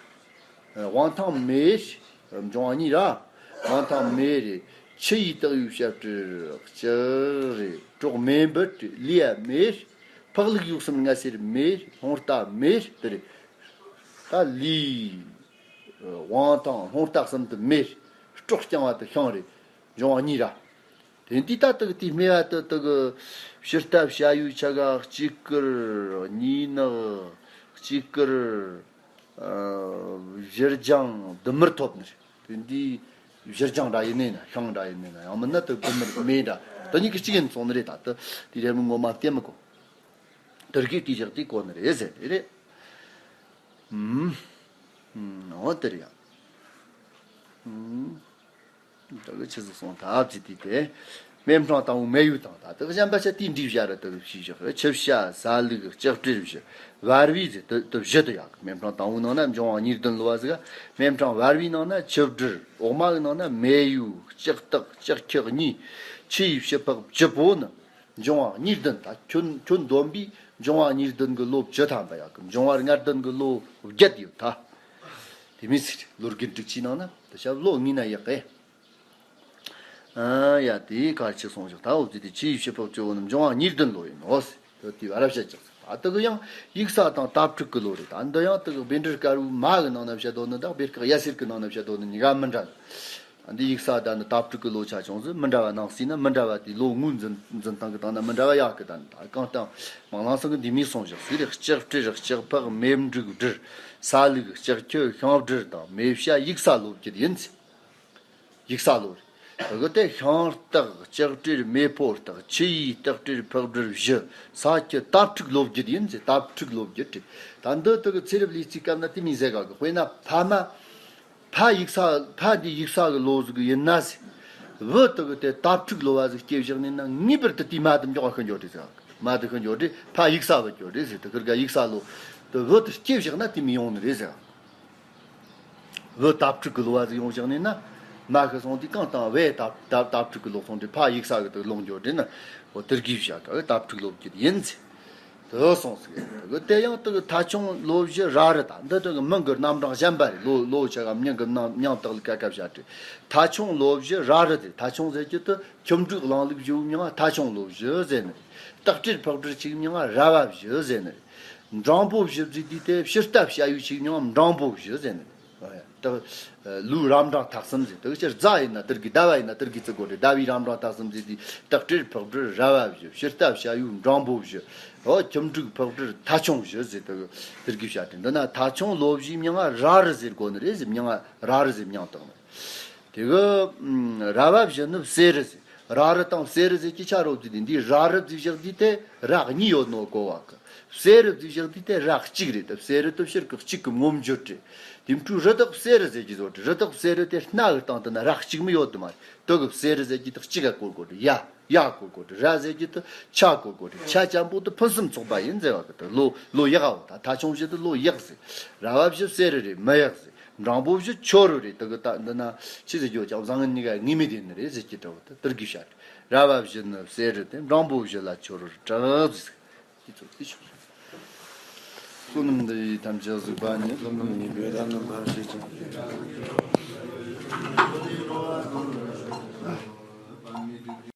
རེད། དབང་ཐང་མེ་རེད། འབྱུང་བ་གཉིས་ར། དབང་ཐང་མེ་རེད། ཆུ་ཡི་སྟག་ཡུ་བྱ་སྤྲེལ་ལྕགས་རེད། གྲོག་མེ་འབུད་རེད། ལུས་ཡ་མེ་རེད། ཕག་ལུག་ཡུག་གསུམ་ལྔ་སེར་མེ་རེད། ལྷུང་རྟ་མེ་རེད། དེ་རེད། ད་ལུས། དབང་ཐང་ལྷུང་རྟ་གསུམ་དུ་མེ་རེད། སྲོག་རྐྱང་བ་དུ་ཤིང་རེད། འབྱུང་བ་གཉིས་ར། དེ་འདི་ལྟ་དག་དེ་སྨྲས་པ་དུ་དག་ཕྱི་ལྟ་བྱ་ཡུལ་ཆ་ག་གཅིག་ཀིར་གཉིས་ནག་གཅིག་ཀིར་བཞི་ལྗང་བདུན་མར་ཐོབ་ནི་རེད། དེ་འདི་བཞི་ལྗང་འདྲ་ཡིན་ནས་ན་ཤིང་འདྲ་ཡིན་ནས་ན་ཡང་མིན་ན་དུ་བདུན་མར་མེ་འདྲ་དེ་གཉིས་ཀྱི་གཅིག་ཡིན་སོང་ནི་རེད། ད་དུ་དེ་རེད་མི་ངོ་མ་བལྟས་མི་གོ། དེར་གི་དེ་བཞག་དེ་གོ་ནི་རེད་ཟེར་དེ་རེད། ཨུམ། ཨུམ། འོ་དེ་རེད་ཡ། ཨུམ། ད་གི་ཆི་ཟིག་སོང་ད་ཨ་ཙི་དེ་དེ། སྨེ་ཕྲེང་དང་པོ་སྨེ་ཡུལ་དང་ད་དེ་གཞན་པ་ཆ་དེའི་འདྲིས་བྱ་ར་དེ་གི་ཕྱིས་བཞག་ཆུ་བྱ་ས་ལུག་ལྕགས་སྤྲེལ་བཞི། བར་བའི་ཟེར་དེ་དེ་བཞི་དེ་ཡག་གི་སྨེ་ཕྲེང་དང་པོའི་ནང་ན་འབྱུང་བ་གཉིས་བདུན་ལོ་བ་ཟིག་སྨེ་ཕྲེང་བར་བའི་ནང་ན་ཆུ་སྦྲུལ། འོག་མ་གི་ནང་ན་སྨེ་ཡུལ་ལྕགས་སྟག་ལྕགས་ཁྱི་གཉིས། ཆུ་ཡི་བྱི་ཕག་བཅུ་པོ་ནི། འབྱུང་བ་གཉིས་བདུན་ད་ཁྱོད་ཁྱོད་འདོམ་པའི་འབྱུང་བ་གཉིས་བདུན་གི་ལོ་བཅུ་ཐམ་པ་ཡག་གི་འབྱུང་བ་ལྔ་བདུན་གི་ལོ་བརྒྱད་ཡོད་ད། དེ་མི་སྲིད་ལོ་རྒན་དྲུག་ཅུའི་ནང་ན་ད་ཞབས་ལོ་ལྔའི་ན་ཡག་གི། ཨ་ཡ་དེའི་ཁར་ཆི་སོང་ཞག་ད་འོ་དེ་དེ་ཆུ་ཡི་བྱི་ཕག་བཅུ་བོ་ནི་འབྱུང་བ་གཉིས་བདུན་ལོ་ཡིན་ནོ། དེ་དེ་བ་རབ་བཤད་ཀྱང་ད་དེ་གི་ཡང་ཡིག་ས་དང་དྭ་ཕྲུག་གི་ལོ་རེད། ད་འདི་ཡང་དེ་གི་བཻ་ཌཱུརྱ་དཀར་པོའི་མ་གི་ནང་ན་བཤད་དོ་ནི་དང་བེར་ཀག་ཡ་སེར་གི་ནང་ན་བཤད་དོ་ནི་གཉིས་ཀ་མི་འདྲ། འདི་ཡིག་ས་ད་ནི་དྭ་ཕྲུག་གི་ལོ་ཆ་ཆུང་ཟིག་མི་འདྲ་བ་ནང་སྲིད་ན་མི་འདྲ་བ་དེ་ལོ་ངོས་འཛིན་འཛིན་སྟངས་ཀྱི་སྟེང་ན་མི་འདྲ་བ་ཡག་གི། ད་ནི་ད་གང་ལྟར་མང་ལང་སང་གི་འདི་མི་སོང་ཞག་ཟིག་རེད། ལྕགས་སྤྲེལ་ལྕགས་ཕག་མེ་འབྲུག་སྦྲུལ། ས་ལུག་ལྕགས་ཁྱི་ཤིང་སྦྲུལ་དང་། མེ་བྱ་ཡིག་ས་ལོ་བརྒྱད་ཡིན་ཟེར། ཡིག་ས་ལོ་རེད། དེ་གི་དེ་ཤིང་སྟག་ལྕགས་སྤྲེལ་མེ་ཕོ་སྟག་ཆུ་ཡི་སྟག་སྤྲེལ་ཕག་སྦྲུལ་བཞི། ས་ཁྱི་དྭ་ཕྲུག་ལོ་བརྒྱད་ཡིན་ཟེར། དྭ་ཕྲུག་ལོ་བརྒྱད་རེད། ད་འདི་དེ་གི་ཚེ་རབས་ལས་རྩིས་སྐབས་ན་དེ་མི་ཟེར་ག་གི། དཔེར་ན་ཕ་མ། ཕ་ཡིག་ས་ཕ་འདི་ཡིག་ས་གི་ལོ་ཟིག་ཡིན་ན་ཟེར། བུ་དེ་གི་དེ་དྭ་ཕྲུག་ལོ་བ་ཟིག་སྐྱེས་བཞག་ནས་ན་ངེས་པར་དུ་དེའི་མ་དེ་མགྱོགས་ཤི་འགྱོ་རེད་ཟེར། མ་དེ་ཤི་འགྱོ་རེད། ཕ་ཡིག་ས་བུ་འགྱོ་རེད་ཟེར། དེ་ཁིར་ག་ཡིག་ས་ལོ་དེ་བུ་དེ་སྐྱེས་བཞག་ན་དེ་མི་ཡོང་ནི་རེད་ཟེར། བུ་དྭ་ཕྲུག་གི་ལོ་བ་ཟིག་ཡོང་བཞག་ནས་ན། མ་ཤི་སོང་དུས་གང་དང་བས་དྭ་དྭ་དྭ་ཕྲུག་གི་ལོ་སོང་དུས་ཕ་ཡིག་ས་གི་དེ་ལོ་འགྱོ་རེད་ན། འོ་དེར་གི་བྱ་ག་བས་དྭ་ཕྲུག་ལོ་བརྒྱད་ཡིན་ཟེར། དེ་སོང་ཟིག་དེ་གི་དེ་ཡང་དེ་གི་ཐ་ཆུང་ལོ་བཞི་ར་རི་ད་འདི་དེ་གི་མིང་གི་རྣམ་གྲངས་གཞན་པ་རེད། ལོ་ལོ་ཆ་ག་མིང་གི་རྣམ་མིང་དག་ལ་ཀ་ཀ་བྱ་སྤྲེལ། ཐ་ཆུང་ལོ་བཞི་ར་རི་དེ། ཐ་ཆུང་ཟེར་གྱི་དེ་ཁྱུ་འབྲུག་གླང་ལུག་བཞི་བོའི་མིང་ང་ཐ་ཆུང་ལོ་བཞི་ཟེར་ནི་རེད། སྟག་སྤྲེལ་ཕག་སྦྲུལ་གཅིག་མིང་ང་ར་བ་བཞི་ཟེར་ནི་རེད། འབྲིང་པོ་བཞི་ཟེར་དུས་དེ་ཕྱི་ལྟ་བྱ་ཡུལ་གཅིག་མིང་ང་འབྲིང་པོ་བཞི་ཟེར་ནི་རེད། དག་ལུས་རབ་འབྲིང་ཐ་གསུམ་ཟེར། དག་ཕྱིར་རྫ་ཡིན་ན་དེར་གི། ཟླ་བ་ཡིན་ན་དེར་གི་བརྩི་དགོས་རེད། ཟླ་བའི་རབ་འབྲིང་ཐ་གསུམ་ཟེར་དུས་སྟག་སྤྲེལ་ཕག་སྦྲུལ་ར་བ་བཞི། ཕྱི་ལྟ་བྱ་ཡུལ་འབྲིང་པོ་བཞི། འོ་ཁྱུ་འབྲུག་ཕག་སྦྲུལ་ཐ་ཆུང་བཞི་ཟེར། དེ་དེར་གི་བྱ་སྤྲེལ་འདི་ན་ཐ་ཆུང་ལོ་བཞིའི་མིང་ང་ར་རི་ཟེར་དགོས་ནི་རེད་ཟེར། མིང་ང་ར་རི་ཟེར་མིང་བཏགས་ནི། དེ་གི་ར་བ་བཞི་ནི་བསེ་རུ་ཟེར། ར་རི་དང་བསེ་རུ་ཟེར་གྱི་ཆ་རོ་བརྩིས་ཏེ་འདི་ར་རི་བརྩིས་བཞག་དུས་དེ་ར་གཉིས་ཡོད་ནོ་གོ་བ་གི། བསེ་རུ་བརྩིས་བཞག་དུས་དེ་ར་གཅིག་རེད། དེ་བསེ་རུ་དེ་ཕྱིར་གི་གཅིག་གི་ངོམ་བརྗོད་རེད། དེ་འཕྲོས་རི་དྭགས་བསེ་རུ་ཟེར་གྱི་བཟོ་རེད། རི་དྭགས་བསེ་རུ་དེ་སྣ་གི་སྟེང་དུ་ན་ར་གཅིག་མི་ཡོད་དུ་མ་རེད། དེ་གི་བསེ་རུ་ཟེར་གྱི་དེ་གཅིག་ག་གོ་དགོས་རེད། ཡ་ཡ་གོ་དགོས་རེད། ར་ཟེར་གྱི་དེ་ཆ་གོ་དགོས་རེད། ཆ་ཅན་པོ་དེ་ཕུན་སུམ་ཚོགས་པ་ཡིན་ཟེར་བ་གི། དེ་ལོ་ལོ་ཡག་བ་ད་ཐ་ཆུང་བཞི་དེ་ལོ་ཡག་ཟེར། ར་བ་བཞི་བསེ་རུ་རེད། མི་ཡག་ཟེར། འབྲིང་པོ་བཞི་ཆོ་རོ་རེད། དེ་གི་ད་འདི་ན་ཆི་ཟེར་རྒྱུ་ཅང་བཟང་ངན་གཉིས་ཀ་ངེས་མེད་དེ་ནི་རེད་ཟེར་གྱི་འདྲ་བོ་དེ་དེར་གི་བཤད། ར་བ་བཞི་ནི་བསེ་རུ་དེ། འབྲིང་པོ་བཞི་ལ་ཆོ་རོ་རི་གྲགས་ཟེར། དེ་ཚོ་དེ་ཆོ་རེད། བསོད་ནམས་འདི་ཡིས་ཐམས་ཅད་གཟིགས་པ་ཉིད། བསོད་ནམས་ཉིད་པའི་ལྷ་རྣམས་ཕར་ཕྱིན་ཅིང་།